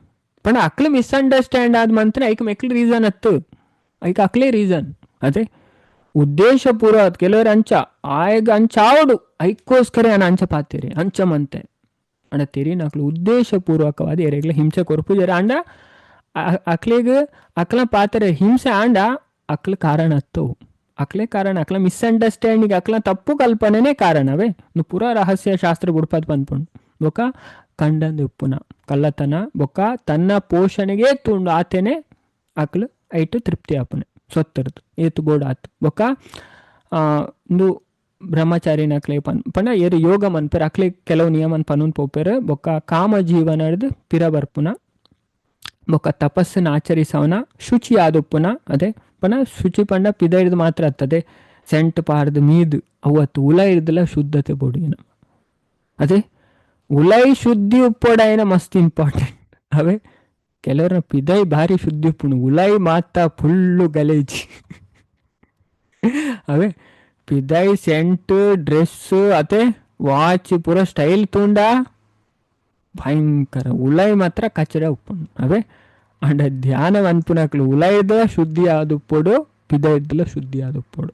ಪಂಡ ಅಕ್ಲು ಮಿಸ್ಅಂಡರ್ಸ್ಟ್ಯಾಂಡ್ ಆದ ಮಂತ್ರ ಐಕ್ ಮೆಕ್ಲು ರೀಸನ್ ಅತ್ತು ಐಕ್ ಅಕ್ಲೇ ರೀಸನ್. ಅದೇ ಉದ್ದೇಶಪೂರ್ವ ಕೆಲವರು ಅಂಚ ಆಯಗ ಅಂಚಾವಡು ಐಕ್ಕೋಸ್ಕರ ನಾನು ಅಂಚ ಪಾತೇರಿ ಅಂಚ ಮಂತೆ ಅಂಡ ತೆರಿನಕ್ಲು ಉದ್ದೇಶಪೂರ್ವಕವಾದ ಏರೆಗ್ಲ ಹಿಂಸೆ ಕೊರ್ಪುಜಾರ. ಅಂಡ ಅಕ್ಲೆಗ್ ಅಕ್ಲ ಪಾತ್ರೆ ಹಿಂಸೆ ಆಂಡ ಅಕ್ಲ ಕಾರಣ ಅತ್ತು ಅಕ್ಲೆ ಕಾರಣ ಅಕ್ಲ ಮಿಸ್ಅಂಡರ್ಸ್ಟ್ಯಾಂಡಿಂಗ್ ಅಕ್ಲ ತಪ್ಪು ಕಲ್ಪನೆನೇ ಕಾರಣವೇ. ನು ಪೂರ ರಹಸ್ಯ ಶಾಸ್ತ್ರ ಬುಡ್ಪದ್ ಪನ್ಪುಂಡು. ಬೊಕ್ಕ ಕಂಡಂದು ಉಪ್ಪುನ ಕಳ್ಳತನ ಬೊಕ್ಕ ತನ್ನ ಪೋಷಣೆಗೆ ತುಂಡು ಆತೇನೆ ಅಕ್ಲು ಐಟು ತೃಪ್ತಿ ಆಪುನೆ ಸೊತ್ತರದು ಏತು ಬೋಡು ಆತು. ಬೊಕ್ಕ ಇಂದು ಬ್ರಹ್ಮಚಾರಿನ ಅಕ್ಲೆ ಪನ್ ಪಂಡ ಏರು ಯೋಗ ಮನ್ಪೆರ್ ಅಕ್ಲೆ ಕೆಲವು ನಿಯಮನ್ ಪನೊಂದು ಪೋಪೆರ್. ಬೊಕ್ಕ ಕಾಮ ಜೀವನದ ಪಿರ ಬರ್ಪುನ ಬೊಕ್ಕ ತಪಸ್ಸನ್ನು ಆಚರಿಸವನ ಶುಚಿ ಆದುಪ್ಪುನ. ಅದೇ ಪಂಡ ಶುಚಿ ಪಂಡ ಪಿದ ಹಿಡ್ದು ಮಾತ್ರ ಆಗ್ತದೆ ಸೆಂಟ್ ಪಾರ್ದು ಮೀದು ಅವತ್ತು ಉಲ ಹಿಡ್ದಲ ಶುದ್ಧತೆ ಬೋಡಿನ. ಅದೇ ಉಲೈ ಶುದ್ಧಿ ಉಪ್ಪೊಡಾಯಿನ ಮಸ್ತ್ ಇಂಪಾರ್ಟೆಂಟ್. ಅವೇ ಕೆಲವರ ಪಿದೈ ಭಾರಿ ಶುದ್ಧಿ ಉಪ್ಪುಂಡು ಉಲೈ ಮಾತ ಫುಲ್ಲು ಗಲೇಜಿ. ಅವೇ ಪಿದೈ ಸೆಂಟ್ ಡ್ರೆಸ್ ಅದೇ ವಾಚ್ ಪೂರ ಸ್ಟೈಲ್ ತೂಂಡ ಭಯಂಕರ ಉಲೈ ಮಾತ್ರ ಕಚಡ ಉಪ್ಪುಂಡು. ಅವೇ ಅಂಡ ಧ್ಯಾನ ಅನ್ಪುನಕ್ಲು ಉಲೈದ ಶುದ್ಧಿ ಆದುಪ್ಪೊಡು ಪಿದೈದಲ ಶುದ್ಧಿ ಆದುಪ್ಪೊಡು.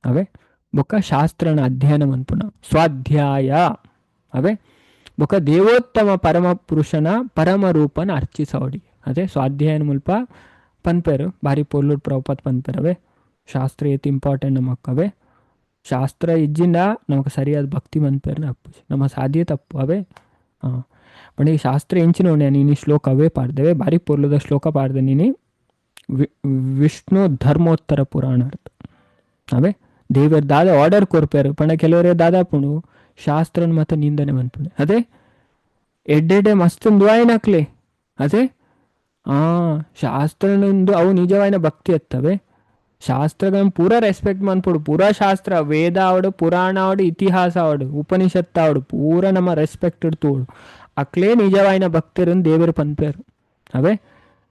ಅವೇ ಬೊಕ್ಕ ಶಾಸ್ತ್ರನ ಅಧ್ಯಯನ ಮನ್ಪುನ ಸ್ವಾಧ್ಯಾಯ. ಅವೇ ಬೊಕ್ಕ ದೇವೋತ್ತಮ ಪರಮ ಪುರುಷನ ಪರಮ ರೂಪನ ಅರ್ಚಿಸವಡಿ. ಅದೇ ಸ್ವಾಧ್ಯಾಯನ ಮುಲ್ಪ ಪನ್ಪೇರು ಭಾರಿ ಪೊರ್ಲುಡ್ ಪ್ರಭುಪಾದ್ ಪನ್ಪೇರು. ಅವೇ ಶಾಸ್ತ್ರ ಏತ್ ಇಂಪಾರ್ಟೆಂಟ್ ನಮಕ್. ಅವೇ ಶಾಸ್ತ್ರ ಇಜ್ಜಿಂದ ನಮಕ್ ಸರಿಯಾದ ಭಕ್ತಿ ಮನ್ಪೇರ್ನ ಅಪ್ಪು ನಮ್ಮ ಸಾಧ್ಯ ತಪ್ಪು. ಅವೇ ಪಂಡ ಈ ಶಾಸ್ತ್ರ ಎಂಚಿನ ನೀನು ಶ್ಲೋಕ ಅವೇ ಪಾಡ್ದೇವೆ ಬಾರಿ ಪೊರ್ಲುದ ಶ್ಲೋಕ ಪಾಡ್ದೆ ನೀನು ವಿಷ್ಣು ಧರ್ಮೋತ್ತರ ಪುರಾಣ ಅರ್ಥ ಅವೇ ದೇವರ ದಾದ ಆರ್ಡರ್ ಕೊರ್ಪೇರು ಪಂಡ ಕೆಲವರೇ ದಾದಾ ಪುಣು ಶಾಸ್ತ್ರನ ಮತ್ತೆ ನಿಂದನೆ ಮನ್ಪುಣೆ ಅದೇ ಎಡ್ಡೆಡ್ಡೆ ಮಸ್ತ್ ದುವಾಯಿನಕ್ಲೆ ಅದೇ ಆ ಶಾಸ್ತ್ರನೊಂದು ಅವು ನಿಜವಾದ ಭಕ್ತಿ ಅತ್ತವೆ ಶಾಸ್ತ್ರಗಳನ್ನು ಪೂರ ರೆಸ್ಪೆಕ್ಟ್ ಮನ್ಪೊಡು ಪೂರ ಶಾಸ್ತ್ರ ವೇದ ಆವಡು ಪುರಾಣ ಆವಡು ಇತಿಹಾಸ ಆವಡು ಉಪನಿಷತ್ತು ಆವಡು ಪೂರ ನಮ್ಮ ರೆಸ್ಪೆಕ್ಟ್ ತೋಡು ಅಕ್ಲೇ ನಿಜವಾಯಿನ ಭಕ್ತರನ್ನು ದೇವರು ಪನ್ಪೇರು ಅವೇ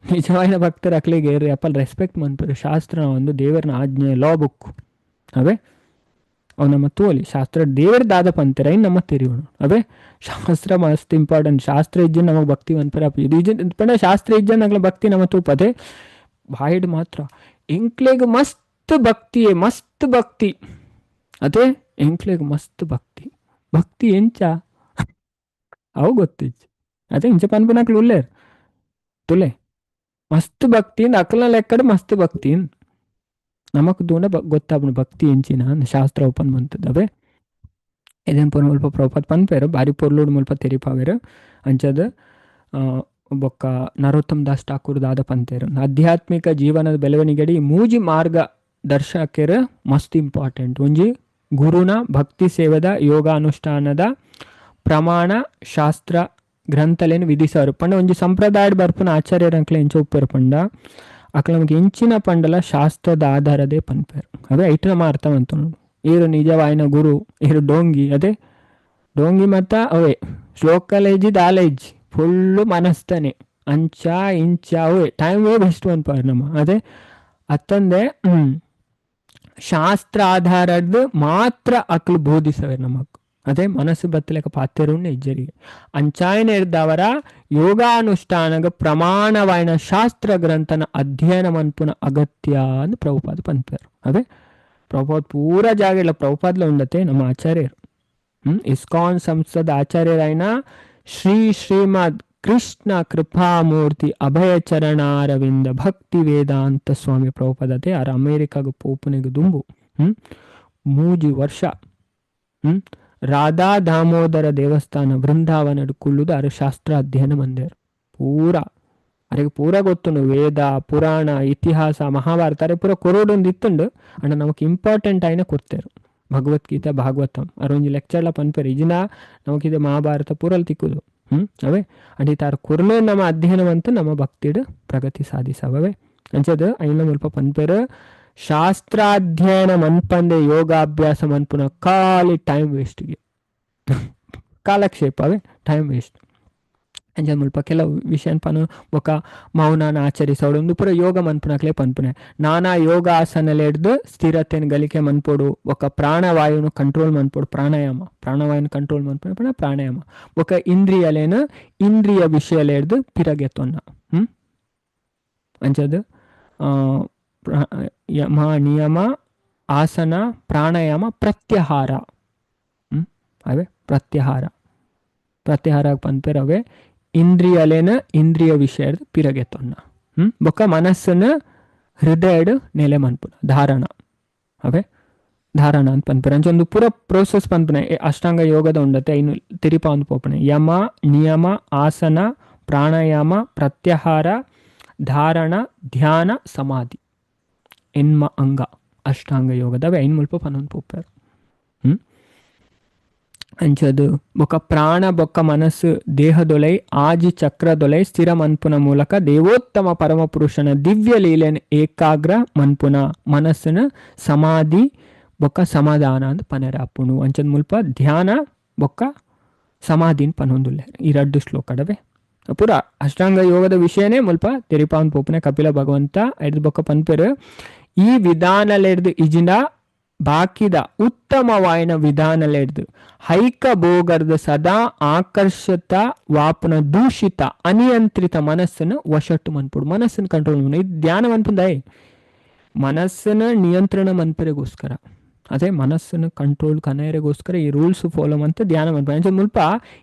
ನಿಜವಾಯಿನ ಭಕ್ತರು ಅಕ್ಲಿಗೆ ಏರ್ರಿ ಅಪ್ಪಲ್ ರೆಸ್ಪೆಕ್ಟ್ ಮನ್ಪೇರು ಶಾಸ್ತ್ರ ಒಂದು ದೇವರನ ಆಜ್ಞೆ ಲಾ ಬುಕ್ ಅವೇ ಅವು ನಮ್ಮ ತೋಲಿ ಶಾಸ್ತ್ರ ದೇವರ ದಾದ ಪಂತರ ಇನ್ನು ನಮ್ಮ ತೆರಿಯೋಣ ಅವೇ ಶಾಸ್ತ್ರ ಮಸ್ತ್ ಇಂಪಾರ್ಟೆಂಟ್ ಶಾಸ್ತ್ರ ಇಜ್ಜೆ ನಮಗೆ ಭಕ್ತಿ ಮನ್ಪೇರ ಇದು ಇಜ್ಜೆ ಪಂಡ ಶಾಸ್ತ್ರ ಇಜ್ಜೆ ನಗ್ಲ ಭಕ್ತಿ ನಮ್ಮ ತೂಪದೆ ಬಾಯಿಡ್ ಮಾತ್ರ ಎಂಕ್ಲೆಗ್ ಮಸ್ತ್ ಭಕ್ತಿಯೇ ಮಸ್ತ್ ಭಕ್ತಿ ಅದೇ ಎಂಕ್ಲೆಗ್ ಮಸ್ತ್ ಭಕ್ತಿ ಭಕ್ತಿ ಎಂಚ ಅವು ಗೊತ್ತಿಜ್ಜಿ ಅದೇ ಇಂಚ ಪನ್ಪುನಕ್ಲು ಉಲ್ಲೇರ್ ತುಲೆ ಮಸ್ತ್ ಭಕ್ತಿ ಅಕ್ಲ ಲೆಕ್ಕಡ್ ಮಸ್ತ್ ಭಕ್ತಿ ನಮಕ್ ದೂನ ಗೊತ್ತಾಪುಂಡು ಭಕ್ತಿ ಎಂಚಿನ ಶಾಸ್ತ್ರ ಓಪನ್ ಮಂತದ ಅವೇ ಇದೇನು ಪೂರ ಮುಲ್ಪ ಪ್ರಭುಪಾದ ಪನ್ಪೇರು ಬಾರಿ ಪೊರ್ಲುಡು ಮುಲ್ಪ ತೆರಿಪಾವೇರು ಅಂಚದ ಬೊಕ್ಕ ನರೋತ್ತಮ್ ದಾಸ್ ಠಾಕೂರ್ ದಾದ ಪಂತೇರು ಆಧ್ಯಾತ್ಮಿಕ ಜೀವನದ ಬೆಳವಣಿಗೆಡಿ ಮೂಜಿ ಮಾರ್ಗ ದರ್ಶಕರು ಮಸ್ತ್ ಇಂಪಾರ್ಟೆಂಟ್ ಒಂಜಿ ಗುರುನ ಭಕ್ತಿ ಸೇವೆದ ಯೋಗಾನುಷ್ಠಾನದ ಪ್ರಮಾಣ ಶಾಸ್ತ್ರ ಗ್ರಂಥಲೇನು ವಿಧಿಸವರು ಪಂಡ ಒಂಜಿ ಸಂಪ್ರದಾಯಡ್ ಬರ್ಪುನ ಆಚಾರ್ಯರಂಕ್ಲೆ ಎಂಚ ಉಪ್ಪೇರು ಪಂಡ ಅಕ್ಲ ನಮಗೆ ಎಂಚಿನ ಪಂಡಲ ಶಾಸ್ತ್ರದ ಆಧಾರದೇ ಪನ್ಪೇರು ಅದೇ ಐಟ್ ನಮ್ಮ ಅರ್ಥ ಮಂತು ಏರು ನಿಜವಾಯಿನ ಗುರು ಏರು ಡೋಂಗಿ ಅದೇ ಡೋಂಗಿ ಮತ್ತ ಅವೇ ಶ್ಲೋಕಲೇಜಿ ದಾಲೇಜ್ ಫುಲ್ಲು ಮನಸ್ತನೆ ಅಂಚ ಇಂಚ ಅವೇ ಟೈಮ್ ವೇ ಬೆಸ್ಟ್ ಅನ್ಪಾರು ನಮ್ಮ ಅದೇ ಅತ್ತಂದೆ ಶಾಸ್ತ್ರ ಆಧಾರದ್ದು ಮಾತ್ರ ಅಕ್ಲು ಬೋಧಿಸವೆ ನಮಕ್ ಅದೇ ಮನಸ್ಸು ಬತ್ತಲೆಕ ಪಾತ್ಯರುಣ್ಣ ಇಜ್ಜರಿಗೆ ಅಂಚಾಯನ ಇರ್ದವರ ಯೋಗಾನುಷ್ಠಾನಗ ಪ್ರಮಾಣವಾಯಿನ ಶಾಸ್ತ್ರ ಗ್ರಂಥನ ಅಧ್ಯಯನ ಮನ್ಪುನ ಅಗತ್ಯ ಅಂತ ಪ್ರಭುಪಾದ ಪನ್ಪೇರು ಅದೇ ಪ್ರಭುಪಾದ ಪೂರ ಜಾಗ ಇಲ್ಲ ಪ್ರಭುಪಾದ್ಲ ಉಂಡತೆ ನಮ್ಮ ಆಚಾರ್ಯರು ಇಸ್ಕಾನ್ ಸಂಸ್ಥದ ಆಚಾರ್ಯರಾಯನ ಶ್ರೀ ಶ್ರೀಮದ್ ಕೃಷ್ಣ ಕೃಪಾಮೂರ್ತಿ ಅಭಯ ಚರಣಾರವಿಂದ ಭಕ್ತಿ ವೇದಾಂತ ಸ್ವಾಮಿ ಪ್ರಭುಪಾದತೆ ಆರ್ ಅಮೇರಿಕಾಗ ಪೋಪುನಿಗೆ ದುಂಬು 3 ವರ್ಷ ರಾಧಾ ದಾಮೋದರ ದೇವಸ್ಥಾನ ಬೃಂದಾವನ ಕುಳ್ಳುದು ಅರ ಶಾಸ್ತ್ರ ಅಧ್ಯಯನ ಮಂದಿರ ಪೂರ ಅರೆಗೆ ಪೂರ ಗೊತ್ತುಂಡು ವೇದ ಪುರಾಣ ಇತಿಹಾಸ ಮಹಾಭಾರತ ಅರೆ ಪೂರ ಕೊರೋಡೊಂದು ಇತ್ತುಂಡು ಅಂಡ ನಮಕ್ ಇಂಪಾರ್ಟೆಂಟ್ ಆಯ್ನ ಕೊಡ್ತೇರು ಭಗವದ್ಗೀತಾ ಭಾಗವತಂ ಅರೊಂಜಿ ಲೆಕ್ಚರ್ಲ ಪನ್ಪೇರು ಇಜಿನ ನಮಕಿದೆ ಮಹಾಭಾರತ ಪೂರಲ್ಲಿ ತಿಕ್ಕುದು ಅವೇ ಅಂಡ್ ಈ ತಾರ ಕುರ್ಮೆ ನಮ್ಮ ಅಧ್ಯಯನವಂತ ನಮ್ಮ ಭಕ್ತಿಡ್ ಪ್ರಗತಿ ಸಾಧಿಸವೇ ಅಂಚದ ಐನ ಮುಲ್ಪ ಪನ್ಪೇರು ಶಾಸ್ತ್ರಾಧ್ಯಯನ ಮನ್ಪಂದೆ ಯೋಗಾಭ್ಯಾಸ ಮನ್ಪುನ ಖಾಲಿ ಟೈಮ್ ವೇಸ್ಟ್ಗೆ ಕಾಲಕ್ಷೇಪ ಅವೇ ಟೈಮ್ ವೇಸ್ಟ್ ಅಂಚ ಮುಲ್ಪ ಕೆಲವು ವಿಷಯ ಪನು ಬೊಕ ಮೌನಾನ ಆಚರಿಸೋಡು ಒಂದು ಪೂರ ಯೋಗ ಮನ್ಪುನಕ್ಲೆ ಪನ್ಪುನೆ ನಾನಾ ಯೋಗಾಸನಲೆಡ್ದು ಸ್ಥಿರತೆನ ಗಳಿಕೆ ಮನ್ಪೊಡು ಬೊಕ ಪ್ರಾಣವಾಯುನು ಕಂಟ್ರೋಲ್ ಮನ್ಪೊಡು ಪ್ರಾಣಾಯಾಮ ಪ್ರಾಣವಾಯುನ ಕಂಟ್ರೋಲ್ ಮನ್ಪುನ ಪಂಡ ಪ್ರಾಣಾಯಾಮ ಬೊಕ ಇಂದ್ರಿಯಲೇನ ಇಂದ್ರಿಯ ವಿಷಯಲೆಡ್ದು ಪಿರಗೆತ್ತೊನ್ನ ಅಂಚದ ಯಮ ನಿಯಮ ಆಸನ ಪ್ರಾಣಾಯಾಮ ಪ್ರತ್ಯಾಹಾರ ಅವೇ ಪ್ರತ್ಯಾಹಾರ ಪ್ರತ್ಯಾಹಾರ ಪನ್ಪೇರು ಅವೇ ಇಂದ್ರಿಯಲೇನ ಇಂದ್ರಿಯ ವಿಷಯ ಪಿರಗೆತ್ತೊನ್ನ ಬೊಕ್ಕ ಮನಸ್ಸನ್ನ ಹೃದಯಡ್ ನೆಲೆ ಮನ್ಪುನ ಧಾರಣ ಅವೇ ಧಾರಣ ಅಂತ ಪನ್ಪೇರು ಅಂಚ ಒಂದು ಪೂರ ಪ್ರೋಸೆಸ್ ಪನ್ಪುನೆ ಅಷ್ಟಾಂಗ ಯೋಗದ ಉಂಡತೆ ಇನ್ನು ತಿರಿಪ ಒಂದು ಪೋಪಣೆ ಯಮ ನಿಯಮ ಆಸನ ಪ್ರಾಣಾಯಾಮ ಪ್ರತ್ಯಾಹಾರ ಧಾರಣ ಧ್ಯಾನ ಸಮಾಧಿ ಎನ್ಮ ಅಂಗ ಅಷ್ಟಾಂಗ ಯೋಗದವೆ ಐನ್ ಮುಲ್ಪ ಪನೊಂದು ಪೋಪೇರು ಅಂಚದು ಬೊಕ ಪ್ರಾಣ ಬೊಕ್ಕ ಮನಸ್ಸು ದೇಹದೊಲೈ ಆಜಿ ಚಕ್ರದೊಲೈ ಸ್ಥಿರ ಮನ್ಪುನ ಮೂಲಕ ದೇವೋತ್ತಮ ಪರಮಪುರುಷನ ದಿವ್ಯ ಲೀಲೆನ ಏಕಾಗ್ರ ಮನ್ಪುನ ಮನಸ್ಸಿನ ಸಮಾಧಿ ಬೊಕ್ಕ ಸಮಾಧಾನ ಅಂತ ಪನೆರಾಪುಣು ಅಂಚದ ಮುಲ್ಪ ಧ್ಯಾನ ಬೊಕ್ಕ ಸಮಾಧಿನ ಪನೊಂದುಲ್ಲೆ ಈ ರಡ್ಡು ಶ್ಲೋಕಡವೆ ಪೂರ ಅಷ್ಟಾಂಗ ಯೋಗದ ವಿಷಯನೇ ಮುಲ್ಪ ತೆರಿಪಾನ್ ಪೋಪುನೆ ಕಪಿಲ ಭಗವಂತ ಎಡ್ದು ಬೊಕ್ಕ ಪನ್ಪೆರು ಈ ವಿಧಾನಲೆಡ್ದು ಇಜಿನ ಬಾಕಿದ ಉತ್ತಮವಾಯಿನ ವಿಧಾನಲೆಡ್ದು ಹೈಕ ಭೋಗರ್ದ ಸದಾ ಆಕರ್ಷಿತ ವಾಪನ ದೂಷಿತ ಅನಿಯಂತ್ರಿತ ಮನಸ್ಸನ್ನು ವಶಟ್ಟು ಮನ್ಪುಡು ಮನಸ್ಸನ್ನು ಕಂಟ್ರೋಲ್ ಇದು ಧ್ಯಾನ ಮನ್ಪುಂದಾಯ್ ಮನಸ್ಸನ್ನ ನಿಯಂತ್ರಣ ಮನ್ಪರೆಗೋಸ್ಕರ ಅದೇ ಮನಸ್ಸನ್ನು ಕಂಟ್ರೋಲ್ ಕನೆಯರಿಗೋಸ್ಕರ ಈ ರೂಲ್ಸ್ ಫಾಲೋ ಅಂತ ಧ್ಯಾನ ಮನ್ಪ ಅಂಚ ಮುಲ್ಪ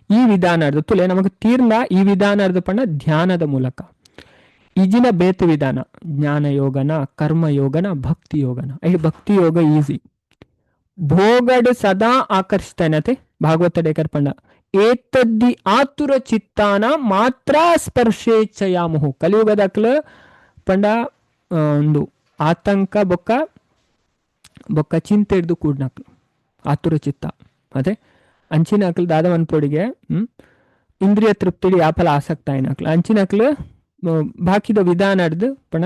ಈ ವಿಧಾನ ಅರ್ಧ ತುಲೆ ನಮಗೆ ತೀರ್ನ ಈ ವಿಧಾನ ಅರ್ಧ ಪಂಡ ಧ್ಯಾನದ ಮೂಲಕ ಈಜಿನ ಬೇತ ವಿಧಾನ ಜ್ಞಾನ ಯೋಗನ ಕರ್ಮ ಯೋಗನ ಭಕ್ತಿ ಯೋಗನ ಈ ಭಕ್ತಿ ಯೋಗ ಈಸಿ ಭೋಗಡ್ ಸದಾ ಆಕರ್ಷಿತನತೆ ಭಾಗವತ ಡೇಕರ್ ಪಂಡ ಏತದ್ದಿ ಆತುರ ಚಿತ್ತಾನ ಮಾತ್ರ ಸ್ಪರ್ಶೇಚ್ಛಯಾಮುಹು. ಕಲಿಯುಗದಕ್ಲು ಪಂಡ ಒಂದು ಆತಂಕ ಬೊಕ್ಕ ಬೊಕ್ಕ ಚಿಂತೆ ಹಿಡ್ದು ಕೂಡ್ನಕ್ಲು ಆತುರ ಚಿತ್ತ ಅದೇ ಅಂಚಿನಕ್ಲು ದಾದ ಮನ್ಪೊಡಿಗೆ ಇಂದ್ರಿಯ ತೃಪ್ತಿಡಿ ಯಾಪಲ ಆಸಕ್ತ అయినಕ್ಲು ಅಂಚಿನಕ್ಲು ಬಾಕಿದ ವಿಧಾನ ಹಿಡ್ದು ಪಣ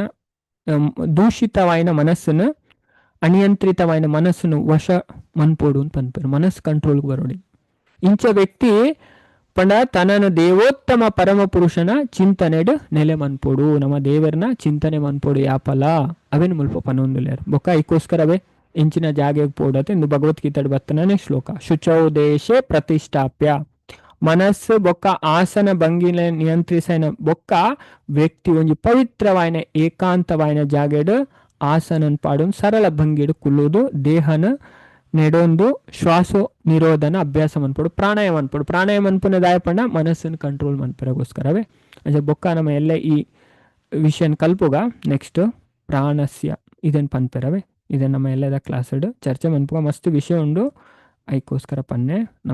ದೂಷಿತವಾಯಿನ ಮನಸ್ಸನ್ನು ಅನಿಯಂತ್ರಿತವಾಯಿನ ಮನಸ್ಸನ್ನು ವಶ ಮನ್ಪೋಡು ಅಂತ ಪನ್ಪೇರು ಮನಸ್ಸು ಕಂಟ್ರೋಲ್ಗೆ ಬರೋಡಿ. ಇಂಚ ವ್ಯಕ್ತಿ ಪಂಡ ತನನ ದೇವೋತ್ತಮ ಪರಮ ಪುರುಷನ ಚಿಂತನೆಡ್ ನೆಲೆ ಮನ್ಪೋಡು, ನಮ್ಮ ದೇವರನ ಚಿಂತನೆ ಮನ್ಪೋಡು ಯಾಪಲ ಅವೇನು ಮುಲ್ಪ ಪನೊಂದುಲೇರು. ಬೊಕ್ಕ ಐಕೋಸ್ಕರವೇ ಇಂಚಿನ ಜಾಗೆಗೆ ಪೋಡತೆ ಇಂದು ಭಗವದ್ಗೀತೆಡ್ ಬತ್ತನೇ ಶ್ಲೋಕ. ಶುಚೌ ದೇಶೆ ಪ್ರತಿಷ್ಠಾಪ್ಯ ಮನಸ್ಸು ಬೊಕ್ಕ ಆಸನ ಭಂಗಿನ ನಿಯಂತ್ರಿಸೈನ ಬೊಕ್ಕ ವ್ಯಕ್ತಿ ಒಂಜಿ ಪವಿತ್ರವಾಯಿನ ಏಕಾಂತವಾಯಿನ ಜಾಗೆಡ್ ಆಸನನ್ ಪಾಡೊಂದು ಸರಳ ಭಂಗಿಡ್ ಕುಲ್ಲುದು ದೇಹನ ನೆಡೊಂದು ಶ್ವಾಸೋ ನಿರೋಧನ ಅಭ್ಯಾಸ ಮನ್ಪೊಡು, ಪ್ರಾಣಾಯಾಮ ಮನ್ಪೊಡು. ಪ್ರಾಣಾಯಾಮ ಮನ್ಪುನ ದಾಯ ಪಂಡ ಮನಸ್ಸನ್ನು ಕಂಟ್ರೋಲ್ ಮನ್ಪೆರೆಗೋಸ್ಕರವೇ. ಅಂಚ ಬೊಕ್ಕ ನಮ್ಮ ಎಲ್ಲ ಈ ವಿಷಯನ್ ಕಲ್ಪುಗ ನೆಕ್ಸ್ಟ್ ಪ್ರಾಣಸ್ಯ ಇದನ್ ಪನ್ಪೆರವೇ. ಇದನ್ನ ನಮ್ಮ ಎಲ್ಲದ ಕ್ಲಾಸ್ ಚರ್ಚೆ ಮನ್ಪುಗ ಮಸ್ತ್ ವಿಷಯ ಉಂಡು, ಐಕೋಸ್ಕರ ಪನ್ನೆ ನಮ್ಮ.